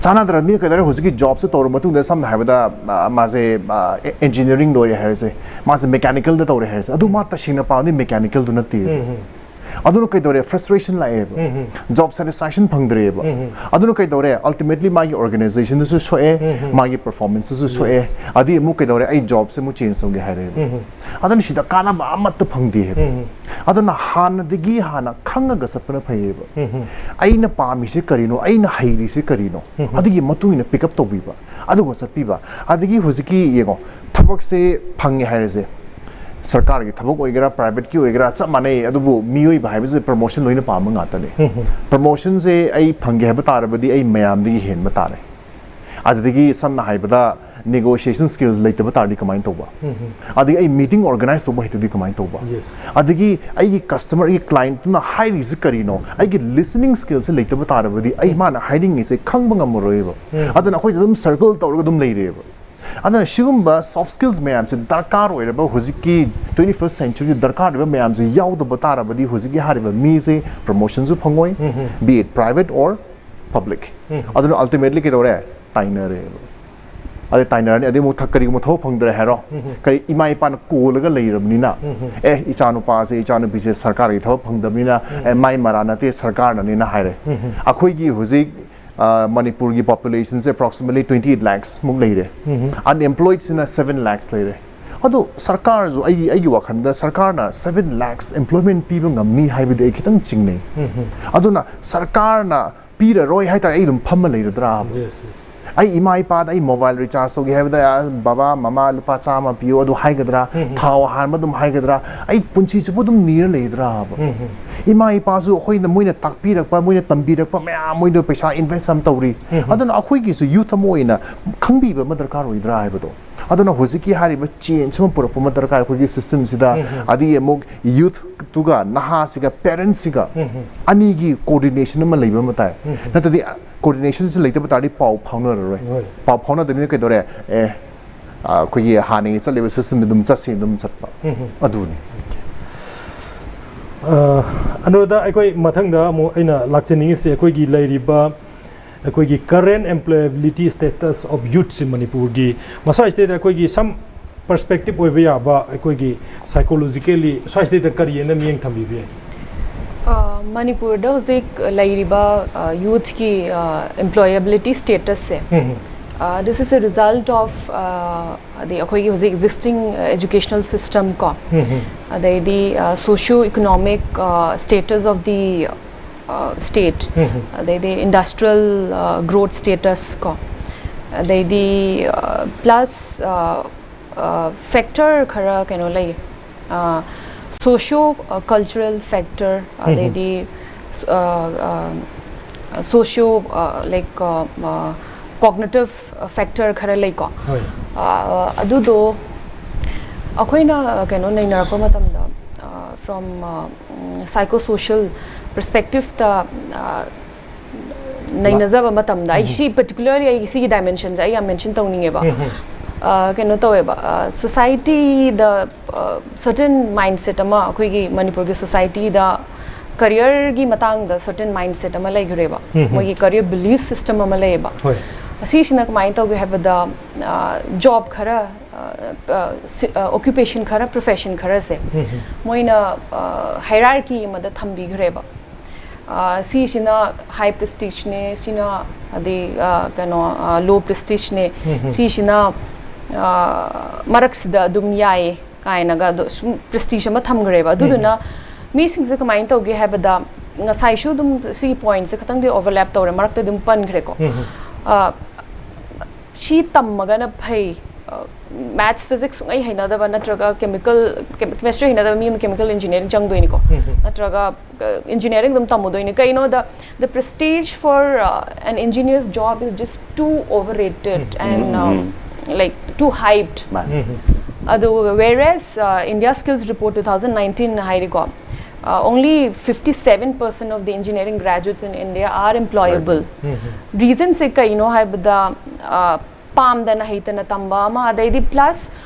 ꯆꯥꯟꯅꯗ꯭ꯔꯕꯅꯤꯅ ꯀꯩꯗꯧꯔꯦ, ꯍꯧꯖꯤꯛꯀꯤ ꯖꯣꯕꯁꯦ ꯇꯧꯔ ꯃꯇꯨꯡꯗ, ꯁꯝꯅ ꯍꯥꯏꯔꯕꯗ, ꯃꯥ-, ꯃꯥꯁꯦ ꯏꯟꯖꯤꯅꯤꯌꯥꯔꯤꯡ ꯂꯣꯏꯔꯦ ꯍꯥꯏꯔꯁꯦ, ꯃꯥꯁꯦ ꯃꯦꯀꯥꯅꯤꯀꯦꯜꯗ ꯇꯧꯔꯦ ꯍꯥꯏꯔꯁꯦ, ꯑꯗꯨ ꯃꯥ ꯇꯁꯦꯡꯅ ꯄꯥꯝꯗꯤ ꯃꯦꯀꯥꯅꯤꯀꯦꯜꯗꯨ ꯅꯠꯇꯦ꯫ ꯑꯗꯨꯅ ꯀꯩꯗꯧꯔꯦ, ꯐ꯭ꯔꯁꯇ꯭ꯔꯦꯁꯟ ꯂꯥꯛꯑꯦꯕ꯫ ꯖꯣꯕ ꯁꯦꯇꯤꯁꯐꯦꯛꯁꯟ ꯐꯪꯗ꯭ꯔꯦꯕ꯫ ꯑꯗꯨꯅ ꯀꯩꯗꯧꯔꯦ, ꯑꯜꯇꯤꯃꯦꯠꯂꯤ ꯃꯥꯒꯤ ꯑꯣꯔꯒꯅꯥꯏꯖꯦꯁꯟꯗꯁꯨ ꯁꯣꯛꯑꯦ, ꯃꯥꯒꯤ ꯄꯔꯐꯣꯔꯃꯦꯟꯁꯇꯁꯨ ꯁꯣꯛꯑꯦ꯫ ꯑꯗꯩ ꯑꯃꯨꯛ ꯀꯩꯗꯧꯔꯦ, "ꯑꯩ ꯖꯣꯕꯁꯦ ꯑꯃꯨꯛ ꯆꯦꯟꯖ ꯇꯧꯒꯦ" ꯍꯥꯏꯔꯦꯕ꯫ ꯑꯗꯨꯅ ꯁꯤꯗ ꯀꯥꯟꯅꯕ ꯑꯃꯠꯇ ꯐꯪꯗꯦ ꯍꯥꯏꯕ꯫ ꯑꯗꯨꯅ ꯍꯥꯟꯅꯗꯒꯤ ꯍꯥꯟꯅ ꯈꯪꯉꯒ ꯆꯠꯄꯅ ꯐꯩꯌꯦꯕ꯫ "ꯑꯩꯅ ꯄꯥꯝꯃꯤꯁꯦ ꯀꯔꯤꯅꯣ, ꯑꯩꯅ ꯍꯩꯔꯤꯁꯦ ꯀꯔꯤꯅꯣ", ꯑꯗꯨꯒꯤ ꯃꯇꯨꯡ ꯏꯟꯅ ꯄꯤꯛ ꯑꯞ ꯇꯧꯕꯤꯕ, ꯑꯗꯨꯒ ꯆꯠꯄꯤꯕ꯫ ꯑꯗꯒꯤ ꯍꯧꯖꯤꯛꯀꯤ ꯌꯦꯡꯉꯣ, ꯊꯕꯛꯁꯦ ꯐꯪꯉꯦ ꯍꯥꯏꯔꯁꯦ, ꯁꯔꯀꯥꯔꯒꯤ ꯊꯕꯛ ꯑꯣꯏꯒꯦꯔꯥ, ꯄ꯭ꯔꯥꯏꯚꯦꯠꯀꯤ ꯑꯣꯏꯒꯦꯔꯥ, ꯆꯞ ꯃꯥꯟꯅꯩ꯫ ꯑꯗꯨꯕꯨ ꯃꯤꯑꯣꯏꯕ ꯍꯥꯏꯕꯁꯦ ꯄ꯭ꯔꯃꯣꯁꯟ ꯂꯣꯏꯅ ꯄꯥꯝꯕ ꯉꯥꯛꯇꯅꯦ꯫ ꯄ꯭ꯔꯃꯣꯁꯟꯁꯦ ꯑꯩ ꯐꯪꯒꯦ ꯍꯥꯏꯕ ꯇꯥꯔꯕꯗꯤ ꯑꯩ ꯃꯌꯥꯝꯗꯒꯤ ꯍꯦꯟꯕ ꯇꯥꯔꯦ꯫ ꯑꯗꯨꯗꯒꯤ ꯁꯝꯅ ꯍꯥꯏꯕꯗ ꯅꯦꯒꯣꯁꯤꯌꯦꯁꯟ ꯁ꯭ꯀꯤꯜꯁ ꯂꯩꯇꯕ ꯇꯥꯔꯗꯤ ꯀꯃꯥꯏꯅ ꯇꯧꯕ? ꯑꯗꯒꯤ ꯑꯩ ꯃꯤꯇꯤꯡ ꯑꯣꯔꯒꯅꯥꯏꯖ ꯇꯧꯕ ꯍꯩꯇꯗꯤ ꯀꯃꯥꯏꯅ ꯇꯧꯕ? Yes. ꯑꯗꯒꯤ ꯑꯩꯒꯤ ꯀꯁꯇꯃꯔ, ꯑꯩꯒꯤ ꯀ꯭ꯂꯥꯏꯟꯠꯇꯨꯅ ꯍꯥꯏꯔꯤꯁꯤ ꯀꯔꯤꯅꯣ? ꯑꯩꯒꯤ ꯂꯤꯁꯅꯤꯡ ꯁ꯭ꯀꯤꯜꯁꯦ ꯂꯩꯇꯕ ꯇꯥꯔꯕꯗꯤ ꯑꯩ ꯃꯥꯅ ꯍꯥꯏꯅꯤꯡꯉꯤꯁꯦ ꯈꯪꯕ ꯉꯝꯃꯔꯣꯏꯕ꯫ ꯑꯗꯨꯅ ꯑꯩꯈꯣꯏꯁꯦ ꯑꯗꯨꯝ ꯁꯔꯀꯜ ꯇꯧꯔꯒ ꯑꯗꯨꯝ ꯂꯩꯔꯦꯕ꯫ ꯑꯗꯨꯅ ꯁꯤꯒꯨꯝꯕ ꯁꯣꯐ ꯁ꯭ꯀꯤꯜꯁ ꯃꯌꯥꯝꯁꯦ ꯗꯔꯀꯥꯔ ꯑꯣꯏꯔꯕ, ꯍꯧꯖꯤꯛꯀꯤ ꯇ꯭ꯋꯦꯟꯇꯤ ꯐꯥꯔꯁ ꯁꯦꯟꯆꯨꯔꯤꯗ ꯗꯔꯀꯥꯔ ꯑꯣꯏꯕ ꯃꯌꯥꯝꯁꯦ ꯌꯥꯎꯗꯕ ꯇꯥꯔꯕꯗꯤ ꯍꯧꯖꯤꯛꯀꯤ ꯍꯥꯏꯔꯤꯕ ꯃꯤꯁꯦ ꯄ꯭ꯔꯃꯣꯁꯟꯁꯨ ꯐꯪꯉꯣꯏ, be it private or public꯫ ꯑꯗꯨꯅ ꯑꯜꯇꯤꯃꯦꯠꯂꯤ ꯀꯩꯗꯧꯔꯦ? ꯇꯥꯏꯅꯔꯦꯕ꯫ ꯑꯗꯩ ꯇꯥꯏꯅꯔꯅꯤ, ꯑꯗꯩ ꯑꯃꯨꯛ ꯊ-, ꯀꯔꯤꯒꯨꯝꯕ ꯊꯕꯛ ꯐꯪꯗ꯭ꯔꯦ ꯍꯥꯏꯔꯣ? ꯀꯔꯤ, ꯏꯃꯥ ꯏꯄꯥꯅ ꯀꯣꯜꯂꯒ ꯂꯩꯔꯕꯅꯤꯅ, "ꯑꯦ, ꯏꯆꯥꯅꯨꯄꯥꯁꯦ, ꯏꯆꯥꯅꯨꯄꯤꯁꯦ ꯁꯔꯀꯥꯔꯒꯤ ꯊꯕꯛ ꯐꯪꯗꯕꯅꯤꯅ, ꯑꯦ, ꯃꯥꯏ ꯃꯔꯥ ꯅꯠꯇꯦ, ꯁꯔꯀꯥꯔꯅꯅꯤꯅ" ꯍꯥꯏꯔꯦ꯫ ꯑꯩꯈꯣꯏꯒꯤ ꯍꯧꯖꯤꯛ, ꯑ, ꯃꯅꯤꯄꯨꯔꯒꯤ ꯄꯣꯄꯨꯂꯦꯁꯟꯁꯦ ꯑꯦꯄ꯭ꯔꯣꯛꯁꯤꯃꯦꯠꯂꯤ ꯇ꯭ꯋꯦꯟꯇꯤ ꯑꯩꯠ ꯂꯥꯛꯁ ꯃꯨꯛ ꯂꯩꯔꯦ꯫ ꯑꯟꯑꯦꯝꯄ꯭ꯂꯣꯏꯗꯁꯤꯅ ꯁꯚꯦꯟ ꯂꯥꯛꯁ ꯂꯩꯔꯦ꯫ ꯑꯗꯣ ꯁꯔꯀꯥꯔꯁꯨ, ꯑꯩꯒꯤ, ꯑꯩꯒꯤ ꯋꯥꯈꯜꯗ ꯁꯔꯀꯥꯔꯅ ꯁꯚꯦꯟ ꯂꯥꯛꯁ ꯑꯦꯝꯄ꯭ꯂꯣꯏꯃꯦꯟ ꯄꯤꯕ ꯉꯝꯅꯤ ꯍꯥꯏꯕꯗꯤ ꯑꯩ ꯈꯤꯇꯪ ꯆꯤꯡꯅꯩ꯫ ꯑꯗꯨꯅ ꯁꯔꯀꯥꯔꯅ ꯄꯤꯔꯔꯣꯏ ꯍꯥꯏꯇꯥꯔꯦ, ꯑꯩ ꯑꯗꯨꯝ ꯐꯝꯃ ꯂꯩꯔꯗ꯭ꯔꯥ? Yes, yes. ꯑꯩ ꯏꯃꯥ ꯏꯄꯥꯗ ꯑꯩ ꯃꯣꯕꯥꯏꯜ ꯔꯤꯆꯥꯔꯖ ꯇꯧꯒꯦ ꯍꯥꯏꯕꯗ, "ꯑ, ꯕꯕꯥ, ꯃꯃꯥ, ꯂꯨꯄꯥ ꯆꯥꯝꯃ ꯄꯤꯌꯣ" ꯑꯗꯨ ꯍꯥꯏꯒꯗ꯭ꯔꯥ? ꯊꯥꯎ ꯍꯥꯟꯕ ꯑꯗꯨꯝ ꯍꯥꯏꯒꯗ꯭ꯔꯥ? ꯑꯩ ꯄꯨꯟꯁꯤ ꯆꯨꯞꯄ ꯑꯗꯨꯝ ꯅꯤꯔ ꯂꯩꯒꯗ꯭ꯔꯥꯕ? ꯏꯃꯥ ꯏꯄꯥꯁꯨ ꯑꯩꯈꯣꯏꯅ, ꯃꯣꯏꯅ ꯇꯥꯛꯄꯤꯔꯛꯄ, ꯃꯣꯏꯅ ꯇꯝꯕꯤꯔꯛꯄ ꯃꯌꯥꯝ, ꯃꯣꯏꯗ ꯄꯩꯁꯥ invest ꯌꯥꯝ ꯇꯧꯔꯤ꯫ ꯑꯗꯨꯅ ꯑꯩꯈꯣꯏꯒꯤꯁꯨ youth ꯑꯃ ꯑꯣꯏꯅ ꯈꯪꯕꯤꯕ ꯑꯃ ꯗꯔꯀꯥꯔ ꯑꯣꯏꯗ꯭ꯔꯥ ꯍꯥꯏꯕꯗꯣ꯫ ꯑꯗꯨꯅ ꯍꯧꯖꯤꯛꯀꯤ ꯍꯥꯏꯔꯤꯕ change ꯑꯃ ꯄꯨꯔꯛꯄ ꯑꯃ ꯗꯔꯀꯥꯔ ꯑꯩꯈꯣꯏꯒꯤ system ꯁꯤꯗ꯫ ꯑꯗꯒꯤ ꯑꯃꯨꯛ youth ꯇꯨꯒ ꯅꯍꯥꯁꯤꯒ parents ꯁꯤꯒ ꯑꯅꯤꯒꯤ coordination ꯑꯃ ꯂꯩꯕ ꯑꯃ ꯇꯥꯏ꯫ ꯅꯠꯇ꯭ꯔꯗꯤ coordination ꯁꯤ ꯂꯩꯇꯕ ꯇꯥꯔꯗꯤ ꯄꯥꯎ ꯐꯥꯎꯅꯔꯔꯣꯏ꯫ ꯍꯣꯏ꯫ ꯄꯥꯎ ꯐꯥꯎꯅꯗꯕꯅꯤꯅ ꯀꯩꯗꯧꯔꯦ? ꯑꯦ, ꯑꯩꯈꯣꯏꯒꯤ ꯍꯥꯟꯅꯒꯤ ꯆꯠꯂꯤꯕ system ꯗ ꯑꯗꯨꯝ ꯆꯠꯁꯤ, ꯑꯗꯨꯝ ꯆꯠꯄ꯫ ꯑꯗꯨꯅꯤ꯫ ꯑ, ꯑꯅꯨꯔꯥꯙ, ꯑꯩꯈꯣꯏ ꯃꯊꯪꯗ ꯑꯃꯨꯛ ꯑꯩꯅ ꯂꯥꯛꯆꯅꯤꯡꯉꯤꯁꯦ ꯑꯩꯈꯣꯏꯒꯤ ꯂꯩꯔꯤꯕ, ꯑꯩꯈꯣꯏꯒꯤ current employability status of youth ꯁꯤ ꯃꯅꯤꯄꯨꯔꯒꯤ, ꯃꯁꯥ ꯁꯤꯗꯩꯗ ꯑꯩꯈꯣꯏꯒꯤ some perspective ꯑꯣꯏꯕ ꯌꯥꯕ, ꯑꯩꯈꯣꯏꯒꯤ psychologically ꯁ꯭ꯋꯥꯏꯁꯤꯗꯩꯗ ꯀꯔꯤ ꯍꯥꯏꯅ ꯃꯤꯠꯌꯦꯡ ꯊꯝꯕꯤꯕ ꯌꯥꯏ? ꯑ, ꯃꯅꯤꯄꯨꯔꯗ ꯍꯧꯖꯤꯛ ꯂꯩꯔꯤꯕ, ꯑ, youth ꯀꯤ, ꯑ, employability status ꯁꯦ, ꯑ, this is a result of, ꯑ, ꯑꯗꯩ ꯑꯩꯈꯣꯏꯒꯤ ꯍꯧꯖꯤꯛ existing educational system ꯀꯣ, ꯑꯗꯩꯗꯤ, ꯑ, socio economic, ꯑ, status of the, ꯑ, state, ꯑꯗꯩꯗꯤ industrial, ꯑ, growth status ꯀꯣ, ꯑꯗꯩꯗꯤ, ꯑ, plus, ꯑ, ꯑ, factor ꯈꯔ ꯀꯩꯅꯣ ꯂꯩ, ꯑ, socio, ꯑ, cultural factor, ꯑꯗꯩꯗꯤ, ꯑ, ꯑ, socio, ꯑ, like, ꯑ, ꯑ, cognitive factor ꯈꯔ ꯂꯩꯀꯣ꯫ ꯍꯣꯏ꯫ ꯑ, ꯑꯗꯨꯗꯣ ꯑꯩꯈꯣꯏꯅ ꯀꯩꯅꯣ ꯅꯩꯅꯔꯛꯄ ꯃꯇꯝꯗ, ꯑ, from, ꯑ, ꯎꯝ, psychosocial perspective ꯇ, ꯑ, ꯅꯩꯅꯖꯕ ꯃꯇꯝꯗ, ꯑꯩ ꯁꯤ particularly ꯑꯩ ꯁꯤꯒꯤ dimension ꯁꯦ ꯑꯩ ꯌꯥꯝ mention ꯇꯧꯅꯤꯡꯉꯦꯕ꯫ ꯑ, ꯀꯩꯅꯣ ꯇꯧꯋꯦꯕ, ꯑ, society ꯗ, ꯑ, certain mindset ꯑꯃ ꯑꯩꯈꯣꯏꯒꯤ ꯃꯅꯤꯄꯨꯔꯒꯤ society ꯗ career ꯒꯤ ꯃꯇꯥꯡꯗ certain mindset ꯑꯃ ꯂꯩꯈ꯭ꯔꯦꯕ꯫ ꯃꯣꯏꯒꯤ career belief system ꯑꯃ ꯂꯩꯌꯦꯕ꯫ ꯍꯣꯏ꯫ ꯑꯁꯤꯁꯤꯅ ꯀꯃꯥꯏꯅ ꯇꯧꯒꯦ ꯍꯥꯏꯕꯗ, ꯑ, job ꯈꯔ, ꯑ, ꯑ, ꯁꯤ-, ꯑ, occupation ꯈꯔ, profession ꯈꯔꯁꯦ ꯃꯣꯏꯅ, ꯑ, hierarchy ꯑꯃꯗ ꯊꯝꯕꯤꯈ꯭ꯔꯦꯕ꯫ ꯑ, ꯁꯤꯁꯤꯅ high prestige ꯅꯦ, ꯁꯤꯅ ꯑꯗꯩ, ꯑ, ꯀꯩꯅꯣ, ꯑ, low prestige ꯅꯦ, ꯁꯤꯁꯤꯅ, ꯑ, ꯃꯔꯛꯁꯤꯗ ꯑꯗꯨꯝ ꯌꯥꯏꯌꯦ ꯀꯥꯏꯅꯒ ꯑꯗꯣ ꯁꯨꯝ prestige ꯑꯃ ꯊꯝꯈ꯭ꯔꯦꯕ꯫ ꯑꯗꯨꯗꯨꯅ ꯃꯤꯁꯤꯡꯁꯦ ꯀꯃꯥꯏꯅ ꯇꯧꯒꯦ ꯍꯥꯏꯕꯗ, ꯉꯁꯥꯏꯁꯨ ꯑꯗꯨꯝ ꯁꯤꯒꯤ point ꯁꯦ ꯈꯇꯪꯗꯤ overlap ꯇꯧꯔꯦ, ꯃꯔꯛꯇ ꯑꯗꯨꯝ ꯄꯟꯈ꯭ꯔꯦꯀꯣ꯫ ꯑ, ꯁꯤ ꯇꯝꯃꯒꯅ ꯐꯩ, maths physics ꯁꯨꯡꯍꯩ ꯍꯩꯅꯗꯕ ꯅꯠꯇ꯭ꯔꯒ chemical chemistry ꯍꯩꯅꯗꯕ ꯃꯤ ꯑꯃ chemical engineering ꯆꯪꯗꯣꯏꯅꯤꯀꯣ, ꯅꯠꯇ꯭ꯔꯒ engineering ꯑꯗꯨꯝ ꯇꯝꯃꯨꯗꯣꯏꯅꯤ꯫ ꯀꯩꯅꯣꯗ, the prestige for uh, an engineer's job is just too overrated and uh, like too hyped. ꯃꯥꯅꯤ ꯑꯗꯨꯒ whereas uh, India Skills Report two thousand nineteen ꯍꯥꯏꯔꯤꯀꯣ, uh, only fifty seven percent of the engineering graduates in India are employable. Reason ꯁꯦ ꯀꯩꯅꯣ ꯍꯥꯏꯕꯗ, uh, ꯄꯥꯝꯗꯅ ꯍꯩꯇꯅ ꯇꯝꯕ ꯑꯃ, ꯑꯗꯩꯗꯤ plus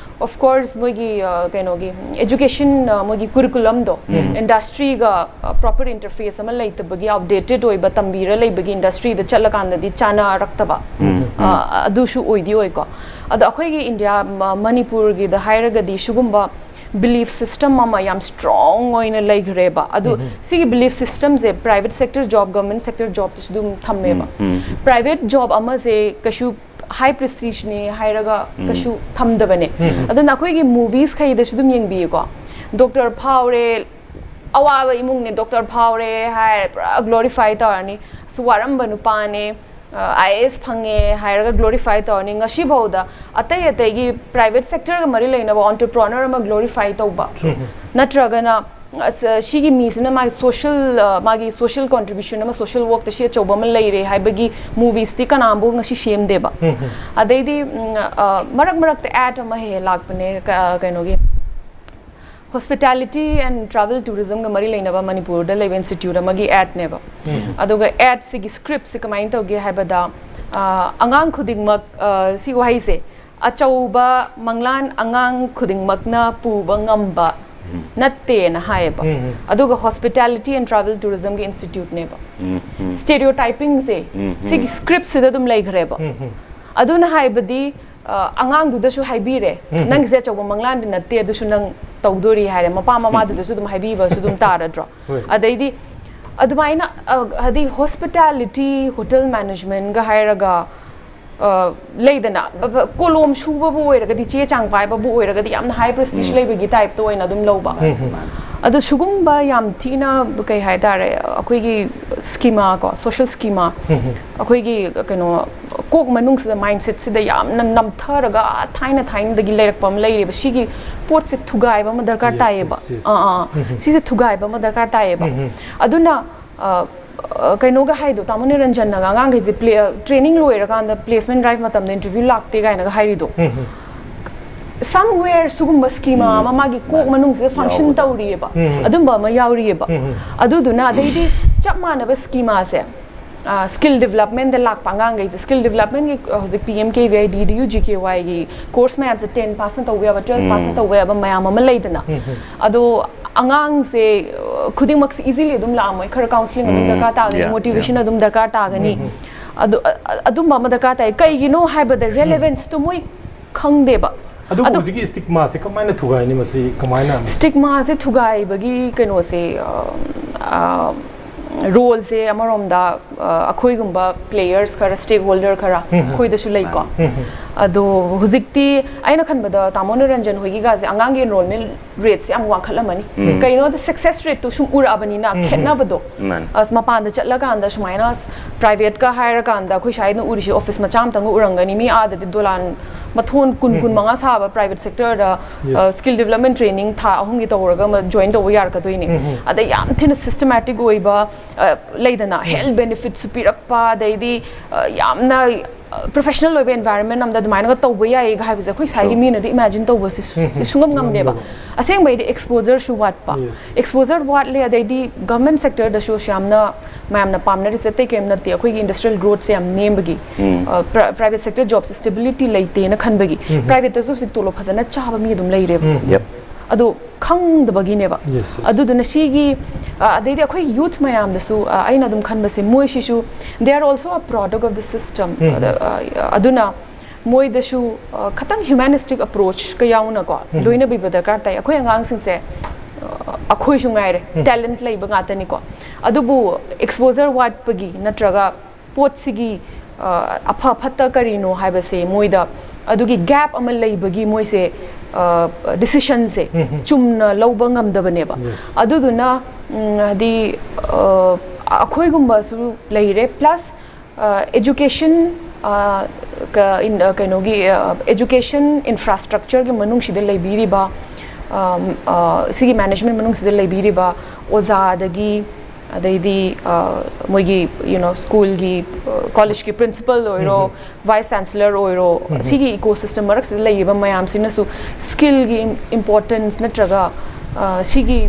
of course ꯃꯣꯏꯒꯤ uh, ꯀꯩꯅꯣꯒꯤ education uh, ꯃꯣꯏꯒꯤ curriculum ꯗꯣ industry ꯒ uh, proper interface ꯑꯃ ꯂꯩꯇꯕꯒꯤ, outdated ꯑꯣꯏꯕ, ꯇꯝꯕꯤꯔ ꯂꯩꯕꯒꯤ industry ꯗ ꯆꯠꯂꯀꯥꯟꯗꯗꯤ ꯆꯥꯅꯔꯛꯇꯕ, uh, ꯑꯗꯨꯁꯨ ꯑꯣꯏꯗꯤ ꯑꯣꯏꯀꯣ꯫ ꯑꯗꯣ ꯑꯩꯈꯣꯏꯒꯤ ꯏꯟꯗꯤꯌꯥ, ꯃ- ꯃꯅꯤꯄꯨꯔꯒꯤꯗ ꯍꯥꯏꯔꯒꯗꯤ ꯁꯤꯒꯨꯝꯕ belief system ꯑꯃ ꯌꯥꯝ strong ꯑꯣꯏꯅ ꯂꯩꯈ꯭ꯔꯦꯕ꯫ ꯑꯗꯨ ꯁꯤꯒꯤ belief system ꯁꯦ private sector job, government sector job ꯇꯁꯨ ꯑꯗꯨꯝ ꯊꯝꯃꯦꯕ꯫ Private job ꯑꯃꯁꯦ ꯀꯩꯁꯨ high prestige ꯅꯦ ꯍꯥꯏꯔꯒ ꯀꯩꯁꯨ ꯊꯝꯗꯕꯅꯦ꯫ ꯑꯗꯨꯅ ꯑꯩꯈꯣꯏꯒꯤ movies ꯈꯩꯗꯁꯨ ꯑꯗꯨꯝ ꯌꯦꯡꯕꯤꯌꯨꯀꯣ, doctor ꯐꯥꯎꯔꯦ, ꯑꯋꯥꯕ ꯏꯃꯨꯡꯅꯦ, doctor ꯐꯥꯎꯔꯦ ꯍꯥꯏꯔ ꯄꯨꯔꯥ glorify ꯇꯧꯔꯅꯤ꯫ ꯑꯁ, ꯋꯥꯔꯝꯕ ꯅꯨꯄꯥꯅꯦ, ꯑꯥꯏ ꯑꯦ ꯑꯦꯁ ꯐꯪꯉꯦ ꯍꯥꯏꯔꯒ glorify ꯇꯧꯔꯅꯤ꯫ ꯉꯁꯤꯐꯥꯎꯗ ꯑꯇꯩ ꯑꯇꯩꯒꯤ private sector ꯒ ꯃꯔꯤ ꯂꯩꯅꯕ entrepreneur ꯑꯃ glorify ꯇꯧꯕ ꯅꯠꯇ꯭ꯔꯒꯅ ꯑꯁ, ꯁꯤꯒꯤ ꯃꯤꯁꯤꯅ ꯃꯥꯒꯤ social, ꯑ, ꯃꯥꯒꯤ social contribution ꯑꯃ, social work ꯇ ꯁꯤ ꯑꯆꯧꯕ ꯑꯃ ꯂꯩꯔꯦ ꯍꯥꯏꯕꯒꯤ movies ꯇꯤ ꯀꯅꯥꯝꯕꯨ ꯉꯁꯤ ꯁꯦꯝꯗꯦꯕ꯫ ꯑꯗꯩꯗꯤ ꯎꯝ, ꯑ, ꯃꯔꯛ ꯃꯔꯛꯇ ad ꯑꯃ ꯍꯦꯛ ꯍꯦꯛ ꯂꯥꯛꯄꯅꯦ, ꯀ- ꯀꯩꯅꯣꯒꯤ hospitality and travel tourism ꯒ ꯃꯔꯤ ꯂꯩꯅꯕ ꯃꯅꯤꯄꯨꯔꯗ ꯂꯩꯕ institute ꯑꯃꯒꯤ ad ꯅꯦꯕ꯫ ꯑꯗꯨꯒ ad ꯁꯤꯒꯤ script ꯁꯤ ꯀꯃꯥꯏꯅ ꯇꯧꯒꯦ ꯍꯥꯏꯕꯗ, ꯑ, ꯑꯉꯥꯡ ꯈꯨꯗꯤꯡꯃꯛ, ꯑ, ꯁꯤ ꯋꯥꯍꯩꯁꯦ, "ꯑꯆꯧꯕ ꯃꯪꯂꯥꯟ ꯑꯉꯥꯡ ꯈꯨꯗꯤꯡꯃꯛꯅ ꯄꯨꯕ ꯉꯝꯕ ꯅꯠꯇꯦꯅ" ꯍꯥꯏꯌꯦꯕ꯫ ꯑꯗꯨꯒ hospitality and travel tourism ꯒꯤ institute ꯅꯦꯕ꯫ Stereotyping ꯁꯦ ꯁꯤꯒꯤ script ꯁꯤꯗ ꯑꯗꯨꯝ ꯂꯩꯈ꯭ꯔꯦꯕ꯫ ꯑꯗꯨꯅ ꯍꯥꯏꯕꯗꯤ, ꯑ, ꯑꯉꯥꯡꯗꯨꯗꯁꯨ ꯍꯥꯏꯕꯤꯔꯦ, "ꯅꯪꯒꯤꯁꯦ ꯑꯆꯧꯕ ꯃꯪꯂꯥꯟꯗꯤ ꯅꯠꯇꯦ, ꯑꯗꯨꯁꯨ ꯅꯪ ꯇꯧꯗꯣꯔꯤ" ꯍꯥꯏꯔꯦ꯫ ꯃꯄꯥ ꯃꯃꯥꯗꯨꯗꯁꯨ ꯑꯗꯨꯝ ꯍꯥꯏꯕꯤꯕꯁꯨ ꯑꯗꯨꯝ ꯇꯥꯔꯗ꯭ꯔꯣ? ꯑꯗꯩꯗꯤ ꯑꯗꯨꯃꯥꯏꯅ, ꯑ, ꯍꯥꯏꯗꯤ hospitality, hotel management ꯒ ꯍꯥꯏꯔꯒ, ꯑ, ꯂꯩꯗꯅ, ꯕ- ꯕ- ꯀꯣꯂꯣꯝ ꯁꯨꯕꯕꯨ ꯑꯣꯏꯔꯒꯗꯤ, ꯆꯦ ꯆꯥꯡ ꯄꯥꯏꯕꯕꯨ ꯑꯣꯏꯔꯒꯗꯤ ꯌꯥꯝꯅ high prestige ꯂꯩꯕꯒꯤ type ꯇ ꯑꯣꯏꯅ ꯑꯗꯨꯝ ꯂꯧꯕ꯫ ꯑꯗꯣ ꯁꯤꯒꯨꯝꯕ ꯌꯥꯝ ꯊꯤꯅ, ꯀꯩ ꯍꯥꯏꯇꯥꯔꯦ, ꯑꯩꯈꯣꯏꯒꯤ schema ꯀꯣ, social schema, ꯑꯩꯈꯣꯏꯒꯤ ꯀꯩꯅꯣ, ꯀꯣꯛ ꯃꯅꯨꯡꯁꯤꯗ, mindset ꯁꯤꯗ ꯌꯥꯝꯅ ꯅꯝꯊꯔꯒ, ꯑꯥ, ꯊꯥꯏꯅ ꯊꯥꯏꯅꯗꯒꯤ ꯂꯩꯔꯛꯄ ꯑꯃ ꯂꯩꯔꯦꯕ꯫ ꯁꯤꯒꯤ ꯄꯣꯠꯁꯦ ꯊꯨꯒꯥꯏꯕ ꯑꯃ ꯗꯔꯀꯥꯔ Yes, ꯇꯥꯏꯌꯦꯕ꯫ yes, yes. ꯑꯥ ꯑꯥ, ꯁꯤꯁꯦ ꯊꯨꯒꯥꯏꯕ ꯑꯃ ꯗꯔꯀꯥꯔ ꯇꯥꯏꯌꯦꯕ꯫ ꯑꯗꯨꯅ, ꯑ, ꯑ, ꯀꯩꯅꯣꯒ ꯍꯥꯏꯗꯣ, ꯇꯥꯃꯣ ꯅꯤꯔꯟꯖꯟꯅꯒ ꯑꯉꯥꯡꯈꯩꯁꯦ ꯄ꯭ꯂꯦ ꯇ꯭ꯔꯦꯅꯤꯡ ꯂꯣꯏꯔꯀꯥꯟꯗ placement drive ꯃꯇꯝꯗ interview ꯂꯥꯛꯇꯦ ꯀꯥꯏꯅꯒ ꯍꯥꯏꯔꯤꯗꯣ꯫ Somewhere ꯁꯤꯒꯨꯝꯕ schema ꯑꯃ ꯃꯥꯒꯤ ꯀꯣꯛ ꯃꯅꯨꯡꯁꯤꯗ function ꯌꯥꯎꯕꯗꯣ꯫ ꯇꯧꯔꯤꯑꯕ꯫ ꯑꯗꯨꯝꯕ ꯑꯃ ꯌꯥꯎꯔꯤꯑꯕ꯫ ꯑꯗꯨꯗꯨꯅ ꯑꯗꯩꯗꯤ ꯆꯞ ꯃꯥꯟꯅꯕ schema ꯁꯦ, ꯑ, skill development ꯗ ꯂꯥꯛꯄ ꯑꯉꯥꯡꯈꯩꯁꯦ, skill development ꯒꯤ, ꯑ, ꯍꯧꯖꯤꯛ P M K V I D, D U G K Y ꯒꯤ course ꯃꯌꯥꯝꯁꯦ ten pass ꯅ ꯇꯧꯕ ꯌꯥꯕ, twelve pass ꯅ ꯇꯧꯕ ꯌꯥꯕ ꯃꯌꯥꯝ ꯑꯃ ꯂꯩꯗꯅ꯫ ꯑꯗꯣ ꯑꯉꯥꯡꯁꯦ, ꯑ, ꯈꯨꯗꯤꯡꯃꯛꯁꯦ easily ꯑꯗꯨꯝ ꯂꯥꯛꯑꯝꯃꯣꯏ, ꯈꯔ counselling ꯑꯗꯨꯝ ꯎꯝ, ꯗꯔꯀꯥꯔ ꯇꯥꯒꯅꯤ, yeah, motivation yeah. ꯑꯗꯨꯝ ꯗꯔꯀꯥꯔ ꯇꯥꯒꯅꯤ꯫ ꯑꯗꯨ, ꯑ, ꯑ, ꯑꯗꯨꯝꯕ ꯑꯃ ꯗꯔꯀꯥꯔ ꯇꯥꯏ꯫ ꯀꯩꯒꯤꯅꯣ ꯍꯥꯏꯕꯗ relevance ꯇꯣ ꯃꯣꯏ ꯈꯪꯗꯦꯕ꯫ ꯑꯗꯨꯕꯨ ꯑꯗꯣ ꯍꯧꯖꯤꯛꯀꯤ stigma ꯁꯦ ꯀꯃꯥꯏꯅ ꯊꯨꯒꯥꯏꯅꯤ, ꯃꯁꯤ ꯀꯃꯥꯏꯅ? Stigma ꯁꯦ ꯊꯨꯒꯥꯏꯕꯒꯤ ꯀꯩꯅꯣꯁꯦ, ꯑ, ꯑ, role ꯁꯦ ꯑꯃꯔꯣꯝꯗ, ꯑ, ꯑꯩꯈꯣꯏꯒꯨꯝꯕ players ꯈꯔ, stakeholder ꯈꯔ ꯑꯩꯈꯣꯏꯗꯁꯨ ꯂꯩꯀꯣ꯫ ꯑꯗꯣ ꯍꯧꯖꯤꯛꯇꯤ ꯑꯩꯅ ꯈꯟꯕꯗ ꯇꯥꯃꯣ ꯅꯤꯔꯟꯖꯟ ꯍꯣꯏꯒꯤꯒꯥꯁꯦ ꯑꯉꯥꯡꯒꯤ enrollment rate ꯁꯦ ꯌꯥꯝ ꯋꯥꯡꯈꯠꯂꯝꯃꯅꯤ꯫ ꯀꯩꯅꯣꯗ success rate ꯇꯣ ꯁꯨꯝ ꯎꯔꯛꯑꯕꯅꯤꯅ, ꯈꯦꯠꯅꯕꯗꯣ꯫ ꯃꯥꯅꯤ꯫ ꯑꯁ, ꯃꯄꯥꯟꯗ ꯆꯠꯂꯀꯥꯟꯗ ꯁꯨꯃꯥꯏꯅ private ꯀ ꯍꯥꯏꯔꯀꯥꯟꯗ ꯑꯩꯈꯣꯏ ꯁ꯭ꯋꯥꯏꯗ ꯎꯔꯤꯁꯦ office ꯃꯆꯥ ꯑꯃꯇꯪꯒ ꯎꯔꯝꯒꯅꯤ, ꯃꯤ ꯑꯥꯗꯗꯤ ꯗꯣꯂꯥꯟ ꯃꯊꯣꯟ ꯀꯨꯟ, ꯀꯨꯟ ꯃꯉꯥ ꯁꯥꯕ private sector ꯗ, Yes. ꯑ, skill development training ꯊꯥ ꯑꯍꯨꯝꯒꯤ ꯇꯧꯔꯒ ꯑꯃ join ꯇꯧꯕ ꯌꯥꯔꯛꯀꯗꯣꯏꯅꯦ꯫ ꯑꯗꯩ ꯌꯥꯝ ꯊꯤꯅ systematic ꯑꯣꯏꯕ, ꯑ, ꯂꯩꯗꯅ, health benefit ꯁꯨ ꯄꯤꯔꯛꯄ, ꯑꯗꯩꯗꯤ, ꯑ, ꯌꯥꯝꯅ, ꯑ, professional ꯑꯣꯏꯕ environment ꯑꯃꯗ ꯑꯗꯨꯃꯥꯏꯅꯒ ꯇꯧꯕ ꯌꯥꯏꯌꯦꯒ ꯍꯥꯏꯕꯁꯦ ꯑꯩꯈꯣꯏ ꯁ꯭ꯋꯥꯏꯒꯤ So- ꯃꯤꯅꯗꯤ imagine ꯇꯧꯕꯁꯦ ꯁꯨ-, ꯁꯤ ꯁꯨꯡꯉꯝ ꯉꯝꯗꯦꯕ꯫ ꯉꯝꯗꯕ꯫ ꯑꯁꯦꯡꯕꯩꯗꯤ exposure ꯁꯨ ꯋꯥꯠꯄ꯫ Yes. Exposure ꯋꯥꯠꯂꯦ, ꯑꯗꯩꯗꯤ government sector ꯗꯁꯨ ꯁꯤ ꯌꯥꯝꯅ ꯃꯌꯥꯝꯅ ꯄꯥꯝꯅꯔꯤꯁꯦ ꯑꯇꯩ ꯀꯔꯤꯝ ꯅꯠꯇꯦ, ꯑꯩꯈꯣꯏꯒꯤ industrial growth ꯁꯦ ꯌꯥꯝ ꯅꯦꯝꯕꯒꯤ, ꯎꯝ꯫ ꯑ, pri-, private sector job ꯁꯦ stability ꯂꯩꯇꯦꯅ ꯈꯟꯕꯒꯤ꯫ Private ꯇꯁꯨ ꯍꯧꯖꯤꯛ ꯇꯣꯂꯣꯞ ꯐꯖꯅ ꯆꯥꯕ ꯃꯤ ꯑꯗꯨꯝ ꯂꯩꯔꯦꯕ꯫ ꯎꯝ꯫ Yep. ꯑꯗꯣ ꯈꯪꯗꯕꯒꯤꯅꯦꯕ꯫ Yes, yes. ꯑꯗꯨꯗꯨꯅ ꯁꯤꯒꯤ, ꯑ, ꯑꯗꯩꯗꯤ ꯑꯩꯈꯣꯏ youth ꯃꯌꯥꯝꯗꯁꯨ, ꯑ, ꯑꯩꯅ ꯑꯗꯨꯝ ꯈꯟꯕꯁꯦ, ꯃꯣꯏꯁꯤꯁꯨ they are also a product of the system꯫ ꯑꯗ, ꯑ, ꯑꯗꯨꯅ ꯃꯣꯏꯗꯁꯨ, ꯑ, ꯈꯇꯪ humanistic approach ꯀ ꯌꯥꯎꯅꯀꯣ, ꯂꯣꯏꯅꯕꯤꯕ ꯗꯔꯀꯥꯔ ꯇꯥꯏ꯫ ꯑꯩꯈꯣꯏ ꯑꯉꯥꯡꯁꯤꯡꯁꯦ, ꯑ, ꯑꯩꯈꯣꯏꯁꯨ ꯉꯥꯏꯔꯦ, talent ꯂꯩꯕ ꯉꯥꯛꯇꯅꯤꯀꯣ꯫ ꯑꯗꯨꯕꯨ exposure ꯋꯥꯠꯄꯒꯤ ꯅꯠꯇ꯭ꯔꯒ ꯄꯣꯠꯁꯤꯒꯤ, ꯑ, ꯑꯐ ꯐꯠꯇ ꯀꯔꯤꯅꯣ ꯍꯥꯏꯕꯁꯦ ꯃꯣꯏꯗ ꯑꯗꯨꯒꯤ gap ꯑꯃ ꯂꯩꯕꯒꯤ ꯃꯣꯏꯁꯦ ꯗꯤꯁꯤꯁꯟꯁꯦ ꯆꯨꯝꯅ ꯂꯧꯕ ꯉꯝꯗꯕꯅꯦꯕ꯫ ꯑꯗꯨꯗꯨꯅ ꯎꯝ, ꯍꯥꯏꯗꯤ ꯑ, ꯑꯩꯈꯣꯏꯒꯨꯝꯕꯁꯨ ꯂꯩꯔꯦ, ꯄ꯭ꯂꯁ ꯑꯦꯖꯨꯀꯦꯁꯟ ꯀꯩꯅꯣꯒꯤ ꯑꯦꯖꯨꯀꯦꯁꯟ ꯏꯟꯐ꯭ꯔꯥꯁ꯭ꯇ꯭ꯔꯛꯆꯔꯒꯤ ꯃꯅꯨꯡꯁꯤꯗ ꯂꯩꯕꯤꯔꯤꯕ ꯑ, ꯑ, ꯁꯤꯒꯤ ꯃꯦꯅꯦꯖꯃꯦꯟ ꯃꯅꯨꯡꯁꯤꯗ ꯂꯩꯕꯤꯔꯤꯕ ꯑꯣꯖꯥꯗꯒꯤ, ꯑꯗꯩꯗꯤ ꯑ, ꯃꯣꯏꯒꯤ ꯌꯨ ꯅꯣ ꯁ꯭ꯀꯨꯜꯒꯤ, ꯀꯣꯂꯦꯖꯀꯤ ꯄ꯭ꯔꯤꯟꯁꯤꯄꯜ ꯑꯣꯏꯔꯣ, ꯚꯥꯏꯁ ꯆꯥꯟꯁꯦꯂꯔ ꯑꯣꯏꯔꯣ, ꯁꯤꯒꯤ ꯏꯀꯣ ꯁꯤꯁꯇꯦꯝ ꯃꯔꯛꯁꯤꯗ ꯂꯩꯔꯤꯕ ꯃꯌꯥꯝꯁꯤꯅꯁꯨ ꯁ꯭ꯀꯤꯜꯒꯤ ꯏꯝꯄꯣꯔꯇꯦꯟꯁ ꯅꯠꯇ꯭ꯔꯒ ꯑ, ꯁꯤꯒꯤ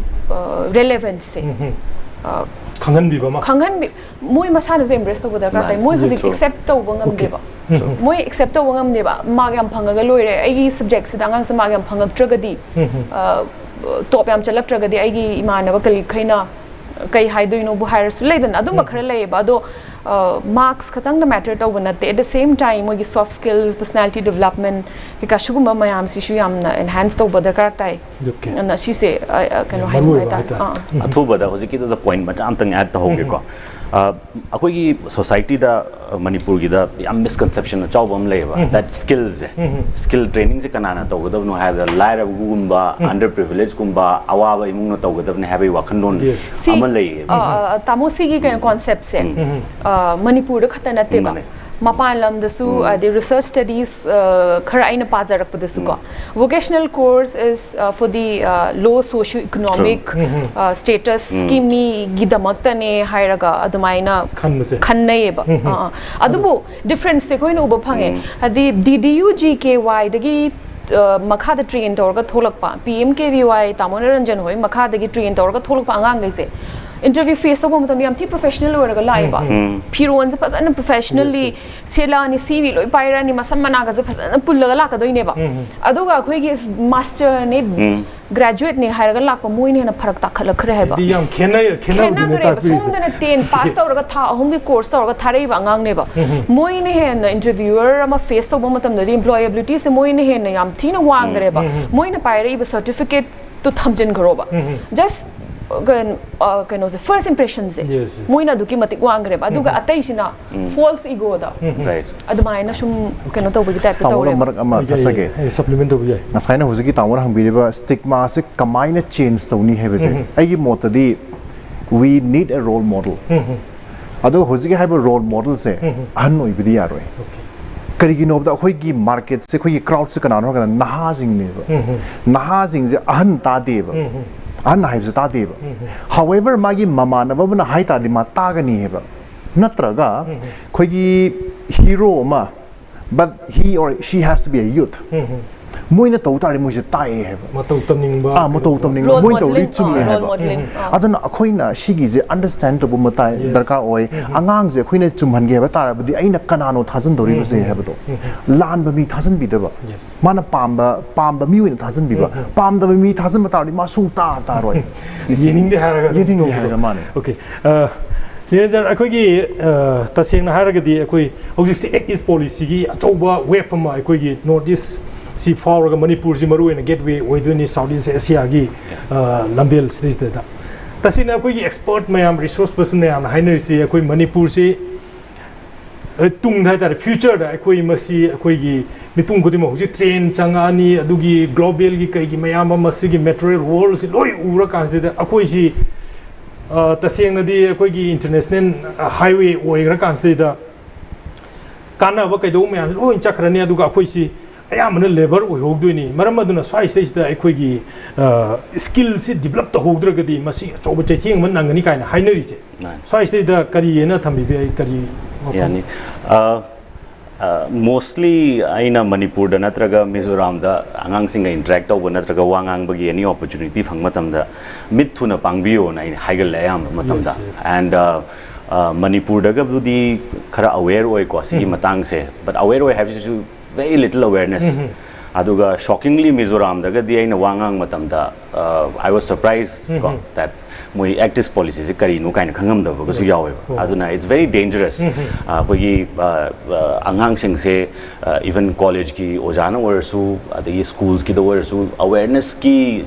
ꯔꯦꯂꯦꯚꯦꯟꯁꯁꯦ ꯈꯪꯍꯟꯕꯤꯕ ꯑꯃ꯫ ꯈꯪꯍꯟꯕꯤ ꯃꯣꯏ ꯃꯁꯥꯅꯁꯨ ꯑꯦꯝꯕ꯭ꯔꯦꯁ ꯇꯧꯕ ꯗꯔꯀꯥꯔ ꯇꯥꯏ꯫ ꯃꯥꯅꯦ, ꯃꯣꯏ ꯍꯧꯖꯤꯛ true. ꯑꯦꯛꯁꯦꯞ ꯇꯧꯕ ꯉꯝꯗꯦꯕ꯫ ꯃꯣꯏ ꯑꯦꯛꯁꯦꯞ ꯇꯧꯕ ꯉꯝꯗꯦꯕ꯫ ꯃꯥꯔꯛ ꯌꯥꯝ ꯐꯪꯉꯒ ꯂꯣꯏꯔꯦ, ꯑꯩꯒꯤ ꯁꯕꯖꯦꯛꯁꯤꯗ ꯑꯉꯥꯡꯁꯦ ꯃꯥꯔꯛ ꯌꯥꯝ ꯐꯪꯉꯛꯇ꯭ꯔꯒꯗꯤ, ꯇꯣꯞ ꯌꯥꯝ ꯆꯠꯂꯛꯇ꯭ꯔꯒꯗꯤ ꯑꯩꯒꯤ ꯏꯃꯥꯟꯅꯕ ꯀꯂꯤꯛꯈꯩꯅ ꯀꯩ ꯍꯥꯏꯗꯣꯏꯅꯣꯕꯨ ꯍꯥꯏꯔꯁꯨ ꯂꯩꯗꯅ, ꯑꯗꯨꯝꯕ ꯈꯔ ꯂꯩꯌꯦꯕ꯫ ꯑꯗꯣ ꯃꯥꯔꯛꯁ ꯈꯛꯇꯪꯗ ꯃꯦꯇꯔ ꯇꯧꯕ ꯅꯠꯇꯦ, at the same time ꯃꯣꯏꯒꯤ ꯁꯣꯐ ꯁ꯭ꯀꯤꯜꯁ, ꯄꯔꯁꯣꯅꯦꯂꯤꯇꯤ ꯗꯤꯕꯂꯞꯃꯦꯟ ꯀꯩꯀꯥ ꯁꯤꯒꯨꯝꯕ ꯃꯌꯥꯝꯁꯤꯁꯨ ꯌꯥꯝꯅ ꯑꯦꯟꯍꯥꯟꯁ ꯇꯧꯕ ꯗꯔꯀꯥꯔ ꯇꯥꯏ꯫ Okay. ꯑꯗꯨꯅ ꯁꯤꯁꯦ ꯑ, ꯑ, ꯀꯩꯅꯣ ꯌꯥꯝ ꯍꯥꯏꯅꯤꯡꯕ ꯃꯔꯨꯑꯣꯏꯕ ꯍꯥꯏꯇꯥꯔꯦ꯫ ꯍꯥꯏꯇꯥꯔꯦ꯫ ꯑꯥ꯫ ꯑꯊꯨꯕꯗ ꯍꯧꯖꯤꯛꯀꯤꯗꯨꯗ ꯄꯣꯏꯟꯠ ꯃꯆꯥ ꯑꯝꯇꯪ ꯑꯦꯗ ꯇꯧꯍꯧꯒꯦꯀꯣ꯫ ꯑ, ꯑꯩꯈꯣꯏꯒꯤ ꯁꯣꯁꯥꯏꯇꯤꯗ, ꯑ, ꯃꯅꯤꯄꯨꯔꯒꯤꯗ ꯌꯥꯝ ꯃꯤꯁꯀꯟꯁꯦꯞꯁꯟ ꯑꯆꯧꯕ ꯑꯃ ꯂꯩꯌꯦꯕ, ꯗꯦꯠ ꯁ꯭ꯀꯤꯜꯁꯦ, ꯁ꯭ꯀꯤꯜ ꯇ꯭ꯔꯦꯅꯤꯡꯁꯦ ꯀꯅꯥꯅ ꯇꯧꯒꯗꯕꯅꯣ ꯍꯥꯏꯕꯗ ꯂꯥꯏꯔꯕꯒꯨꯝꯕ, ꯑꯟꯗꯔ ꯄ꯭ꯔꯤꯚꯤꯂꯦꯖꯀꯨꯝꯕ, ꯑꯋꯥꯕ ꯏꯃꯨꯡꯅ ꯇꯧꯒꯗꯕꯅꯤ ꯍꯥꯏꯕꯒꯤ ꯋꯥꯈꯜꯂꯣꯟ Yes. ꯁꯤ- ꯑꯃ ꯂꯩꯌꯦꯕ꯫ ꯑ, ꯑ, ꯇꯥꯃꯣ, ꯁꯤꯒꯤ ꯀꯩꯅꯣ ꯀꯣꯟꯁꯦꯞꯁꯦ ꯑ, ꯃꯅꯤꯄꯨꯔꯗ ꯈꯛꯇ ꯅꯠꯇꯦꯕ, ꯃꯥꯅꯦ꯫ ꯃꯄꯥꯟ ꯂꯝꯗꯁꯨ, ꯑꯗꯩ ꯔꯤꯁꯔꯁ ꯁ꯭ꯇꯗꯤꯁ ꯈꯔ ꯑꯩꯅ ꯄꯥꯖꯔꯛꯄꯗꯁꯨꯀꯣ, vocational course is for the low socio economic statusꯀꯤ ꯃꯤꯒꯤꯗꯃꯛꯇꯅꯦ ꯍꯥꯏꯔꯒ ꯑꯗꯨꯃꯥꯏꯅ ꯈꯟꯕꯁꯦ꯫ ꯈꯟꯅꯩꯌꯦꯕ꯫ ꯑꯥ, ꯑꯥ꯫ ꯑꯗꯨꯕꯨ ꯗꯤꯐ꯭ꯔꯦꯟꯁꯇꯤ ꯑꯩꯈꯣꯏꯅ ꯎꯕ ꯐꯪꯉꯦ꯫ ꯍꯥꯏꯗꯤ ꯗꯤ ꯗꯤ ꯌꯨ ꯖꯤ ꯀꯦ ꯋꯥꯏꯗꯒꯤ ꯃꯈꯥꯗ ꯇ꯭ꯔꯦꯟ ꯇꯧꯔꯒ ꯊꯣꯛꯂꯛꯄ, ꯄꯤ ꯑꯦꯝ ꯀꯦ ꯚꯤ ꯋꯥꯏ, ꯇꯥꯃꯣ ꯅꯔꯟꯖꯟ ꯍꯣꯏ ꯃꯈꯥꯗꯒꯤ ꯇ꯭ꯔꯦꯟ ꯇꯧꯔꯒ ꯊꯣꯛꯂꯛꯄ ꯑꯉꯥꯡꯈꯩꯁꯦ ꯏꯟꯇꯔꯚ꯭ꯌꯨ ꯐꯦꯁ ꯇꯧꯕ ꯃꯇꯝꯗ ꯌꯥꯝ ꯊꯤ ꯄ꯭ꯔꯣꯐꯦꯁꯅꯦꯜ ꯑꯣꯏꯔꯒ ꯂꯥꯛꯑꯦꯕ꯫ ꯐꯤꯔꯣꯟꯁꯦ ꯐꯖꯅ ꯄ꯭ꯔꯣꯐꯦꯁꯅꯦꯜꯂꯤ ꯁꯦꯠꯂꯛꯑꯅꯤ, ꯁꯤ ꯃꯤ ꯂꯣꯏ ꯄꯥꯏꯔꯛꯑꯅꯤ, ꯃꯁꯝ ꯃꯅꯥꯒꯁꯦ ꯐꯖꯅ ꯄꯨꯜꯂꯒ ꯂꯥꯛꯀꯗꯣꯏꯅꯦꯕ꯫ ꯑꯗꯨꯒ ꯑꯩꯈꯣꯏꯒꯤ ꯃꯥꯁꯇꯔꯅꯦ, ꯒ꯭ꯔꯦꯖꯨꯋꯦꯠꯅꯦ ꯍꯥꯏꯔꯒ ꯂꯥꯛꯄ ꯃꯣꯏꯅ ꯍꯦꯟꯅ ꯐꯔꯛ ꯇꯥꯈꯠꯂꯛꯈ꯭ꯔꯦ ꯍꯥꯏꯕ꯫ ꯍꯥꯏꯗꯤ ꯌꯥꯝ ꯈꯦꯠꯅꯩ, ꯈꯦꯠꯅꯕꯗꯨꯅꯦ ꯈꯦꯠꯅꯈ꯭ꯔꯦꯕ꯫ ꯇꯥꯛꯄꯤꯔꯤꯁꯦ꯫ ꯁꯣꯝꯗꯅ ꯇꯦꯟ ꯄꯥꯁ ꯇꯧꯔꯒ ꯊꯥ ꯑꯍꯨꯝꯒꯤ ꯀꯣꯔꯁ ꯇꯧꯔꯒ ꯊꯥꯔꯛꯏꯕ ꯑꯉꯥꯡꯅꯦꯕ꯫ ꯃꯣꯏꯅ ꯍꯦꯟꯅ ꯏꯟꯇꯔꯚ꯭ꯌꯨꯋꯔ ꯑꯃ ꯐꯦꯁ ꯇꯧꯕ ꯃꯇꯝꯗꯗꯤ ꯏꯝꯄ꯭ꯂꯣꯌꯦꯕꯤꯂꯤꯇꯤꯁꯦ ꯃꯣꯏꯅ ꯍꯦꯟꯅ ꯌꯥꯝ ꯊꯤꯅ ꯋꯥꯡꯈ꯭ꯔꯦꯕ꯫ ꯃꯣꯏꯅ ꯄꯥꯏꯔꯛꯏꯕ ꯁꯔꯇꯤꯐꯤꯀꯦꯠꯇꯣ ꯊꯝꯖꯤꯟꯈ꯭ꯔꯣꯕ꯫ ꯖꯁ ꯀꯩꯅꯣ- ꯑ, ꯀꯩꯅꯣꯁꯦ, ꯐꯥꯔꯁ ꯏꯝꯄ꯭ꯔꯦꯁꯟꯁꯦ Yes, yes. ꯃꯣꯏꯅ ꯑꯗꯨꯛꯀꯤ ꯃꯇꯤꯛ ꯋꯥꯡꯈ꯭ꯔꯦꯕ, ꯑꯗꯨꯒ ꯑꯇꯩꯁꯤꯅ ꯐꯣꯜꯁ ꯏꯒꯣꯗ Right. ꯑꯗꯨꯃꯥꯏꯅ ꯁꯨꯝ ꯀꯩꯅꯣ ꯇꯧꯕꯒꯤ ꯇꯥꯏꯞꯇ ꯇꯥꯃꯣꯗ ꯇꯧꯔꯦꯕ꯫ ꯃꯔꯛ ꯑꯃ ꯊꯠꯆꯒꯦ꯫ ꯁꯞꯄ꯭ꯂꯤꯃꯦꯟ ꯇꯧꯕ ꯌꯥꯏ꯫ ꯉꯁꯥꯏꯅ ꯍꯧꯖꯤꯛꯀꯤ ꯇꯥꯃꯣꯅ ꯍꯪꯕꯤꯔꯤꯕ ꯁ꯭ꯇꯤꯛꯃꯥꯁꯦ ꯀꯃꯥꯏꯅ ꯆꯦꯟꯖ ꯇꯧꯅꯤ ꯍꯥꯏꯕꯁꯦ, ꯑꯩꯒꯤ ꯃꯣꯠꯇꯗꯤ, we need a role model꯫ ꯑꯗꯨꯒ ꯍꯧꯖꯤꯛꯀꯤ ꯍꯥꯏꯕ ꯔꯣꯜ ꯃꯣꯗꯦꯜꯁꯦ ꯑꯍꯟ ꯑꯣꯏꯕꯗꯤ ꯌꯥꯔꯣꯏ꯫ ꯀꯔꯤꯒꯤꯅꯣ ꯍꯥꯏꯕꯗ, ꯑꯩꯈꯣꯏꯒꯤ ꯃꯥꯔꯀꯦꯠꯁꯦ, ꯑꯩꯈꯣꯏꯒꯤ ꯀ꯭ꯔꯥꯎꯗꯁꯦ ꯀꯅꯥꯅꯣ ꯍꯥꯏꯔ ꯀꯥꯟꯗ ꯅꯍꯥꯁꯤꯡꯅꯦꯕ꯫ ꯅꯍꯥꯁꯤꯡꯁꯦ ꯑꯍꯟ ꯇꯥꯗꯦꯕ꯫ ꯑꯍꯟ ꯍꯥꯏꯕꯁꯦ ꯇꯥꯗꯦꯕ꯫ However, ꯃꯥꯒꯤ ꯃꯃꯥꯟꯅꯕ ꯑꯃꯅ ꯍꯥꯏ ꯇꯥꯔꯗꯤ ꯃꯥ ꯇꯥꯒꯅꯤ ꯍꯥꯏꯕ꯫ ꯅꯠꯇ꯭ꯔꯒ ꯑꯩꯈꯣꯏꯒꯤ ꯍꯤꯔꯣ ꯑꯃ, but he or she has to be a youth꯫ ꯃꯣꯏꯅ ꯇꯧ ꯇꯥꯔꯗꯤ ꯃꯣꯏꯁꯦ ꯇꯥꯛꯑꯦ ꯍꯥꯏꯕ꯫ ꯃꯇꯧ ꯇꯝꯅꯤꯡꯕ ꯑꯥ, ꯃꯇꯧ ꯇꯝꯅꯤꯡꯕ, Role ꯃꯣꯏꯅ ꯇꯧꯔꯤ modeling, ꯆꯨꯝꯃꯦ ꯑꯥ, role ꯍꯥꯏꯕ꯫ modeling, ꯑꯥ꯫ ꯑꯗꯨꯅ ꯑꯩꯈꯣꯏꯅ ꯁꯤꯒꯤꯁꯦ ꯑꯟꯗꯔꯁꯇꯦꯟ ꯇꯧꯕ ꯃꯇꯥꯏ Yes. ꯗꯔꯀꯥꯔ ꯑꯣꯏ꯫ ꯑꯉꯥꯡꯁꯦ ꯑꯩꯈꯣꯏꯅ ꯆꯨꯝꯍꯟꯒꯦ ꯍꯥꯏꯕ ꯇꯥꯔꯕꯗꯤ ꯑꯩꯅ ꯀꯅꯥꯅꯣ ꯊꯥꯖꯟꯗꯧꯔꯤꯕꯁꯦ ꯍꯥꯏꯕꯗꯣ꯫ ꯂꯥꯟꯕ ꯃꯤ ꯊꯥꯖꯟꯕꯤꯗꯕ꯫ Yes. ꯃꯥꯅ ꯄꯥꯝꯕ ꯄꯥꯝꯕ ꯃꯤ ꯑꯣꯏꯅ ꯊꯥꯖꯟꯕꯤꯕ꯫ ꯄꯥꯝꯗꯕ ꯃꯤ ꯊꯥꯖꯟꯕ ꯇꯥꯔꯗꯤ ꯃꯥ ꯁꯨꯡ ꯇꯥ ꯇꯥꯔꯣꯏ꯫ ꯌꯦꯡꯅꯤꯡꯗꯦ ꯍꯥꯏꯔꯒ ꯑꯗꯨꯝ ꯌꯦꯡꯅꯤꯡꯗꯦ ꯇꯧꯕꯗꯣ꯫ ꯍꯥꯏꯔꯒ ꯃꯥꯅꯦ꯫ Okay. ꯑ, ꯅꯤꯔꯟꯖꯟ, ꯑꯩꯈꯣꯏꯒꯤ, ꯑ, ꯇꯁꯦꯡꯅ ꯍꯥꯏꯔꯒꯗꯤ ꯑꯩꯈꯣꯏ ꯍꯧꯖꯤꯛꯁꯦ Act East Policyꯒꯤ ꯑꯆꯧꯕ ꯋꯦꯕ ꯑꯃ ꯑꯩꯈꯣꯏꯒꯤ ꯅꯣꯔꯠ ꯏꯁ ꯁꯤ ꯐꯥꯎꯔꯒ ꯃꯅꯤꯄꯨꯔꯁꯤ ꯃꯔꯨ ꯑꯣꯏꯅ ꯒꯦꯠꯋꯦ ꯑꯣꯏꯗꯣꯏꯅꯤ ꯁꯥꯎꯠ ꯏꯁ ꯑꯦꯁꯤꯌꯥꯒꯤ, ꯑ, ꯂꯝꯕꯦꯜ ꯁꯤꯗꯩꯁꯤꯗ꯫ ꯇꯁꯦꯡꯅ ꯑꯩꯈꯣꯏꯒꯤ ꯑꯦꯛꯁꯄꯔꯠ ꯃꯌꯥꯝ, ꯔꯤꯁꯣꯔꯁ ꯄꯔꯁꯟ ꯃꯌꯥꯝꯅ ꯍꯥꯏꯅꯔꯤꯁꯤ ꯑꯩꯈꯣꯏ ꯃꯅꯤꯄꯨꯔꯁꯤ ꯑ, ꯇꯨꯡꯗ ꯍꯥꯏꯇꯥꯔꯦ, ꯐ꯭ꯌꯨꯆꯔꯗ ꯑꯩꯈꯣꯏ ꯃꯁꯤ ꯑꯩꯈꯣꯏꯒꯤ ꯃꯤꯄꯨꯝ ꯈꯨꯗꯤꯡꯃꯛ ꯍꯧꯖꯤꯛ ꯇ꯭ꯔꯦꯟ ꯆꯪꯉꯛꯑꯅꯤ, ꯑꯗꯨꯒꯤ ꯒ꯭ꯂꯣꯕꯦꯜꯒꯤ ꯀꯩꯒꯤ ꯃꯌꯥꯝ ꯑꯃ ꯁꯤꯒꯤ ꯃꯦꯇꯔꯤꯌꯦꯜ ꯋꯥꯔꯜꯁꯤ ꯂꯣꯏ ꯎꯔꯀꯥꯟꯁꯤꯗ ꯑꯩꯈꯣꯏꯁꯤ, ꯑ, ꯇꯁꯦꯡꯅꯗꯤ ꯑꯩꯈꯣꯏꯒꯤ ꯏꯟꯇꯔꯅꯦꯁꯅꯦꯜ ꯍꯥꯏꯋꯦ ꯑꯣꯏꯈ꯭ꯔꯀꯥꯟꯁꯤꯗ ꯀꯥꯟꯅꯕ ꯀꯩꯗꯧꯕ ꯃꯌꯥꯝꯁꯤ ꯂꯣꯏ ꯆꯠꯈ꯭ꯔꯅꯤ, ꯑꯗꯨꯒ ꯑꯩꯈꯣꯏꯁꯤ ꯑꯌꯥꯝꯕꯅ ꯂꯦꯕꯔ ꯑꯣꯏꯍꯧꯗꯣꯏꯅꯤ꯫ ꯃꯔꯝ ꯑꯗꯨꯅ ꯁ꯭ꯋꯥꯏꯁꯤꯗꯩꯁꯤꯗ ꯑꯩꯈꯣꯏꯒꯤ, ꯑ, ꯁ꯭ꯀꯤꯜꯁꯤ ꯗꯤꯕꯂꯞ ꯇꯧꯍꯧꯗ꯭ꯔꯒꯗꯤ ꯃꯁꯤ ꯑꯆꯧꯕ ꯆꯩꯊꯦꯡ ꯑꯃ ꯅꯪꯒꯅꯤ ꯀꯥꯏꯅ ꯍꯥꯏꯅꯔꯤꯁꯦ꯫ ꯃꯥꯅꯤ꯫ ꯁ꯭ꯋꯥꯏꯁꯤꯗꯩꯗ ꯀꯔꯤ ꯍꯥꯏꯅ ꯊꯝꯕꯤꯕ ꯌꯥꯏ? ꯀꯔꯤ ꯋꯥꯐꯝ? ꯌꯥꯅꯤ꯫ ꯑ, ꯑ, mostly ꯑꯩꯅ ꯃꯅꯤꯄꯨꯔꯗ ꯅꯠꯇ꯭ꯔꯒ ꯃꯤꯖꯣꯔꯥꯝꯗ ꯑꯉꯥꯡꯁꯤꯡꯒ ꯏꯟꯇꯔꯦꯛ ꯇꯧꯕ ꯅꯠꯇ꯭ꯔꯒ ꯋꯥ ꯉꯥꯡꯕꯒꯤ ꯑꯦꯅꯤ ꯑꯣꯄꯣꯔꯆꯨꯅꯤꯇꯤ ꯐꯪꯕ ꯃꯇꯝꯗ ꯃꯤꯠ ꯊꯨꯅ ꯄꯥꯡꯕꯤꯌꯣꯅ ꯑꯩꯅ ꯍꯥꯏꯒꯜꯂꯦ ꯑꯌꯥꯝꯕ ꯃꯇꯝꯗ꯫ Yes, yes. And, uh, uh, ꯃꯅꯤꯄꯨꯔꯗꯒꯕꯨꯗꯤ ꯈꯔ ꯑꯋꯦꯌꯔ ꯑꯣꯏꯀꯣ ꯁꯤꯒꯤ ꯃꯇꯥꯡꯁꯦ, but ꯑꯋꯦꯌꯔ ꯑꯣꯏ ꯍꯥꯏꯕꯁꯤꯁꯨ very little awareness꯫ ꯑꯗꯨꯒ shockingly ꯃꯤꯖꯣꯔꯥꯝꯗꯒꯗꯤ ꯑꯩꯅ ꯋꯥ ꯉꯥꯡꯕ ꯃꯇꯝꯗ, uh, I was surprised ꯀꯣ, that ꯃꯣꯏ ACT East policyꯁꯦ ꯀꯔꯤꯅꯣ ꯀꯥꯏꯅ ꯈꯪꯉꯝꯗꯕꯒꯁꯨ ꯌꯥꯎꯋꯦꯕ꯫ ꯑꯗꯨꯅ it's very dangerous. ꯑꯩꯈꯣꯏꯒꯤ, uh, uh, ꯑꯉꯥꯡꯁꯤꯡꯁꯦ, uh, even collegeꯀꯤ ꯑꯣꯖꯥꯅ ꯑꯣꯏꯔꯁꯨ, ꯑꯗꯒꯤ schools ꯀꯤꯗ ꯑꯣꯏꯔꯁꯨ, awarenessꯀꯤ,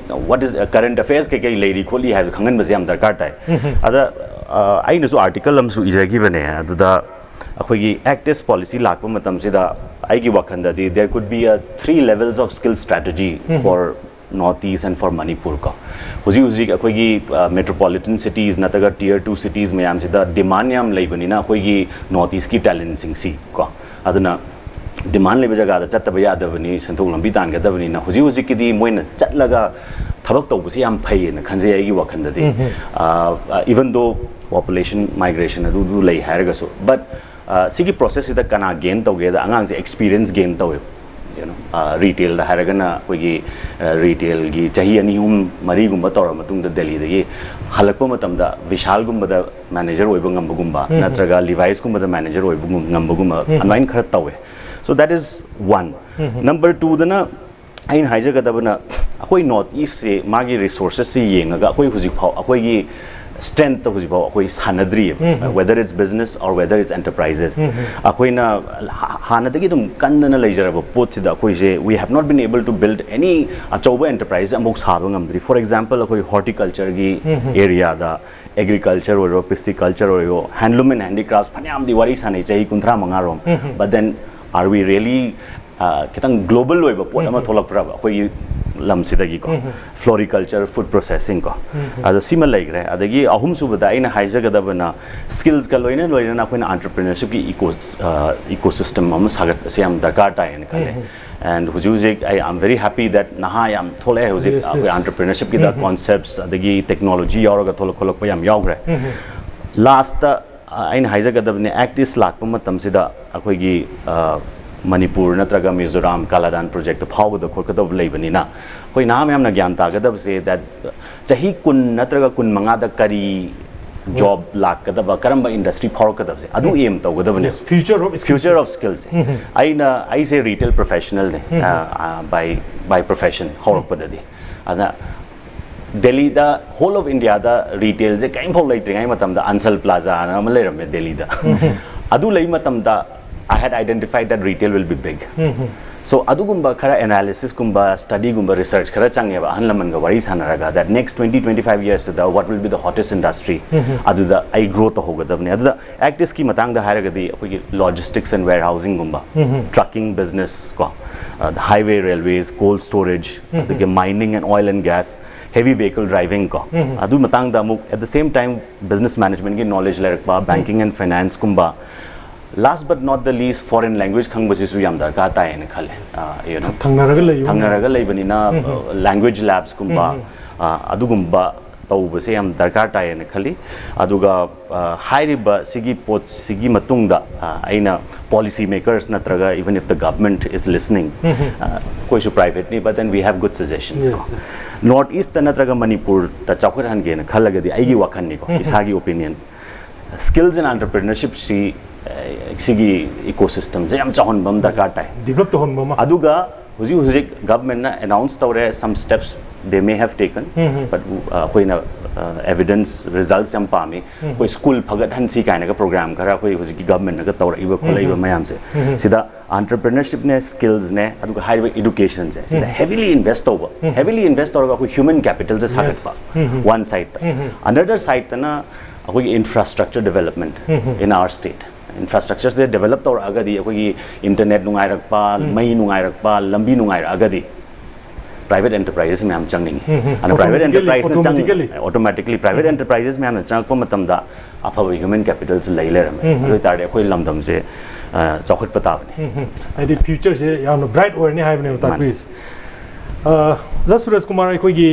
what is, uh, current affairs ꯀꯩꯀꯩ ꯂꯩꯔꯤ ꯈꯣꯠꯂꯤ ꯍꯥꯏꯕꯗꯨ ꯈꯪꯍꯟꯕꯁꯦ ꯌꯥꯝ ꯗꯔꯀꯥꯔ ꯇꯥꯏ꯫ ꯑꯗ, uh, ꯑꯩꯅꯁꯨ article ꯑꯃꯁꯨ ꯏꯖꯈꯤꯕꯅꯦ꯫ ꯑꯗꯨꯗ ꯑꯩꯈꯣꯏꯒꯤ ACT East policy ꯂꯥꯛꯄ ꯃꯇꯝꯁꯤꯗ ꯑꯩꯒꯤ ꯋꯥꯈꯜꯗꯗꯤ there could be a three levels of skill strategy for North East and for Manipur ꯀꯣ꯫ ꯍꯧꯖꯤꯛ ꯍꯧꯖꯤꯛ ꯑꯩꯈꯣꯏꯒꯤ, uh, metropolitan cities ꯅꯠꯇ꯭ꯔꯒ tier two cities ꯃꯌꯥꯝꯁꯤꯗ demand ꯌꯥꯝ ꯂꯩꯕꯅꯤꯅ ꯑꯩꯈꯣꯏꯒꯤ North Eastꯀꯤ talentꯁꯤꯡꯁꯤ ꯀꯣ, ꯑꯗꯨꯅ demand ꯂꯩꯕ ꯖꯒꯥꯗ ꯆꯠꯇꯕ ꯌꯥꯗꯕꯅꯤ, ꯁꯦꯟꯊꯣꯛ ꯂꯝꯕꯤ ꯇꯥꯟꯒꯗꯕꯅꯤꯅ ꯍꯧꯖꯤꯛ ꯍꯧꯖꯤꯛꯀꯤꯗꯤ ꯃꯣꯏꯅ ꯆꯠꯂꯒ ꯊꯕꯛ ꯇꯧꯕꯁꯤ ꯌꯥꯝ ꯐꯩꯌꯦꯅ ꯈꯟꯖꯩ ꯑꯩꯒꯤ ꯋꯥꯈꯜꯗꯗꯤ꯫ Uh, even though population migration ꯑꯗꯨꯗꯨ ꯂꯩ ꯍꯥꯏꯔꯒꯁꯨ, but, uh, ꯁꯤꯒꯤ processꯁꯤꯗ ꯀꯅꯥ gain ꯇꯧꯒꯦꯗ ꯑꯉꯥꯡꯁꯦ experience gain ꯇꯧꯋꯦꯕ꯫ You know, uh, retailꯗ ꯍꯥꯏꯔꯒꯅ ꯑꯩꯈꯣꯏꯒꯤ, uh, retailꯒꯤ ꯆꯍꯤ ꯑꯅꯤ ꯑꯍꯨꯝ ꯃꯔꯤꯒꯨꯝꯕ ꯇꯧꯔ ꯃꯇꯨꯡꯗ ꯗꯦꯜꯂꯤꯗꯒꯤ ꯍꯜꯂꯛꯄ ꯃꯇꯝꯗ ꯚꯤꯁꯥꯜꯒꯨꯝꯕꯗ manager ꯑꯣꯏꯕ ꯉꯝꯕꯒꯨꯝꯕ, ꯅꯠꯇ꯭ꯔꯒ Levi'sꯀꯨꯝꯕꯗ manager ꯑꯣꯏꯕ ꯉꯝꯕꯒꯨꯝꯕ ꯑꯗꯨꯃꯥꯏꯅ ꯈꯔ ꯇꯧꯋꯦ꯫ So that is one. Number twoꯗꯅ ꯑꯩꯅ ꯍꯥꯏꯖꯒꯗꯕꯅ, ꯑꯩꯈꯣꯏ North Eastꯁꯦ ꯃꯥꯒꯤ resourcesꯁꯦ ꯌꯦꯡꯉꯒ ꯑꯩꯈꯣꯏ ꯍꯧꯖꯤꯛꯐꯥꯎ ꯑꯩꯈꯣꯏꯒꯤ strengthꯇ ꯍꯧꯖꯤꯛꯐꯥꯎ ꯑꯩꯈꯣꯏ ꯁꯥꯟꯅꯗ꯭ꯔꯤꯑꯕ꯫ Whether it's business or whether it's enterprises, ꯑꯩꯈꯣꯏꯅ ꯍꯥ-, ꯍꯥꯟꯅꯗꯒꯤ ꯑꯗꯨꯝ ꯀꯟꯗꯅ ꯂꯩꯖꯔꯕ ꯄꯣꯠꯁꯤꯗ ꯑꯩꯈꯣꯏꯁꯦ we have not been able to build any ꯑꯆꯧꯕ enterprise ꯑꯃꯐꯥꯎ ꯁꯥꯕ ꯉꯝꯗ꯭ꯔꯤ꯫ For example, ꯑꯩꯈꯣꯏ horticultureꯒꯤ areaꯗ agriculture ꯑꯣꯏꯔꯣ, pisciculture ꯑꯣꯏꯔꯣ, handloom and handicrafts ꯐꯅꯌꯥꯝꯗꯤ ꯋꯥꯔꯤ ꯁꯥꯟꯅꯩ ꯆꯍꯤ ꯀꯨꯟꯊ꯭ꯔꯥ ꯃꯉꯥꯔꯣꯝ꯫ But then are we really, uh, ꯈꯤꯇꯪ global ꯑꯣꯏꯕ ꯄꯣꯠ ꯑꯃ ꯊꯣꯛꯂꯛꯄ꯭ꯔꯕ ꯑꯩꯈꯣꯏꯒꯤ ꯂꯝꯁꯤꯗꯒꯤꯀꯣ? Floriculture, food processing ꯀꯣ꯫ ꯑꯗꯣ ꯁꯤꯃ ꯂꯩꯈ꯭ꯔꯦ꯫ ꯑꯗꯒꯤ ꯑꯍꯨꯝꯁꯨꯕꯗ ꯑꯩꯅ ꯍꯥꯏꯖꯒꯗꯕꯅ skillsꯀ ꯂꯣꯏꯅ ꯂꯣꯏꯅꯅ ꯑꯩꯈꯣꯏꯅ entrepreneurshipꯀꯤ eco-, uh, ecosystem ꯑꯃ ꯁꯥꯒꯠꯄꯁꯦ ꯌꯥꯝ ꯗꯔꯀꯥꯔ ꯇꯥꯏꯌꯦꯅ ꯈꯜꯂꯦ꯫ And ꯍꯧꯖꯤꯛ ꯍꯧꯖꯤꯛ I am very happy that ꯅꯍꯥ ꯌꯥꯝ ꯊꯣꯛꯂꯛꯑꯦ ꯍꯧꯖꯤꯛ꯫ Yes, ꯑꯩꯈꯣꯏ yes. Entrepreneurshipꯀꯤꯗ concepts ꯑꯗꯒꯤ technology ꯌꯥꯎꯔꯒ ꯊꯣꯛꯂꯛ-, ꯊꯣꯛꯂꯛꯄ ꯌꯥꯝ ꯌꯥꯎꯈ꯭ꯔꯦ꯫ Lastꯇ, ꯑ, ꯑꯩꯅ ꯍꯥꯏꯖꯒꯗꯕꯅꯦ, ACT East ꯂꯥꯛꯄ ꯃꯇꯝꯁꯤꯗ ꯑꯩꯈꯣꯏꯒꯤ, ꯑ, ꯃꯅꯤꯄꯨꯔ ꯅꯠꯇ꯭ꯔꯒ ꯃꯤꯖꯣꯔꯥꯝ ꯀꯥꯂꯥꯗꯥꯟ projectꯇ ꯐꯥꯎꯒꯗ ꯈꯣꯠꯀꯗꯕ ꯂꯩꯕꯅꯤꯅ ꯑꯩꯈꯣꯏ ꯅꯍꯥ ꯃꯌꯥꯝꯅ ꯒ꯭ꯌꯥꯟ ꯇꯥꯒꯗꯕꯁꯦ that ꯆꯍꯤ ꯀꯨꯟ ꯅꯠꯇ꯭ꯔꯒ ꯀꯨꯟꯃꯉꯥꯗ ꯀꯔꯤ ꯖꯣꯕ ꯂꯥꯛꯀꯗꯕ, ꯀꯔꯝꯕ ꯏꯟꯗꯁꯇ꯭ꯔꯤ ꯐꯥꯎꯔꯛꯀꯗꯕꯁꯦ ꯑꯗꯨ ꯑꯦꯝ ꯇꯧꯒꯗꯕꯅꯦ. Yes, future of skills. Future of skillsꯦ. ꯑꯩꯅ ꯑꯩꯁꯦ ꯔꯤꯇꯦꯜ ꯄ꯭ꯔꯣꯐꯦꯁꯅꯦꯜꯅꯦ. By by profession ꯍꯧꯔꯛꯄꯗꯗꯤ. ꯑꯗ ꯗꯦꯜꯂꯤꯗ, ꯍꯣꯜ ꯑꯣꯐ ꯏꯟꯗꯤꯌꯥꯗ ꯔꯤꯇꯦꯜꯁꯦ ꯀꯔꯤꯝꯐꯥꯎ ꯂꯩꯇ꯭ꯔꯤꯉꯩ ꯃꯇꯝꯗ ꯑꯟꯁꯜ ꯄ꯭ꯂꯥꯖꯥꯅ ꯑꯃ ꯂꯩꯔꯝꯃꯦ ꯗꯦꯜꯂꯤꯗ. ꯑꯗꯨ ꯂꯩ ꯃꯇꯝꯗ I had identified that retail will be big. So ꯑꯗꯨꯒꯨꯝꯕ ꯈꯔ ꯑꯦꯅꯥꯂꯤꯁꯤꯁꯀꯨꯝꯕ, ꯁ꯭ꯇꯗꯤꯒꯨꯝꯕ, ꯔꯤꯁꯔꯆ ꯈꯔ ꯆꯪꯉꯦꯕ, ꯑꯍꯜ ꯂꯃꯟꯒ ꯋꯥꯔꯤ ꯁꯥꯟꯅꯔꯒ, that next twenty twenty five yearsꯇ what will be the hottest industry. ꯑꯗꯨꯗ ꯑꯩ ꯒ꯭ꯔꯣ ꯇꯧꯍꯧꯒꯗꯕꯅꯦ. ꯑꯗꯨꯗ ꯑꯦꯛꯇꯤꯁꯀꯤ ꯃꯇꯥꯡꯗ ꯍꯥꯏꯔꯒꯗꯤ ꯑꯩꯈꯣꯏꯒꯤ ꯂꯣꯖꯤꯁꯇꯤꯛꯁ ꯑꯦꯟ ꯋꯦꯌꯔ ꯍꯥꯎꯁꯤꯡꯒꯨꯝꯕ, ꯇ꯭ꯔꯛꯀꯤꯡ ꯕꯤꯖꯤꯅꯦꯁ ꯀꯣ, ꯍꯥꯏꯋꯦ, ꯔꯦꯜꯋꯦꯁ, ꯀꯣꯜ ꯁ꯭ꯇꯣꯔꯦꯖ, ꯑꯗꯒꯤ mining and oil and gas, heavy vehicle driving ꯀꯣ, ꯑꯗꯨ ꯃꯇꯥꯡꯗ ꯑꯃꯨꯛ at the same time business managementꯀꯤ knowledge ꯂꯩꯔꯛꯄ, banking and financeꯀꯨꯝꯕ, last but not the least foreign language ꯈꯪꯕꯁꯤꯁꯨ ꯌꯥꯝ ꯗꯔꯀꯥꯔ ꯇꯥꯏꯌꯦꯅ ꯈꯜꯂꯦ. ꯑ, you know, ꯊꯪꯅꯔꯒ ꯂꯩꯌꯨ. ꯊꯪꯅꯔꯒ ꯂꯩꯕꯅꯤꯅ ꯂꯦꯡꯒ꯭ꯋꯦꯖ ꯂꯦꯕꯁꯀꯨꯝꯕ ꯑꯗꯨꯒꯨꯝꯕ ꯇꯧꯕꯁꯦ ꯌꯥꯝ ꯗꯔꯀꯥꯔ ꯇꯥꯏꯌꯦꯅ ꯈꯜꯂꯤ. ꯑꯗꯨꯒ ꯑ, ꯍꯥꯏꯔꯤꯕ ꯁꯤꯒꯤ ꯄꯣꯠꯁꯤꯒꯤ ꯃꯇꯨꯡꯗ ꯑ, ꯑꯩꯅ policy makers ꯅꯠꯇ꯭ꯔꯒ even if the government is listening, ꯑ, ꯑꯩꯈꯣꯏꯁꯨ privateꯅꯤ, but then we have good suggestions ꯀꯣ. Yes, yes. ꯅꯣꯔꯠ ꯏꯁꯇ ꯅꯠꯇ꯭ꯔꯒ ꯃꯅꯤꯄꯨꯔꯗ ꯆꯥꯎꯈꯠꯍꯟꯒꯦꯅ ꯈꯜꯂꯒꯗꯤ, ꯑꯩꯒꯤ ꯋꯥꯈꯜꯅꯤꯀꯣ, ꯏꯁꯥꯒꯤ opinion, skills and entrepreneurshipꯁꯤ ꯑ, ꯁꯤꯒꯤ ecosystemꯁꯦ ꯌꯥꯝ ꯆꯥꯎꯍꯟꯕ ꯑꯃ ꯗꯔꯀꯥꯔ ꯇꯥꯏ. ꯗꯤꯕꯂꯞ ꯇꯧꯍꯟꯕ ꯑꯃ. ꯑꯗꯨꯒ ꯍꯧꯖꯤꯛ ꯍꯧꯖꯤꯛ ꯒꯚꯔꯟꯃꯦꯟꯠꯅ ꯑꯦꯅꯥꯎꯟꯁ ꯇꯧꯔꯦ, some steps they may have taken, but ꯑ, ꯑꯩꯈꯣꯏꯅ ꯑꯦꯚꯤꯗꯦꯟꯁ ꯔꯤꯖꯜꯠꯁ ꯌꯥꯝ ꯄꯥꯝꯃꯤ. ꯑꯩꯈꯣꯏ ꯁ꯭ꯀꯨꯜ ꯐꯒꯠꯍꯟꯁꯤ ꯀꯥꯏꯅꯒ ꯄ꯭ꯔꯣꯒ꯭ꯔꯥꯝ ꯈꯔ ꯑꯩꯈꯣꯏ ꯍꯧꯖꯤꯛꯀꯤ ꯒꯚꯔꯟꯃꯦꯟꯠꯅꯒ ꯇꯧꯔꯛꯏꯕ ꯈꯣꯠꯂꯛꯏꯕ ꯃꯌꯥꯝꯁꯦ, ꯁꯤꯗ entrepreneurshipꯅꯦ, skillsꯅꯦ, ꯑꯗꯨꯒ ꯍꯥꯏꯔꯤꯕ educationꯁꯦ, ꯁꯤꯗ heavily invest ꯇꯧꯕ, heavily invest ꯇꯧꯔꯒ ꯑꯩꯈꯣꯏ human capitalꯁꯦ ꯁꯥꯒꯠꯄ, one sideꯇ. Another sideꯇꯅ ꯑꯩꯈꯣꯏꯒꯤ infrastructure development in our state. Infrastructureꯁꯦ develop ꯇꯧꯔꯛꯑꯒꯗꯤ, ꯑꯩꯈꯣꯏꯒꯤ internet ꯅꯨꯡꯉꯥꯏꯔꯛꯄ, ꯃꯩ ꯅꯨꯡꯉꯥꯏꯔꯛꯄ, ꯂꯝꯕꯤ ꯅꯨꯡꯉꯥꯏꯔꯛꯑꯒꯗꯤ, private enterprises ꯃꯌꯥꯝ ꯆꯪꯅꯤꯡꯉꯤ. ꯑꯗꯨꯅ private Automatically, enterpriseꯅ ꯆꯪ- automatically. Automatically private enterprises ꯃꯌꯥꯝꯅ ꯆꯪꯉꯛꯄ ꯃꯇꯝꯗ ꯑꯐꯕ human capitalꯁꯦ ꯂꯩ ꯂꯩꯔꯝꯃꯦ. ꯑꯗꯨ ꯑꯣꯏꯇꯥꯔꯗꯤ ꯑꯩꯈꯣꯏ ꯂꯝꯗꯝꯁꯦ ꯑ, ꯆꯥꯎꯈꯠꯄ ꯇꯥꯕꯅꯤ. ꯍꯥꯏꯗꯤ futureꯁꯦ ꯌꯥꯝꯅ bright ꯑꯣꯏꯔꯅꯤ ꯍꯥꯏꯕꯅꯦꯕ ꯃꯥꯅꯤ. ꯇꯥꯛꯄꯤꯔꯤꯁꯦ. ꯑ, ꯑꯣꯖꯥ ꯁꯨꯔꯖ ꯀꯨꯃꯥꯔ, ꯑꯩꯈꯣꯏꯒꯤ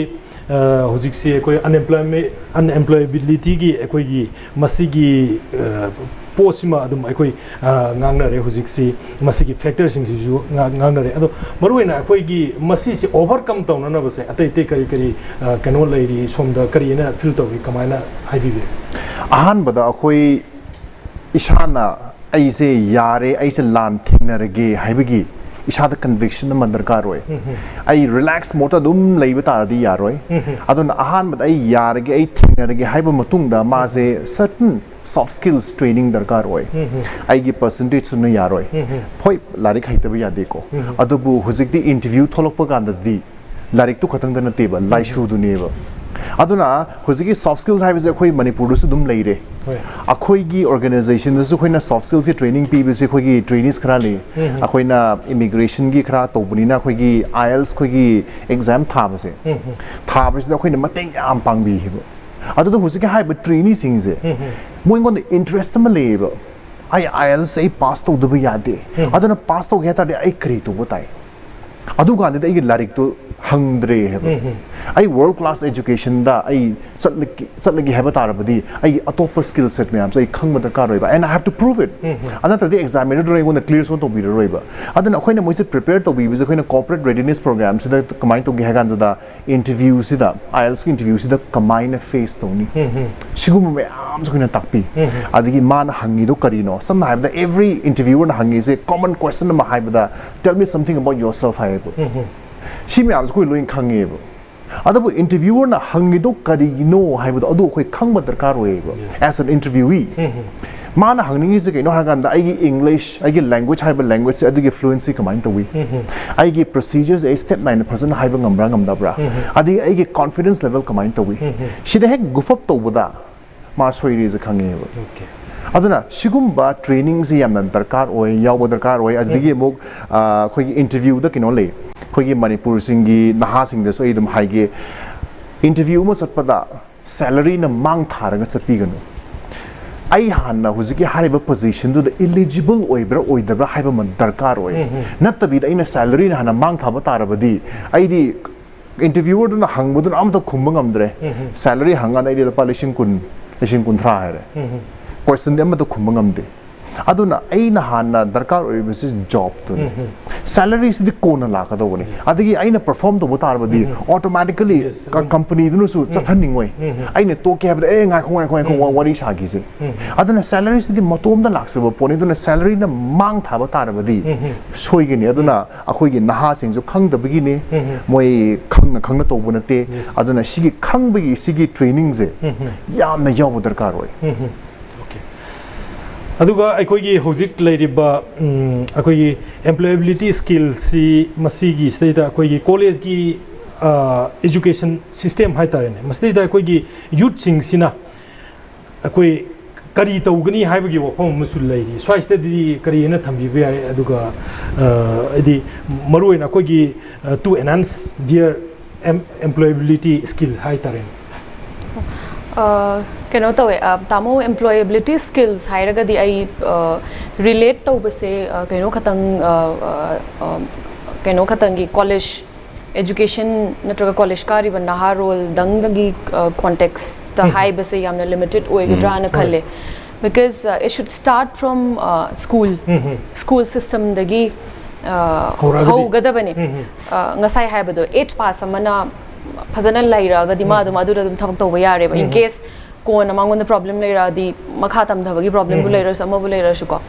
ꯑ, ꯍꯧꯖꯤꯛꯁꯤ ꯑꯩꯈꯣꯏ unemployment, unemployabilityꯒꯤ ꯑꯩꯈꯣꯏꯒꯤ ꯃꯁꯤꯒꯤ, ꯑ, ꯄꯣꯠꯁꯤꯃ ꯑꯗꯨꯝ ꯑꯩꯈꯣꯏ, ꯑ, ꯉꯥꯡꯅꯔꯦ꯫ ꯍꯧꯖꯤꯛꯁꯤ ꯃꯁꯤꯒꯤ factorꯁꯤꯡꯁꯤꯁꯨ ꯉꯥ-, ꯉꯥꯡꯅꯔꯦ꯫ ꯑꯗꯣ ꯃꯔꯨꯑꯣꯏꯅ ꯑꯩꯈꯣꯏꯒꯤ ꯃꯁꯤꯁꯤ overcome ꯇꯧꯅꯅꯕꯁꯦ ꯑꯇꯩ ꯑꯇꯩ ꯀꯔꯤ ꯀꯔꯤ, ꯑ, ꯀꯩꯅꯣ ꯂꯩꯔꯤ, ꯁꯣꯝꯗ ꯀꯔꯤꯅ feel ꯇꯧꯔꯤ, ꯀꯃꯥꯏꯅ ꯍꯥꯏꯕꯤꯕ? ꯑꯍꯥꯟꯕꯗ ꯑꯩꯈꯣꯏ ꯏꯁꯥꯅ ꯑꯩꯁꯦ ꯌꯥꯔꯦ, ꯑꯩꯁꯦ ꯂꯥꯟ ꯊꯦꯡꯅꯔꯒꯦ ꯍꯥꯏꯕꯒꯤ ꯏꯁꯥꯗ conviction ꯑꯃ ꯗꯔꯀꯥꯔ ꯑꯣꯏ꯫ ꯑꯩ relax modeꯇ ꯑꯗꯨꯝ ꯂꯩꯕ ꯇꯥꯔꯗꯤ ꯌꯥꯔꯣꯏ꯫ ꯑꯗꯨꯅ ꯑꯍꯥꯟꯕꯗ ꯑꯩ ꯌꯥꯔꯒꯦ, ꯑꯩ ꯊꯦꯡꯅꯔꯒꯦ ꯍꯥꯏꯕ ꯃꯇꯨꯡꯗ ꯃꯥꯁꯦ certain soft skills training ꯗꯔꯀꯥꯔ ꯑꯣꯏ꯫ ꯑꯩꯒꯤ percentageꯇꯨꯅ ꯌꯥꯔꯣꯏ꯫ ꯍꯣꯏ, ꯂꯥꯏꯔꯤꯛ ꯍꯩꯇꯕ ꯌꯥꯗꯦꯀꯣ꯫ ꯑꯗꯨꯕꯨ ꯍꯧꯖꯤꯛꯇꯤ interview ꯊꯣꯛꯂꯛꯄ ꯀꯥꯟꯗꯗꯤ ꯂꯥꯏꯔꯤꯛꯇꯨ ꯈꯛꯇꯪꯗ ꯅꯠꯇꯦꯕ, ꯂꯥꯏꯁꯨꯗꯨꯅꯦꯕ꯫ ꯑꯗꯨꯅ ꯍꯧꯖꯤꯛꯀꯤ soft skills ꯍꯥꯏꯕꯁꯦ ꯑꯩꯈꯣꯏ ꯃꯅꯤꯄꯨꯔꯗꯁꯨ ꯑꯗꯨꯝ ꯂꯩꯔꯦ꯫ ꯍꯣꯏ꯫ ꯑꯩꯈꯣꯏꯒꯤ organizationꯗꯁꯨ ꯑꯩꯈꯣꯏꯅ soft skillsꯀꯤ training ꯄꯤꯕꯁꯦ ꯑꯩꯈꯣꯏꯒꯤ trainees ꯈꯔ ꯂꯩ꯫ ꯑꯩꯈꯣꯏꯅ immigration ꯒꯤ ꯈꯔ ꯇꯧꯕꯅꯤꯅ ꯑꯩꯈꯣꯏꯒꯤ IELTS ꯑꯩꯈꯣꯏꯒꯤ exam ꯊꯥꯕꯁꯦ, ꯊꯥꯕꯁꯤꯗ ꯑꯩꯈꯣꯏꯅ ꯃꯇꯦꯡ ꯌꯥꯝ ꯄꯥꯡꯕꯤꯈꯤꯕ꯫ ꯑꯗꯨꯗ ꯍꯧꯖꯤꯛꯀꯤ ꯍꯥꯏꯔꯤꯕ traineeꯁꯤꯡꯁꯦ, ꯃꯣꯏꯉꯣꯟꯗ interest ꯑꯃ ꯂꯩꯌꯦꯕ꯫ ꯑꯩ IELTS ꯑꯩ pass ꯇꯧꯗꯕ ꯌꯥꯗꯦ꯫ ꯑꯗꯨꯅ pass ꯇꯧꯒꯦ ꯍꯥꯏ ꯇꯥꯔꯗꯤ ꯑꯩ ꯀꯔꯤ ꯇꯧꯕ ꯇꯥꯏ? ꯑꯗꯨꯀꯥꯟꯗꯗꯤ ꯑꯩꯒꯤ ꯂꯥꯏꯔꯤꯛꯇꯨ ꯍꯪꯗ꯭ꯔꯦ ꯍꯥꯏꯕ꯫ ꯑꯩ world class educationꯗ ꯑꯩ ꯆꯠꯂꯒꯦ, ꯆꯠꯂꯒꯦ ꯍꯥꯏꯕ ꯇꯥꯔꯕꯗꯤ ꯑꯩ ꯑꯇꯣꯞꯄ skill set ꯃꯌꯥꯝꯁꯨ ꯑꯩ ꯈꯪꯕ ꯗꯔꯀꯥꯔ ꯑꯣꯏꯕ, and I have to prove it꯫ ꯑꯗꯨ ꯅꯠꯇ꯭ꯔꯗꯤ examination ꯗꯨꯅ ꯑꯩꯉꯣꯟꯗ clear ꯁꯨꯡꯇꯧ ꯇꯧꯕꯤꯔꯔꯣꯏꯕ꯫ ꯑꯗꯨꯅ ꯑꯩꯈꯣꯏꯅ ꯃꯣꯏꯁꯦ prepare ꯇꯧꯕꯤꯕꯁꯦ ꯑꯩꯈꯣꯏꯅ corporate readiness programmeꯁꯤꯗ ꯀꯃꯥꯏꯅ ꯇꯧꯒꯦ ꯍꯥꯏ ꯀꯥꯟꯗ, interviewꯁꯤꯗ, IELTSꯀꯤ interviewꯁꯤꯗ ꯀꯃꯥꯏꯅ face ꯇꯧꯅꯤ? ꯁꯤꯒꯨꯝꯕ ꯃꯌꯥꯝꯁꯨ ꯑꯩꯈꯣꯏꯅ ꯇꯥꯛꯄꯤ꯫ ꯑꯗꯒꯤ ꯃꯥꯅ ꯍꯪꯉꯤꯗꯣ ꯀꯔꯤꯅꯣ? ꯁꯝꯅ ꯍꯥꯏꯔꯕꯗ, every interviewerꯅ ꯍꯪꯉꯤꯁꯦ common question ꯑꯃ ꯍꯥꯏꯕꯗ, "Tell me something about yourself" ꯍꯥꯏꯌꯦꯕ꯫ ꯁꯤ ꯃꯌꯥꯝꯁꯦ ꯑꯩꯈꯣꯏ ꯂꯣꯏ ꯈꯪꯉꯦꯕ꯫ ꯑꯗꯨꯕꯨ interviewerꯅ ꯍꯪꯉꯤꯗꯣ ꯀꯔꯤꯅꯣ ꯍꯥꯏꯕꯗꯣ ꯑꯗꯨ ꯑꯩꯈꯣꯏ ꯈꯪꯕ ꯗꯔꯀꯥꯔ ꯑꯣꯏꯌꯦꯕ, as an interviewee꯫ ꯃꯥꯅ ꯍꯪꯅꯤꯡꯉꯤꯁꯦ ꯀꯩꯅꯣ ꯍꯥꯏꯔꯀꯥꯟꯗ, ꯑꯩꯒꯤ English, ꯑꯩꯒꯤ language ꯍꯥꯏꯕ languageಿꯁꯦ ꯑꯗꯨꯒꯤ fluency ꯀꯃꯥꯏꯅ ꯇꯧꯏ? ꯑꯩꯒꯤ procedures ꯑꯩ step ꯅꯥꯏꯅ ꯐꯖꯅ ꯍꯥꯏꯕ ꯉꯝꯕ꯭ꯔꯥ ꯉꯝꯗꯕ꯭ꯔꯥ? ꯑꯗꯒꯤ ꯑꯩꯒꯤ confidence level ꯀꯃꯥꯏꯅ ꯇꯧꯏ? ꯁꯤꯗ ꯍꯦꯛ goof up ꯇꯧꯕꯗ ꯃꯥ ꯁꯣꯏꯔꯦꯁꯦ ꯈꯪꯉꯦꯕ꯫ ꯑꯗꯨꯅ ꯁꯤꯒꯨꯝꯕ trainingꯁꯤ ꯌꯥꯝꯅ ꯗꯔꯀꯥꯔ ꯑꯣꯏ, ꯌꯥꯎꯕ ꯗꯔꯀꯥꯔ ꯑꯣꯏ꯫ ꯑꯗꯨꯗꯒꯤ ꯑꯃꯨꯛ, ꯑ, ꯑꯩꯈꯣꯏꯒꯤ interviewꯗ ꯀꯩꯅꯣ ꯂꯩ, ꯑꯩꯈꯣꯏꯒꯤ ꯃꯅꯤꯄꯨꯔꯁꯤꯡꯒꯤ ꯅꯍꯥꯁꯤꯡꯗꯁꯨ ꯑꯩ ꯑꯗꯨꯝ ꯍꯥꯏꯒꯦ, interview ꯑꯃ ꯆꯠꯄꯗ salaryꯅ ꯃꯥꯡ ꯊꯥꯔꯒ ꯆꯠꯄꯤꯒꯅꯨ꯫ ꯑꯩ ꯍꯥꯟꯅ ꯍꯧꯖꯤꯛꯀꯤ ꯍꯥꯏꯔꯤꯕ positionꯗꯨꯗ eligible ꯑꯣꯏꯕ꯭ꯔꯥ ꯑꯣꯏꯗꯕ꯭ꯔꯥ ꯍꯥꯏꯕ ꯑꯃ ꯗꯔꯀꯥꯔ ꯑꯣꯏ꯫ ꯅꯠꯇꯕꯤꯗ ꯑꯩꯅ salaryꯅ ꯍꯥꯟꯅ ꯃꯥꯡ ꯊꯥꯕ ꯇꯥꯔꯕꯗꯤ ꯑꯩꯗꯤ ꯏꯟꯇꯔꯚ꯭ꯌꯨꯋꯔꯗꯨꯅ ꯍꯪꯕꯗꯨꯅ ꯑꯃꯠꯇ ꯈꯨꯝꯕ ꯉꯝꯗ꯭ꯔꯦ꯫ ꯁꯦꯂꯔꯤ ꯍꯪꯀꯥꯟꯗ ꯑꯩꯗꯤ ꯂꯨꯄꯥ ꯂꯤꯁꯤꯡ ꯀꯨꯟ, ꯂꯤꯁꯤꯡ ꯀꯨꯟꯊ꯭ꯔꯥ ꯍꯥꯏꯔꯦ꯫ ꯀꯣꯏꯁꯟꯗꯤ ꯑꯃꯠꯇ ꯈꯨꯝꯕ ꯉꯝꯗꯦ꯫ ꯑꯗꯨꯅ ꯑꯩꯅ ꯍꯥꯟꯅ ꯗꯔꯀꯥꯔ ꯑꯣꯏꯔꯤꯕꯁꯤ ꯖꯣꯕꯇꯨꯅꯤ꯫ ꯁꯦꯂꯔꯤꯁꯤꯗꯤ ꯀꯣꯟꯅ ꯂꯥꯛꯀꯗꯧꯕꯅꯤ꯫ ꯑꯗꯒꯤ ꯑꯩꯅ ꯄꯔꯐꯣꯔꯝ ꯇꯧꯕ ꯇꯥꯔꯕꯗꯤ ꯑꯣꯇꯣꯃꯦꯇꯤꯀꯦꯂꯤ ꯀꯝꯄꯅꯤꯗꯨꯅꯁꯨ ꯆꯠꯍꯟꯅꯤꯡꯉꯣꯏ꯫ ꯑꯩꯅ ꯇꯣꯛꯀꯦ ꯍꯥꯏꯕꯗ, "ꯑꯦ, ꯉꯥꯏꯈꯣ, ꯉꯥꯏꯈꯣ, ꯉꯥꯏꯈꯣ, ꯋꯥ-, ꯋꯥꯔꯤ ꯁꯥꯈꯤꯁꯦ"꯫ ꯑꯗꯨꯅ ꯁꯦꯂꯔꯤꯁꯤꯗꯤ ꯃꯇꯣꯝꯗ ꯂꯥꯛꯆꯕ ꯄꯣꯠꯅꯤ꯫ ꯑꯗꯨꯅ ꯁꯦꯂꯔꯤꯅ ꯃꯥꯡ ꯊꯥꯕ ꯇꯥꯔꯕꯗꯤ ꯁꯣꯏꯒꯅꯤ꯫ ꯑꯗꯨꯅ ꯑꯩꯈꯣꯏꯒꯤ ꯅꯍꯥꯁꯤꯡꯁꯨ ꯈꯪꯗꯕꯒꯤꯅꯤ, ꯃꯣꯏ ꯈꯪꯅ ꯈꯪꯅ ꯇꯧꯕ ꯅꯠꯇꯦ꯫ ꯑꯗꯨꯅ ꯁꯤꯒꯤ ꯈꯪꯕꯒꯤ ꯁꯤꯒꯤ ꯇ꯭ꯔꯦꯅꯤꯡꯁꯦ ꯌꯥꯝꯅ ꯌꯥꯎꯕ ꯗꯔꯀꯥꯔ ꯑꯣꯏ꯫ ꯑꯣꯀꯦ꯫ ꯑꯗꯨꯒ ꯑꯩꯈꯣꯏꯒꯤ ꯍꯧꯖꯤꯛ ꯂꯩꯔꯤꯕ, ꯎꯝ, ꯑꯩꯈꯣꯏꯒꯤ ꯑꯦꯝꯄ꯭ꯂꯣꯌꯦꯕꯤꯂꯤꯇꯤ ꯁ꯭ꯀꯤꯜꯁꯤ ꯃꯁꯤꯒꯤ ꯁꯤꯗꯩꯗ ꯑꯩꯈꯣꯏꯒꯤ ꯀꯣꯂꯦꯖꯀꯤ, ꯑ, ꯑꯦꯖꯨꯀꯦꯁꯟ ꯁꯤꯁꯇꯦꯝ ꯍꯥꯏꯇꯥꯔꯦꯅꯦ, ꯃꯁꯤꯗꯩꯗ ꯑꯩꯈꯣꯏꯒꯤ ꯌꯨꯠꯁꯤꯡꯁꯤꯅ ꯑꯩꯈꯣꯏ ꯀꯔꯤ ꯇꯧꯒꯅꯤ ꯍꯥꯏꯕꯒꯤ ꯋꯥꯐꯝ ꯑꯃꯁꯨ ꯂꯩꯔꯤ꯫ ꯁ꯭ꯋꯥꯏꯁꯤꯗꯗꯤ ꯀꯔꯤ ꯍꯥꯏꯅ ꯊꯝꯕꯤꯕ ꯌꯥꯏ? ꯑꯗꯨꯒ, ꯑ, ꯍꯥꯏꯗꯤ ꯃꯔꯨꯑꯣꯏꯅ ꯑꯩꯈꯣꯏꯒꯤ, ꯑ, to enhance their em-, employability skill ꯍꯥꯏꯇꯥꯔꯦꯅꯦ꯫ ꯑ, ꯀꯩꯅꯣ ꯇꯧꯋꯦ, ꯑ, ꯇꯥꯃꯣ, ꯑꯦꯝꯄ꯭ꯂꯣꯌꯦꯕꯤꯂꯤꯇꯤ ꯁ꯭ꯀꯤꯜꯁ ꯍꯥꯏꯔꯒꯗꯤ ꯑꯩ, ꯑ, ꯔꯤꯂꯦꯠ ꯇꯧꯕꯁꯦ, ꯑ, ꯀꯩꯅꯣ ꯈꯇꯪ, ꯑ, ꯑ, ꯑ, ꯀꯩꯅꯣ ꯈꯇꯪꯒꯤ, ꯀꯣꯂꯦꯖ ꯑꯦꯖꯨꯀꯦꯁꯟ ꯅꯠꯇ꯭ꯔꯒ ꯀꯣꯂꯦꯖ ꯀꯥꯔꯤꯕ ꯅꯍꯥꯔꯣꯜꯗꯪꯗꯒꯤ, ꯑ, ꯀꯣꯟꯇꯦꯛꯁꯇ ꯍꯥꯏꯕꯁꯦ ꯌꯥꯝꯅ ꯂꯤꯃꯤꯇꯦꯠ ꯑꯣꯏꯒꯗ꯭ꯔꯥꯅ ꯈꯜꯂꯦ꯫ Because, uh, it should start from, uh, school, school systemꯗꯒꯤ, uh, ꯍꯧꯔꯛꯑꯒꯗꯤ꯫ ꯍꯧꯒꯗꯕꯅꯦ꯫ Uh, ꯉꯁꯥꯏ ꯍꯥꯏꯕꯗꯣ, ꯑꯩꯠ ꯄꯥꯁ ꯑꯃꯅ ꯐꯖꯅ ꯂꯩꯔꯛꯑꯒꯗꯤ ꯃꯥ ꯑꯗꯨꯝ ꯑꯗꯨꯗ ꯑꯗꯨꯝ ꯊꯕꯛ ꯇꯧꯕ ꯌꯥꯔꯦꯕ꯫ In case ꯀꯣꯟꯅ ꯃꯉꯣꯟꯗ ꯄ꯭ꯔꯣꯕ꯭ꯂꯦꯝ ꯂꯩꯔꯛꯑꯗꯤ, ꯃꯈꯥ ꯇꯝꯊꯕꯒꯤ ꯄ꯭ꯔꯣꯕ꯭ꯂꯦꯝꯕꯨ ꯂꯩꯔꯁꯨ, ꯑꯃꯕꯨ ꯂꯩꯔꯁꯨꯀꯣ꯫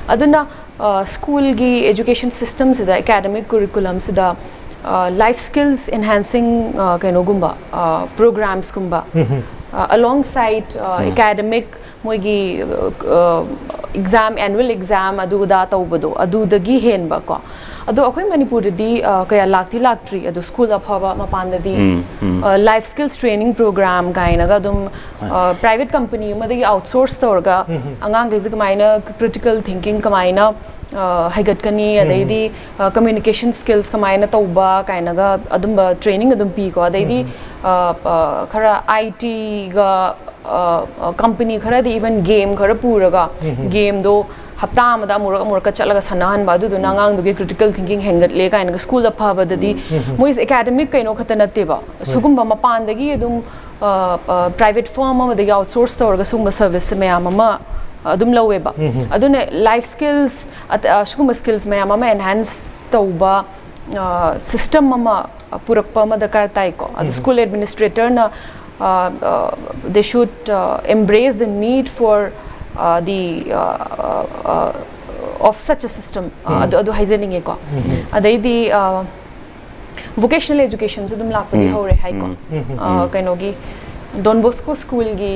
ꯑꯗꯨꯅ, ꯑ, ꯁ꯭ꯀꯨꯜꯒꯤ ꯑꯦꯖꯨꯀꯦꯁꯟ ꯁꯤꯁꯇꯝꯁꯤꯗ, ꯑꯦꯀꯥꯗꯃꯤꯛ ꯀꯨꯔꯤꯀꯨꯂꯝꯁꯤꯗ, ꯑ, ꯂꯥꯏꯐ ꯁ꯭ꯀꯤꯜꯁ ꯏꯟꯍꯦꯟꯁꯤꯡ, ꯑ, ꯀꯩꯅꯣꯒꯨꯝꯕ, ꯑ, ꯄ꯭ꯔꯣꯒ꯭ꯔꯥꯝꯁꯀꯨꯝꯕ, ꯑ, ꯑꯂꯣꯡ ꯁꯥꯏꯠ, ꯑ, ꯑꯦꯀꯥꯗꯃꯤꯛ ꯃꯣꯏꯒꯤ, ꯑ, ꯑꯦꯛꯖꯥꯝ, ꯑꯦꯅꯨꯋꯦꯜ ꯑꯦꯛꯖꯥꯝ ꯑꯗꯨ ꯑꯗꯥ ꯇꯧꯕꯗꯣ, ꯑꯗꯨꯗꯒꯤ ꯍꯦꯟꯕꯀꯣ꯫ ꯑꯗꯣ ꯑꯩꯈꯣꯏ ꯃꯅꯤꯄꯨꯔꯗꯗꯤ, ꯑ, ꯀꯌꯥ ꯂꯥꯛꯇꯤ ꯂꯥꯛꯇ꯭ꯔꯤ꯫ ꯑꯗꯣ ꯁ꯭ꯀꯨꯜ ꯑꯐꯕ ꯃꯄꯥꯟꯗꯗꯤ, ꯑ, ꯂꯥꯏꯐ ꯁ꯭ꯀꯤꯜꯁ ꯇ꯭ꯔꯦꯅꯤꯡ ꯄ꯭ꯔꯣꯒ꯭ꯔꯥꯝ ꯀꯥꯏꯅꯒ ꯑꯗꯨꯝ, ꯑ, ꯄ꯭ꯔꯥꯏꯚꯦꯠ ꯀꯝꯄꯅꯤ ꯑꯃꯗꯒꯤ ꯑꯥꯎꯠꯁꯣꯔꯁ ꯇꯧꯔꯒ ꯑꯉꯥꯡꯈꯩꯁꯦ ꯀꯃꯥꯏꯅ ꯀ꯭ꯔꯤꯇꯤꯀꯦꯜ ꯊꯤꯡꯀꯤꯡ ꯀꯃꯥꯏꯅ, ꯑ, ꯍꯩꯒꯠꯀꯅꯤ, ꯑꯗꯩꯗꯤ, ꯑ, ꯀꯝꯃ꯭ꯌꯨꯅꯤꯀꯦꯁꯟ ꯁ꯭ꯀꯤꯜꯁ ꯀꯃꯥꯏꯅ ꯇꯧꯕ ꯀꯥꯏꯅꯒ ꯑꯗꯨꯝꯕ ꯇ꯭ꯔꯦꯅꯤꯡ ꯑꯗꯨꯝ ꯄꯤꯀꯣ꯫ ꯑꯗꯩꯗꯤ, ꯑ, ꯑ, ꯈꯔ ꯑꯥꯏ ꯇꯤꯒ, ꯑ, ꯀꯝꯄꯅꯤ ꯈꯔꯗꯤ ꯏꯚꯟ ꯒꯦꯝ ꯈꯔ ꯄꯨꯔꯒ ꯒꯦꯝꯗꯣ ꯍꯞꯇꯥ ꯑꯃꯗ ꯑꯃꯨꯔꯛ ꯑꯃꯨꯔꯛꯀ ꯆꯠꯂꯒ ꯁꯥꯟꯅꯍꯟꯕ, ꯑꯗꯨꯗꯨꯅ ꯑꯉꯥꯡꯗꯨꯒꯤ critical thinking ꯍꯦꯟꯒꯠꯂꯦ ꯀꯥꯏꯅꯒ ꯁ꯭ꯀꯨꯜꯗ ꯐꯕꯗꯗꯤ ꯃꯣꯏꯁꯦ academic ꯀꯩꯅꯣ ꯈꯛꯇ ꯅꯠꯇꯦꯕ, ꯁꯤꯒꯨꯝꯕ ꯃꯄꯥꯟꯗꯒꯤ ꯑꯗꯨꯝ private firm ꯑꯃꯗꯒꯤ outsource ꯇꯧꯔꯒ ꯁꯤꯒꯨꯝꯕ service ꯁꯦ ꯃꯌꯥꯝ ꯑꯃ ꯑꯗꯨꯝ ꯂꯧꯋꯦꯕ꯫ ꯑꯗꯨꯅ life skills, ꯁꯤꯒꯨꯝꯕ skills ꯃꯌꯥꯝ ꯑꯃ enhance ꯇꯧꯕ system ꯑꯃ ꯄꯨꯔꯛꯄ ꯑꯃ ꯗꯔꯀꯥꯔ ꯇꯥꯏꯀꯣ꯫ ꯑꯗꯨ school administrator ꯅ they should embrace the need for the of such a system, ꯑꯗꯨ ꯑꯗꯨ ꯍꯥꯏꯖꯅꯤꯡꯉꯦꯀꯣ꯫ ꯑꯗꯩꯗꯤ vocational education ꯁꯨ ꯑꯗꯨꯝ ꯂꯥꯛꯄꯗꯤ ꯍꯧꯔꯦ ꯍꯥꯏꯀꯣ꯫ ꯀꯩꯅꯣꯒꯤ Don Bosco school ꯒꯤ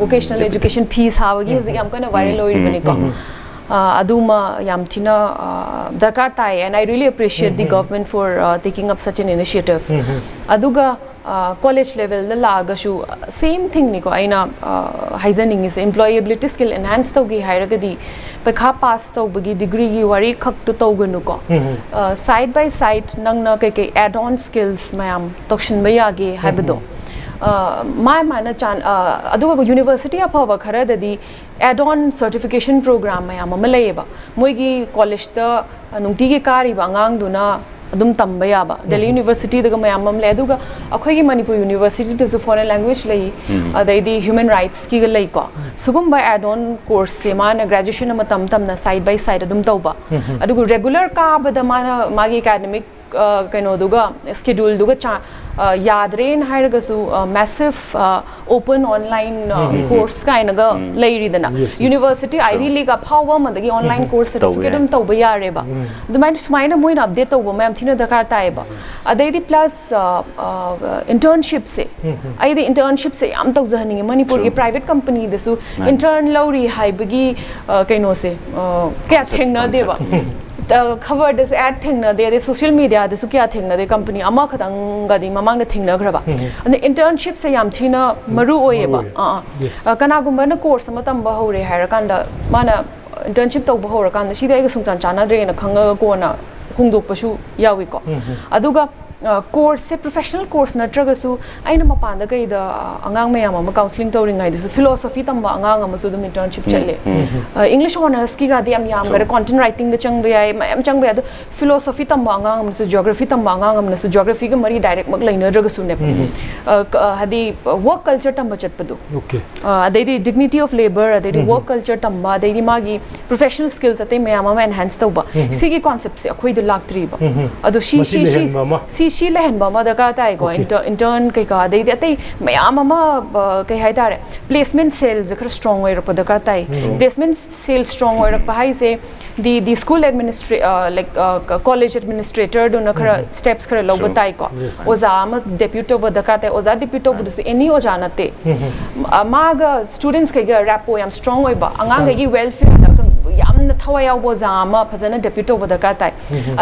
vocational education fee ꯁꯥꯕꯒꯤ ꯍꯧꯖꯤꯛ ꯌꯥꯝ ꯀꯟꯅ viral ꯑꯣꯏꯔꯤꯕꯅꯤꯀꯣ꯫ ꯑꯗꯨꯃ ꯌꯥꯝ ꯊꯤꯅ ꯗꯔꯀꯥꯔ ꯇꯥꯏ, and I really appreciate the government for taking up such an initiative. ꯑꯗꯨꯒ college level ꯗ ꯂꯥꯛꯑꯒꯁꯨ same thing ꯅꯤꯀꯣ꯫ ꯑꯩꯅ ꯍꯥꯏꯖꯅꯤꯡꯉꯤꯁꯦ, employability skill enhance ꯇꯧꯒꯦ ꯍꯥꯏꯔꯒꯗꯤ ꯄꯩꯈꯥ pass ꯇꯧꯕꯒꯤ degree ꯒꯤ ꯋꯥꯔꯤ ꯈꯛꯇ ꯇꯧꯒꯅꯨꯀꯣ꯫ Side by side ꯅꯪꯅ ꯀꯩꯀꯩ add on skills ꯃꯌꯥꯝ ꯇꯧꯁꯤꯟꯕ ꯌꯥꯒꯦ ꯍꯥꯏꯕꯗꯣ, ꯃꯥ ꯃꯥꯅ ꯆꯥꯟ ꯑꯗꯨꯒ university ꯑꯐꯕ ꯈꯔꯗꯗꯤ add on certification program ꯃꯌꯥꯝ ꯑꯃ ꯂꯩꯌꯦꯕ꯫ ꯃꯣꯏꯒꯤ college ꯇ ꯅꯨꯡꯇꯤꯒꯤ ꯀꯥꯔꯤꯕ ꯑꯉꯥꯡꯗꯨꯅ ꯑꯗꯨꯝ ꯇꯝꯕ ꯌꯥꯕ Delhi university ꯗꯒ ꯃꯌꯥꯝ ꯑꯃ ꯂꯩ꯫ ꯑꯗꯨꯒ ꯑꯩꯈꯣꯏꯒꯤ ꯃꯅꯤꯄꯨꯔ university ꯗꯁꯨ foreign language ꯂꯩ, ꯑꯗꯩꯗꯤ human rights ꯀꯤꯒ ꯂꯩꯀꯣ꯫ ꯁꯤꯒꯨꯝꯕ add on course ꯁꯦ ꯃꯥꯅ graduation ꯑꯃ ꯇꯝ ꯇꯝꯅ side by side ꯑꯗꯨꯝ ꯇꯧꯕ꯫ ꯑꯗꯨꯒ regular ꯀꯥꯕꯗ ꯃꯥꯅ ꯃꯥꯒꯤ academic ꯀꯩꯅꯣꯗꯨꯒ, schedule ꯗꯨꯒ ꯌꯥꯗ꯭ꯔꯦꯅ ꯍꯥꯏꯔꯒꯁꯨ massive open online course ꯀꯥꯏꯅꯒ ꯂꯩꯔꯤꯗꯅ꯫ University, Ivy League ꯑꯐꯥꯎꯕ ꯑꯃꯗꯒꯤ online course certificate ꯑꯗꯨꯝ ꯇꯧꯕ ꯌꯥꯔꯦꯕ꯫ ꯑꯗꯨꯃꯥꯏꯅ ꯁꯨꯃꯥꯏꯅ ꯃꯣꯏꯅ update ꯇꯧꯕ ꯑꯃ ꯌꯥꯝ ꯊꯤꯅ ꯗꯔꯀꯥꯔ ꯇꯥꯏꯌꯦꯕ꯫ ꯑꯗꯩꯗꯤ plus internship ꯁꯦ, ꯑꯩꯗꯤ internship ꯁꯦ ꯌꯥꯝ ꯇꯧꯖꯍꯟꯅꯤꯡꯉꯦ꯫ ꯃꯅꯤꯄꯨꯔꯒꯤ private company ꯗꯁꯨ intern ꯂꯧꯔꯤ ꯍꯥꯏꯕꯒꯤ ꯀꯩꯅꯣꯁꯦ ꯀꯌꯥ ꯊꯦꯡꯅꯗꯦꯕ꯫ ꯈꯕꯔꯗꯁꯨ ad ꯊꯦꯡꯅꯗꯦ, ꯑꯗꯩ social media ꯗꯁꯨ ꯀꯌꯥ ꯊꯦꯡꯅꯗꯦ꯫ Company ꯑꯃꯈꯛꯇꯪꯒꯗꯤ ꯃꯃꯥꯡꯗ ꯊꯦꯡꯅꯈ꯭ꯔꯕ꯫ ꯑꯗ internship ꯁꯦ ꯌꯥꯝ ꯊꯤꯅ ꯃꯔꯨ ꯑꯣꯏꯌꯦꯕ꯫ ꯑꯥ, ꯑꯥ꯫ ꯀꯅꯥꯒꯨꯝꯕꯅ course ꯑꯃ ꯇꯝꯕ ꯍꯧꯔꯦ ꯍꯥꯏꯔꯀꯥꯟꯗ ꯃꯥꯅ internship ꯇꯧꯕ ꯍꯧꯔꯀꯥꯟꯗ ꯁꯤꯗꯤ ꯑꯩꯒ ꯁꯨꯡꯆꯥꯟ ꯆꯥꯟꯅꯗ꯭ꯔꯦꯅ ꯈꯪꯉꯒ ꯀꯣꯟꯅ ꯍꯣꯡꯗꯣꯛꯄꯁꯨ ꯌꯥꯎꯏꯀꯣ꯫ ꯑꯗꯨꯒ ꯀꯣꯔꯁꯁꯦ ꯄ꯭ꯔꯣꯐꯦꯁꯅꯦꯜ ꯀꯣꯔꯁ ꯅꯠꯇ꯭ꯔꯒꯁꯨ ꯑꯩꯅ ꯃꯄꯥꯟꯗ ꯀꯩꯗ ꯑꯉꯥꯡ ꯃꯌꯥꯝ ꯑꯃ ꯀꯥꯎꯟꯁꯤꯂꯤꯡ ꯇꯧꯔꯤꯉꯩꯗꯁꯨ ꯐꯤꯂꯣꯁꯣꯐꯤ ꯇꯝꯕ ꯑꯉꯥꯡ ꯑꯃꯁꯨ ꯑꯗꯨꯝ ꯏꯟꯇꯔꯟꯁꯤꯞ ꯆꯠꯂꯦ꯫ ꯏꯪꯂꯤꯁ ꯑꯣꯅꯔꯁꯀꯤꯒꯗꯤ ꯌꯥꯝ ꯌꯥꯝꯈꯔꯦ, ꯀꯣꯟꯇꯦꯟ ꯔꯥꯏꯇꯤꯡꯗ ꯆꯪꯕ ꯌꯥꯏ, ꯃꯌꯥꯝ ꯆꯪꯕ ꯌꯥꯏ꯫ ꯑꯗꯣ ꯐꯤꯂꯣꯁꯣꯐꯤ ꯇꯝꯕ ꯑꯉꯥꯡ ꯑꯃꯅꯁꯨ, ꯖꯤꯑꯣꯒ꯭ꯔꯥꯐꯤ ꯇꯝꯕ ꯑꯉꯥꯡ ꯑꯃꯅꯁꯨ, ꯖꯤꯑꯣꯒ꯭ꯔꯥꯐꯤꯒ ꯃꯔꯤ ꯗꯥꯏꯔꯦꯛꯃꯛ ꯂꯩꯅꯗ꯭ꯔꯒꯁꯨꯅꯦꯀꯣ, ꯍꯥꯏꯗꯤ ꯋꯥꯔꯛ ꯀꯜꯆꯔ ꯇꯝꯕ ꯆꯠꯄꯗꯣ, ꯑꯣꯀꯦ꯫ ꯑꯗꯩꯗꯤ ꯗꯤꯒꯅꯤꯇꯤ ꯑꯣꯐ ꯂꯦꯕꯔ, ꯑꯗꯩꯗꯤ ꯋꯥꯔꯛ ꯀꯜꯆꯔ ꯇꯝꯕ, ꯑꯗꯩꯗꯤ ꯃꯥꯒꯤ ꯄ꯭ꯔꯣꯐꯦꯁꯅꯦꯜ ꯁ꯭ꯀꯤꯜꯁ ꯑꯇꯩ ꯃꯌꯥꯝ ꯑꯃ ꯑꯦꯟꯍꯦꯟꯁ ꯇꯧꯕ, ꯁꯤꯒꯤ ꯀꯣꯟꯁꯦꯞꯁꯦ ꯑꯩꯈꯣꯏꯗ ꯂꯥꯛꯇ꯭ꯔꯤꯕ꯫ ꯑꯗꯣ ꯁꯤ ꯃꯁꯤ ꯁꯤ ꯁꯤ ꯂꯩꯍꯟꯕ ꯑꯃ꯫ ꯁꯤ ꯁꯤ ꯂꯩꯍꯟꯕ ꯑꯃ ꯗꯔꯀꯥꯔ ꯇꯥꯏꯀꯣ꯫ Okay. ꯏꯟꯇꯔꯟ ꯀꯩꯀꯥ, ꯑꯗꯩꯗꯤ ꯑꯇꯩ ꯃꯌꯥꯝ ꯑꯃ, ꯑ, ꯀꯩ ꯍꯥꯏꯇꯥꯔꯦ, ꯄ꯭ꯂꯦꯁꯃꯦꯟ ꯁꯦꯜꯁꯦ ꯈꯔ ꯁ꯭ꯇꯔꯣꯡ ꯑꯣꯏꯔꯛꯄ ꯗꯔꯀꯥꯔ ꯇꯥꯏ꯫ ꯄ꯭ꯂꯦꯁꯃꯦꯟ ꯁꯦꯜ ꯁ꯭ꯇꯔꯣꯡ ꯑꯣꯏꯔꯛꯄ ꯍꯥꯏꯁꯦ, the the school administra like college administrator ꯗꯨꯅ ꯈꯔ ꯁ꯭ꯇꯦꯞꯁ ꯈꯔ ꯂꯧꯕ ꯇꯥꯏꯀꯣ꯫ Yes. ꯑꯣꯖꯥ ꯑꯃ ꯗꯦꯄ꯭ꯌꯨꯠ ꯇꯧꯕ ꯗꯔꯀꯥꯔ ꯇꯥꯏ꯫ ꯑꯣꯖꯥ ꯗꯦꯄ꯭ꯌꯨꯠ ꯇꯧꯕꯗꯨꯁꯨ ꯑꯦꯅꯤ ꯑꯣꯖꯥ ꯅꯠꯇꯦ꯫ ꯑ, ꯃꯥꯒ ꯁ꯭ꯇꯨꯗꯦꯟꯠꯁ ꯈꯩꯒ ꯔꯦꯄꯣ ꯌꯥꯝ ꯁ꯭ꯇꯔꯣꯡ ꯑꯣꯏꯕ, ꯑꯉꯥꯡꯈꯩꯒꯤ ꯋꯦꯜꯐꯤꯌꯔꯗ ꯑꯗꯨꯝ ꯌꯥꯝꯅ ꯊꯋꯥꯏ ꯌꯥꯎꯕ ꯑꯣꯖꯥ ꯑꯃ ꯐꯖꯅ ꯗꯦꯄ꯭ꯌꯨꯠ ꯇꯧꯕ ꯗꯔꯀꯥꯔ ꯇꯥꯏ꯫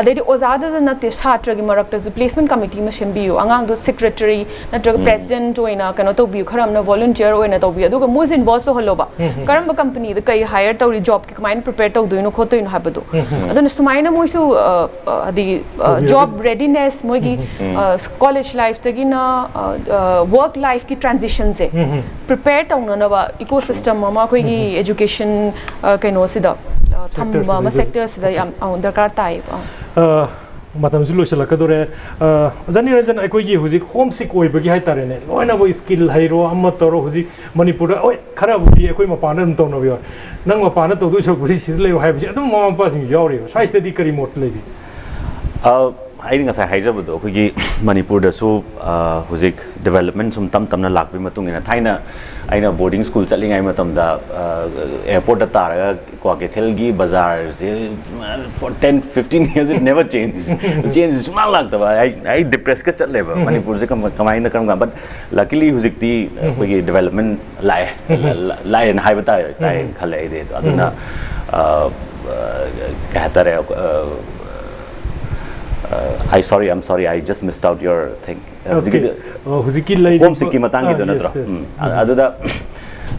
ꯑꯗꯩꯗꯤ ꯑꯣꯖꯥꯗꯨꯗ ꯅꯠꯇꯦ, ꯁꯥꯇ꯭ꯔꯒꯤ ꯃꯔꯛꯇꯁꯨ ꯄ꯭ꯂꯦꯁꯃꯦꯟ ꯀꯃꯤꯇꯤ ꯑꯃ ꯁꯦꯝꯕꯤꯌꯨ꯫ ꯑꯉꯥꯡꯗꯣ ꯁꯦꯀ꯭ꯔꯦꯇꯔꯤ ꯅꯠꯇ꯭ꯔꯒ ꯄ꯭ꯔꯦꯁꯤꯗꯦꯟꯠ ꯑꯣꯏꯅ ꯀꯩꯅꯣ ꯇꯧꯕꯤꯌꯨ, ꯈꯔ ꯑꯃꯅ ꯚꯣꯂꯨꯟꯇꯤꯌꯔ ꯑꯣꯏꯅ ꯇꯧꯕꯤꯌꯨ, ꯑꯗꯨꯒ ꯃꯣꯏꯁꯦ ꯏꯟꯚꯣꯜꯕ ꯇꯧꯍꯜꯂꯣꯕ꯫ ꯀꯔꯝꯕ ꯀꯝꯄꯅꯤꯗ ꯀꯩ ꯍꯥꯏꯌꯔ ꯇꯧꯔꯤ, ꯖꯣꯕꯀꯤ ꯀꯃꯥꯏꯅ ꯄ꯭ꯔꯤꯄꯦꯌꯔ ꯇꯧꯗꯣꯏꯅꯣ ꯈꯣꯠꯇꯣꯏꯅꯣ ꯍꯥꯏꯕꯗꯣ꯫ ꯑꯗꯨꯅ ꯁꯨꯃꯥꯏꯅ ꯃꯣꯏꯁꯨ, ꯑ, ꯑ, ꯍꯥꯏꯗꯤ, ꯑ, ꯖꯣꯕ ꯔꯦꯗꯤꯅꯦꯁ, ꯃꯣꯏꯒꯤ ꯀꯣꯂꯦꯖ ꯂꯥꯏꯐꯇꯒꯤꯅ ꯋꯥꯔꯛ ꯂꯥꯏꯐꯀꯤ ꯇ꯭ꯔꯥꯟꯖꯤꯁꯟꯁꯦ ꯄ꯭ꯔꯤꯄꯦꯌꯔ ꯇꯧꯅꯅꯕ ꯏꯀꯣ ꯁꯤꯁꯇꯝ ꯑꯃ ꯑꯩꯈꯣꯏꯒꯤ ꯑꯦꯖꯨꯀꯦꯁꯟ, ꯑ, ꯀꯩꯅꯣꯁꯤꯗ, ꯑ, ꯊꯝꯕ ꯑꯃ, ꯁꯦꯛꯇꯔꯁꯤꯗ꯫ ꯁꯦꯛꯇꯔꯁꯤꯗ ꯌꯥꯝ, ꯑ, ꯗꯔꯀꯥꯔ ꯇꯥꯏꯌꯦꯕ꯫ ꯑ꯫ ꯑ, ꯃꯇꯝꯁꯨ ꯂꯣꯏꯁꯤꯜꯂꯛꯀꯗꯧꯔꯦ꯫ ꯑ, ꯑꯣꯖꯥ ꯅꯤꯔꯟꯖꯟ, ꯑꯩꯈꯣꯏꯒꯤ ꯍꯧꯖꯤꯛ ꯍꯣꯝ ꯁꯤꯛ ꯑꯣꯏꯕꯒꯤ ꯍꯥꯏꯇꯥꯔꯦꯅꯦ, ꯂꯣꯏꯅꯃꯛ ꯁ꯭ꯀꯤꯜ ꯍꯩꯔꯣ ꯑꯃ ꯇꯧꯔꯣ, ꯍꯧꯖꯤꯛ ꯃꯅꯤꯄꯨꯔꯗ, ꯍꯣꯏ, ꯈꯔꯕꯨꯗꯤ ꯑꯩꯈꯣꯏ ꯃꯄꯥꯟꯗ ꯑꯗꯨꯝ ꯇꯧꯅꯕ ꯌꯥꯎꯏ꯫ ꯅꯪ ꯃꯄꯥꯟꯗ ꯇꯧꯗꯣꯏ ꯁꯔꯨꯛꯄꯨꯗꯤ ꯁꯤꯗ ꯂꯩꯌꯨ ꯍꯥꯏꯕꯁꯤ ꯑꯗꯨꯝ ꯃꯃꯥ ꯃꯄꯥꯁꯤꯡ ꯌꯥꯎꯔꯤꯕ꯫ ꯁ꯭ꯋꯥꯏꯁꯤꯗꯗꯤ ꯀꯔꯤ ꯃꯣꯠ ꯂꯩꯕꯤ? ꯑ, ꯑꯩꯅ ꯉꯁꯥꯏ ꯍꯥꯏꯖꯕꯗꯣ, ꯑꯩꯈꯣꯏꯒꯤ ꯃꯅꯤꯄꯨꯔꯗꯁꯨ, ꯑ, ꯍꯧꯖꯤꯛ ꯗꯤꯕꯦꯂꯞꯃꯦꯟ ꯁꯨꯝ ꯇꯞ ꯇꯞꯅ ꯂꯥꯛꯄꯒꯤ ꯃꯇꯨꯡ ꯏꯟꯅ, ꯊꯥꯏꯅ ꯑꯩꯅ ꯕꯣꯔꯗꯤꯡ ꯁ꯭ꯀꯨꯜ ꯆꯠꯂꯤꯉꯩ ꯃꯇꯝꯗ, ꯑ, ꯑꯦꯌꯔꯄꯣꯔꯠꯇ ꯇꯥꯔꯒ ꯀ꯭ꯋꯥꯀꯩꯊꯦꯜꯒꯤ ꯕꯖꯥꯔꯁꯦ, for ten fifteen years it never change. Change ꯁꯨꯡꯂꯥꯛ ꯂꯥꯛꯇꯕ꯫ ꯑꯩ, ꯑꯩ ꯗꯤꯄ꯭ꯔꯦꯁꯀ ꯆꯠꯂꯦꯕ, ꯃꯅꯤꯄꯨꯔꯁꯦ ꯀꯃ-, ꯀꯃꯥꯏꯅ, ꯀꯔꯝ ꯀꯥꯟ, but luckily ꯍꯧꯖꯤꯛꯇꯤ ꯑꯩꯈꯣꯏꯒꯤ ꯗꯤꯕꯦꯂꯞꯃꯦꯟ ꯂꯥꯛꯑꯦ, ꯂ-, ꯂꯥꯛꯑꯦꯅ ꯍꯥꯏꯕ ꯇꯥꯔꯦ, ꯇꯥꯏꯌꯦꯅ ꯈꯜꯂꯦ ꯑꯩꯗꯤ꯫ ꯑꯗꯨꯅ, ꯑ, ꯑ, ꯀꯩ ꯍꯥꯏꯇꯥꯔꯦ, ꯑ, ꯑ, I sorry, I'm sorry, I just missed out your thing. Okay. ꯍꯧꯖꯤꯛꯀꯤꯗꯤ ꯑ, ꯍꯧꯖꯤꯛꯀꯤ ꯂꯩꯔꯤꯕ ꯍꯣꯝ ꯁꯤꯛꯀꯤ ꯃꯇꯥꯡꯒꯤꯗꯣ ꯑ, yes, ꯅꯠꯇ꯭ꯔꯣ? yes. ꯎꯝ꯫ ꯑ-, ꯑꯗꯨꯗ,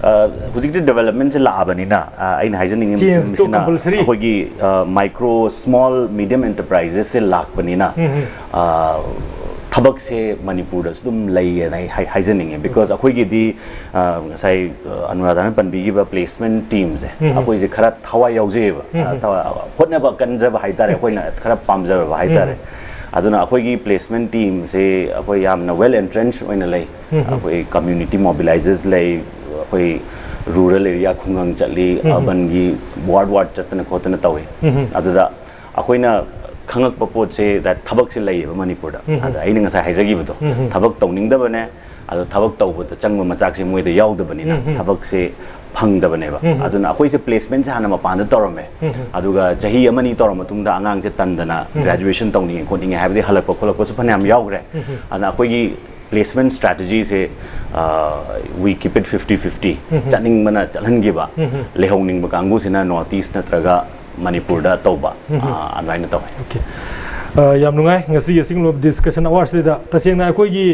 ꯑ, ꯍꯧꯖꯤꯛꯇꯤ ꯗꯤꯕꯦꯂꯞꯃꯦꯟꯁꯦ ꯂꯥꯛꯑꯕꯅꯤꯅ, ꯑ, ꯑꯩꯅ ꯍꯥꯏꯖꯅꯤꯡꯉꯤ Change ꯇꯣ ꯃꯤꯁꯤꯅ compulsory. ꯑꯩꯈꯣꯏꯒꯤ, ꯑ, ꯃꯥꯏꯀ꯭ꯔꯣ, ꯁ꯭ꯃꯣꯜ, ꯃꯤꯗꯤꯌꯝ ꯑꯦꯟꯇꯔꯄ꯭ꯔꯥꯏꯖꯦꯁꯁꯦ ꯂꯥꯛꯄꯅꯤꯅ, ꯑ, ꯊꯕꯛꯁꯦ ꯃꯅꯤꯄꯨꯔꯗꯁꯨ ꯑꯗꯨꯝ ꯂꯩꯌꯦꯅ ꯑꯩ ꯍꯥꯏ- ꯍꯥꯏꯖꯅꯤꯡꯉꯦ, because ꯑꯩꯈꯣꯏꯒꯤꯗꯤ ꯑ, ꯉꯁꯥꯏ ꯑ, ꯑꯅꯨꯔꯥꯙꯥꯅ ꯄꯟꯕꯤꯈꯤꯕ placement teamꯁꯦ, ꯎꯝ. ꯑꯩꯈꯣꯏꯁꯦ ꯈꯔ ꯊꯋꯥꯏ ꯌꯥꯎꯖꯩꯌꯦꯕ, ꯑ, ꯎꯝ. ꯊꯋꯥꯏ- ꯍꯣꯠꯅꯕ ꯀꯟꯖꯕ ꯍꯥꯏꯇꯥꯔꯦ, ꯑꯩꯈꯣꯏꯅ ꯈꯔ ꯄꯥꯝꯖꯔꯕ ꯍꯥꯏꯇꯥꯔꯦ꯫ ꯑꯗꯨꯅ ꯑꯩꯈꯣꯏꯒꯤ placement teamꯁꯦ ꯑꯩꯈꯣꯏ ꯌꯥꯝꯅ well entrenched ꯑꯣꯏꯅ ꯂꯩ꯫ ꯎꯝ. ꯑꯩꯈꯣꯏ community mobilizers ꯂꯩ, ꯑꯩꯈꯣꯏ rural area ꯈꯨꯡꯒꯪ ꯆꯠꯂꯤ, ꯎꯝ. urbanꯒꯤ ward ward ꯆꯠꯇꯅ ꯈꯣꯠꯇꯅ ꯇꯧꯏ꯫ ꯎꯝ. ꯑꯗꯨꯗ ꯑꯩꯈꯣꯏꯅ ꯈꯪꯉꯛꯄ ꯄꯣꯠꯁꯦ that ꯊꯕꯛꯁꯦ ꯂꯩꯌꯦꯕ ꯃꯅꯤꯄꯨꯔꯗ꯫ ꯎꯝ. ꯑꯗ ꯑꯩꯅ ꯉꯁꯥꯏ ꯍꯥꯏꯖꯈꯤꯕꯗꯣ, ꯎꯝ. ꯊꯕꯛ ꯇꯧꯅꯤꯡꯗꯕꯅꯦ, ꯑꯗꯣ ꯊꯕꯛ ꯇꯧꯕꯗ ꯆꯪꯕ ꯃꯆꯥꯛꯁꯦ ꯃꯣꯏꯗ ꯌꯥꯎꯗꯕꯅꯤꯅ ꯎꯝ. ꯊꯕꯛꯁꯦ ꯐꯪꯗꯕꯅꯦꯕ꯫ ꯎꯝ. ꯑꯗꯨꯅ ꯑꯩꯈꯣꯏꯁꯦ placementꯁꯦ ꯍꯥꯟꯅ ꯃꯄꯥꯟꯗ ꯇꯧꯔꯝꯃꯦ, ꯎꯝ. ꯑꯗꯨꯒ ꯆꯍꯤ ꯑꯃꯅꯤ ꯇꯧꯔ ꯃꯇꯨꯡꯗ ꯑꯉꯥꯡꯁꯦ ꯇꯟꯗꯅ ꯎꯝ. graduation ꯇꯧꯅꯤꯡꯉꯦ ꯈꯣꯠꯅꯤꯡꯉꯦ ꯍꯥꯏꯕꯗꯤ ꯍꯜꯂꯛꯄ ꯈꯣꯠꯂꯛꯄꯁꯨ ꯐꯅꯌꯥꯝ ꯌꯥꯎꯈ꯭ꯔꯦ꯫ ꯎꯝ. ꯑꯗꯨꯅ ꯑꯩꯈꯣꯏꯒꯤ placement strategyꯁꯦ, uh, we keep it fifty fifty꯫ Um. ꯆꯠꯅꯤꯡꯕꯅ ꯆꯠꯍꯟꯈꯤꯕ, um. ꯂꯩꯍꯧꯅꯤꯡꯕ ꯀꯥꯡꯕꯨꯁꯤꯅ North East ꯅꯠꯇ꯭ꯔꯒ ꯃꯅꯤꯄꯨꯔꯗ ꯇꯧꯕ, ꯎꯝ. ꯑ, ꯑꯗꯨꯃꯥꯏꯅ ꯇꯧꯋꯦ꯫ Okay. ꯑ, ꯌꯥꯝ ꯅꯨꯡꯉꯥꯏ ꯉꯁꯤꯒꯤ ꯑꯁꯤꯒꯨꯝꯂꯕ discussion hourꯁꯤꯗ꯫ ꯇꯁꯦꯡꯅ ꯑꯩꯈꯣꯏꯒꯤ